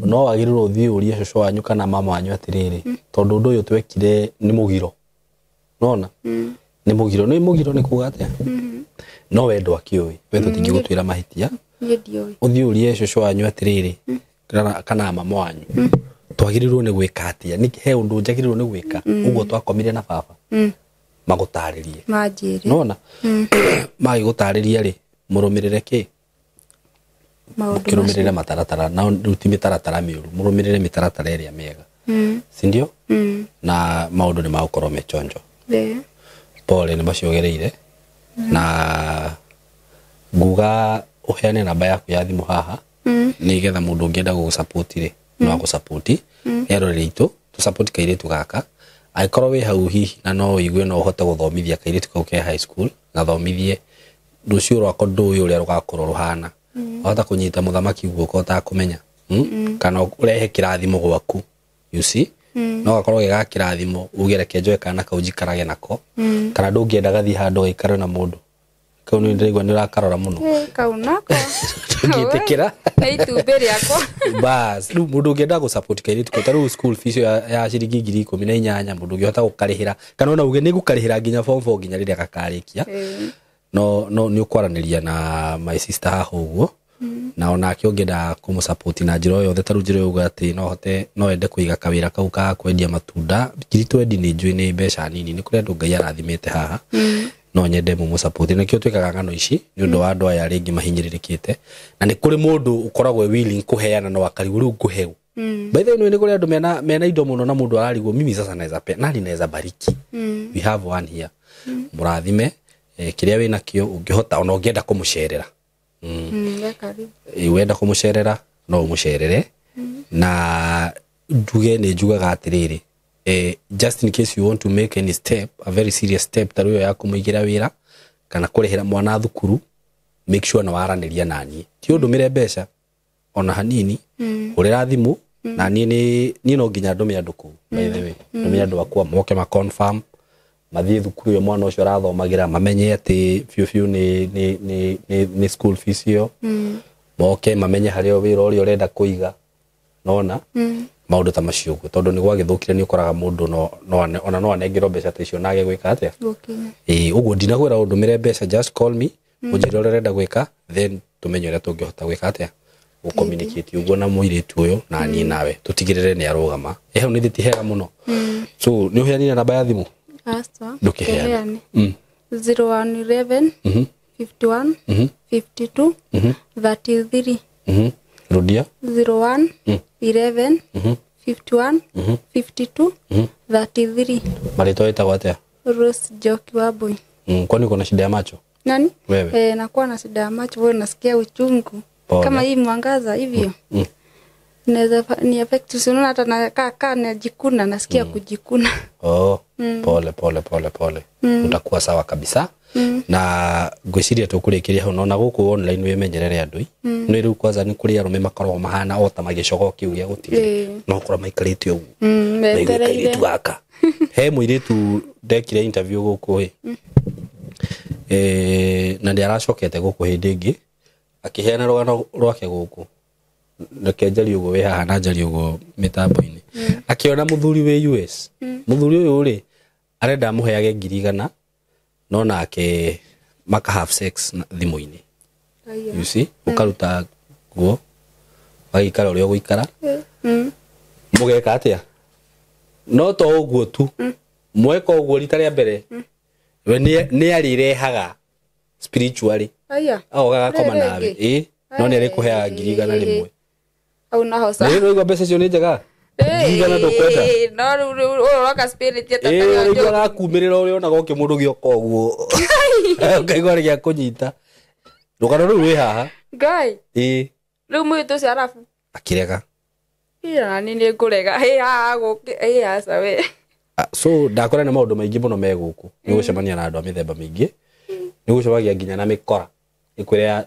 no wagĩrĩirwo ũthiĩ ũrie cucu wanyu kana mama wanyu atĩrĩrĩ, tondu ũndũ ũyũ twekire nĩ mũgiro, nona nĩ mũgiro, nĩ mũgiro nĩ kuga atĩa? No we ndwakĩũĩ, we tũtingĩgũtuĩra mahĩtia. Ũthiĩ ũrie cucu wanyu atĩrĩrĩ kana mama wanyu, twagĩrĩirwo nĩ gwĩka atĩa, nĩ he ũndũ njagĩrĩirwo nĩ gwĩka ũguo twakomire na baba, magũtarĩrie manjĩre, nona magĩgũtarĩria rĩ, mũrũmĩrĩre kĩ mũkĩrũmĩrĩre mataratara, na rĩu ti mĩtaratara mĩũru, mũrũmĩrĩre mĩtaratara ĩrĩa mĩega, si ndio? Na maũndũ nĩ magũkorwo me chonjo. Pole nĩ macio ũgereire, na nguga ũheane namba yaku ya thimũ haha nĩgetha mũndũ ũngĩenda gũgũsupport rĩ no agũsupport. Eroreri itũ tũsupport kairĩtu gaka, angĩkorwo wĩ hau hihi na no ũigue no ũhote gũthomithia kairĩtu kau ke high school, gathomithie rũciũ rwako ndũĩ ũrĩa rũgakorwo rũhana. Wahota kũnyita mũthamaki guoko ũtakũmenya, kana ũrehe kĩrathimo gwaku, you see, no gakorwo ge ga kĩrathimo uge reke njoe kana kau njikarage nako, kana ndũngĩenda gathiĩ handũ gaikare na mũndũ kau nĩ ndĩraigua nĩ ũrakarora mũno. Kau nako ndũngĩtĩkĩra nĩ itumbĩ rĩakwa. Bas rĩu mũndũ ũngĩenda gũsupport kairĩtu kau, ta rĩu school fees ya ciringi 18,000 mũndũ ũngĩhota gũkarĩhĩra, kana ona uge nĩ ngũkarĩhĩra nginya form 4 nginya rĩrĩa gakarĩkia, no nĩ ũkwaranĩria na my sister haha ũguo, na onake ũngĩenda kũmũsupport na njĩra o yothe, ta rĩu njĩra uga atĩ no hote no ende kũiga kawĩra kau ka kwendia matunda 20,000 nĩ njũĩ nĩ mbeca nini, nĩ kũrĩ andũ Ngai arathimĩte haha, No nyende mũmũsupport. Nĩkĩo twĩkaga ng'ano ici nĩ ũndũ wa andũ aya rĩngĩ mahinyĩrĩrĩkĩte, na nĩ kũrĩ mũndũ ũkoragwo willing kũheana no akarigwo rĩu ngũheo. By the way, nĩ kũrĩ andũ mena indo mũno na mũndũ ararigwo mimi sasa naweza pe nani naweza bariki. We have one here. Mũrathime kĩrĩa wĩna kĩo ũngĩhota, ona ũngĩenda kũmũcerera. Wenda kũmũcerera no ũmũcerere. Na njuge nĩ njugaga atĩrĩrĩ, just in case you want to make any step, a very serious step ta rĩu ya kũmũigĩra wĩra kana kũrĩhĩra mwana thukuru, make sure nĩ waranĩria naniĩ. Ti ũndũmĩre mbeca ona hanini, hũrĩra thimũ na niĩ niĩ no nginya ndũme andũ kũu. By the way, ndũme andũ akwa moke ma confirm, mathiĩ thukuru ĩyo mwana ũcio arathomagĩra, mamenye atĩ biũ biũ nĩ school fees ĩyo, moke mamenye harĩa wĩra ũrĩa ũrenda kũiga, nona maũndũ ta macio ũguo, tondũ nĩ gwagĩthũkire nĩ ũkoraga mũndũ ona no anengerwo mbeca ta icio na age gwĩka atĩa. Ũguo ndinakwĩra ũndũmĩre mbeca, just call me ũnjĩre ũrĩa ũrenda gwĩka, then tũmenye ũrĩa tũngĩhota gwĩka atĩa, gũcommunicate ũguo na mũirĩtu ũyũ na niĩ nawe tũtigĩrĩre nĩ arũgama. Hau nĩ thiti hega mũno. So nĩ ũheanire namba ya thimũ? Ndũkĩheane. 0111 51 52 33. Rudia. 01 11 51 52 33. Marĩtwa wĩtagwo atĩa? Rose Njoki Wambui. Kwani uko na shida ya macho? Nani? Wewe. Nakuwa na shida ya macho, wewe nasikia uchungu. Pole. Kama hii mwangaza hivyo. Naweza ni affect, unaona hata nakaa najikuna, nasikia kujikuna. Oh, pole pole pole pole. Utakuwa sawa kabisa. Na ngwĩciria tũkũrĩkĩria hau, nona gũkũ online wĩmenyerere andũ. Nĩ rĩu kwanza nĩ kũrĩ arũme makoragwo mahana o ta magĩcogo kĩu gĩa gũtigĩrĩra. No ũkorwo maikarĩte ũguo. Metereire. Gaka. He mũirĩtu ndekire interview gũkũ ĩ. Na nĩ aracokete gũkũ hĩndĩ ĩngĩ akĩheana rũgano rwake gũkũ. Reke njarie ũguo wĩ haha na njarie ũguo mĩtambo-inĩ. Akĩona mũthuri wĩ US. Mũthuri ũyũ rĩ arenda amũheage 100,000 no nake maka have sex thimũ-inĩ. You see, ũkaruta nguo ũgaikara ũrĩa ũgũikara. Mũgeka atĩa? No to ũguo tu. Mweka ũguo rita rĩa mbere we nĩ arĩrehaga spiritually. Agoka agakoma nawe. No nĩ arĩkũheaga 100,000. Au na hosa. Nĩ ũraigua mbeca icio nĩ njega? 100,000 ndũkwenda? No rĩu ũroka spirit ya tata. Rĩu arakumĩrĩra ũrĩa onaga ũkĩ mũndũ gĩoka ũguo. Ũkaigua nĩ gĩa kũnyita. Rũgano rũu rwĩ haha. Ngai. Rĩu mũirĩtu ũcio arabu. Akĩrega. Ĩ na nĩ ngũrega. Haha gũkĩ. Aca we. So ndakora nĩ maũndũ maingĩ mũno me gũkũ. Nĩ gũcemania na andũ a mĩthemba mĩingĩ. Nĩ gũcemania nginya na mĩkora. Ĩkwĩra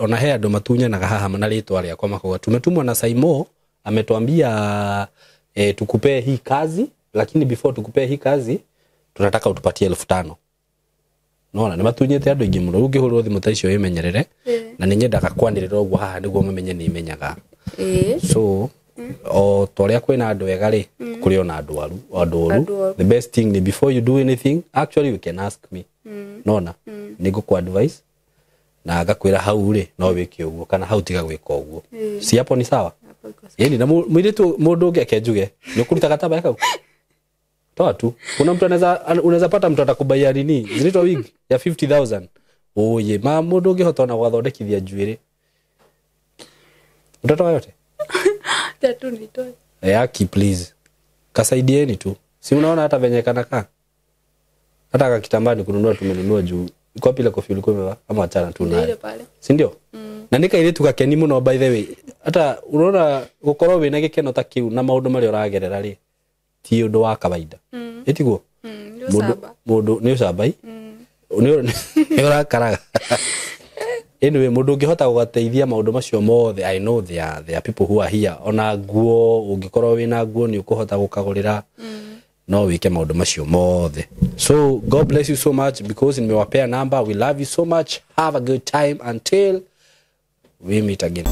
ona he andũ matunyanaga haha na rĩtwa rĩakwa makauga tumetumwa na Saimo ametuambia tukupee hii kazi, lakini before tukupee hii kazi tunataka utupatie 5,000. Nona nĩ matunyĩte andũ aingĩ mũno. Rĩu ũngĩhũrwo thimũ ta icio wĩmenyerere. Na nĩ nyendaga kwanĩrĩra ũguo haha nĩguo mamenye nĩ menyaga. So o ta ũrĩa kwĩna andũ ega rĩ, kũrĩ ona andũ aru, andũ oru. The best thing ni before you do anything, actually you can ask me. Nona nĩ ngũkũ advice na ngakwĩra hau rĩ no wĩke ũguo kana hau tiga gwĩka ũguo. Si hapo ni sawa? Yaani na mũirĩtu mũndũ ũngĩ akenjuge nĩ ũkũruta gatambaya kau. Toa tu. Kuna mtu anaweza pata mtu atakubaia nini? Zinaitwa wig ya 50,000. Oye, ma mũndũ ũngĩhota ona gwathondekithia njuĩrĩ. Mtoto yote? Tatu nitoe. Yaki please. Kasaidieni tu. Si unaona hata venye kanakaa? Hata kakitambaa ni kununua tumenunua juu. Kwa pila kofia ulikuwa umevaa ama achana tu nayo. Si ndio? Na nika ile tukakeni muno by the way. Hata unaona gukorwo wina gikeno ta kiu na maundu maria uragerera ri ti undu wa kawaida. Itiguo? Mundu ni ucambai. Ni urakaraga. Anyway, mundu ungihota gugateithia maundu macio mothe, I know there are people who are here. Ona nguo ungikorwo wina nguo ni ukuhota gukagurira. No wike maundu macio mothe. So God bless you so much because nimewapea number. We love you so much. Have a good time until we meet again.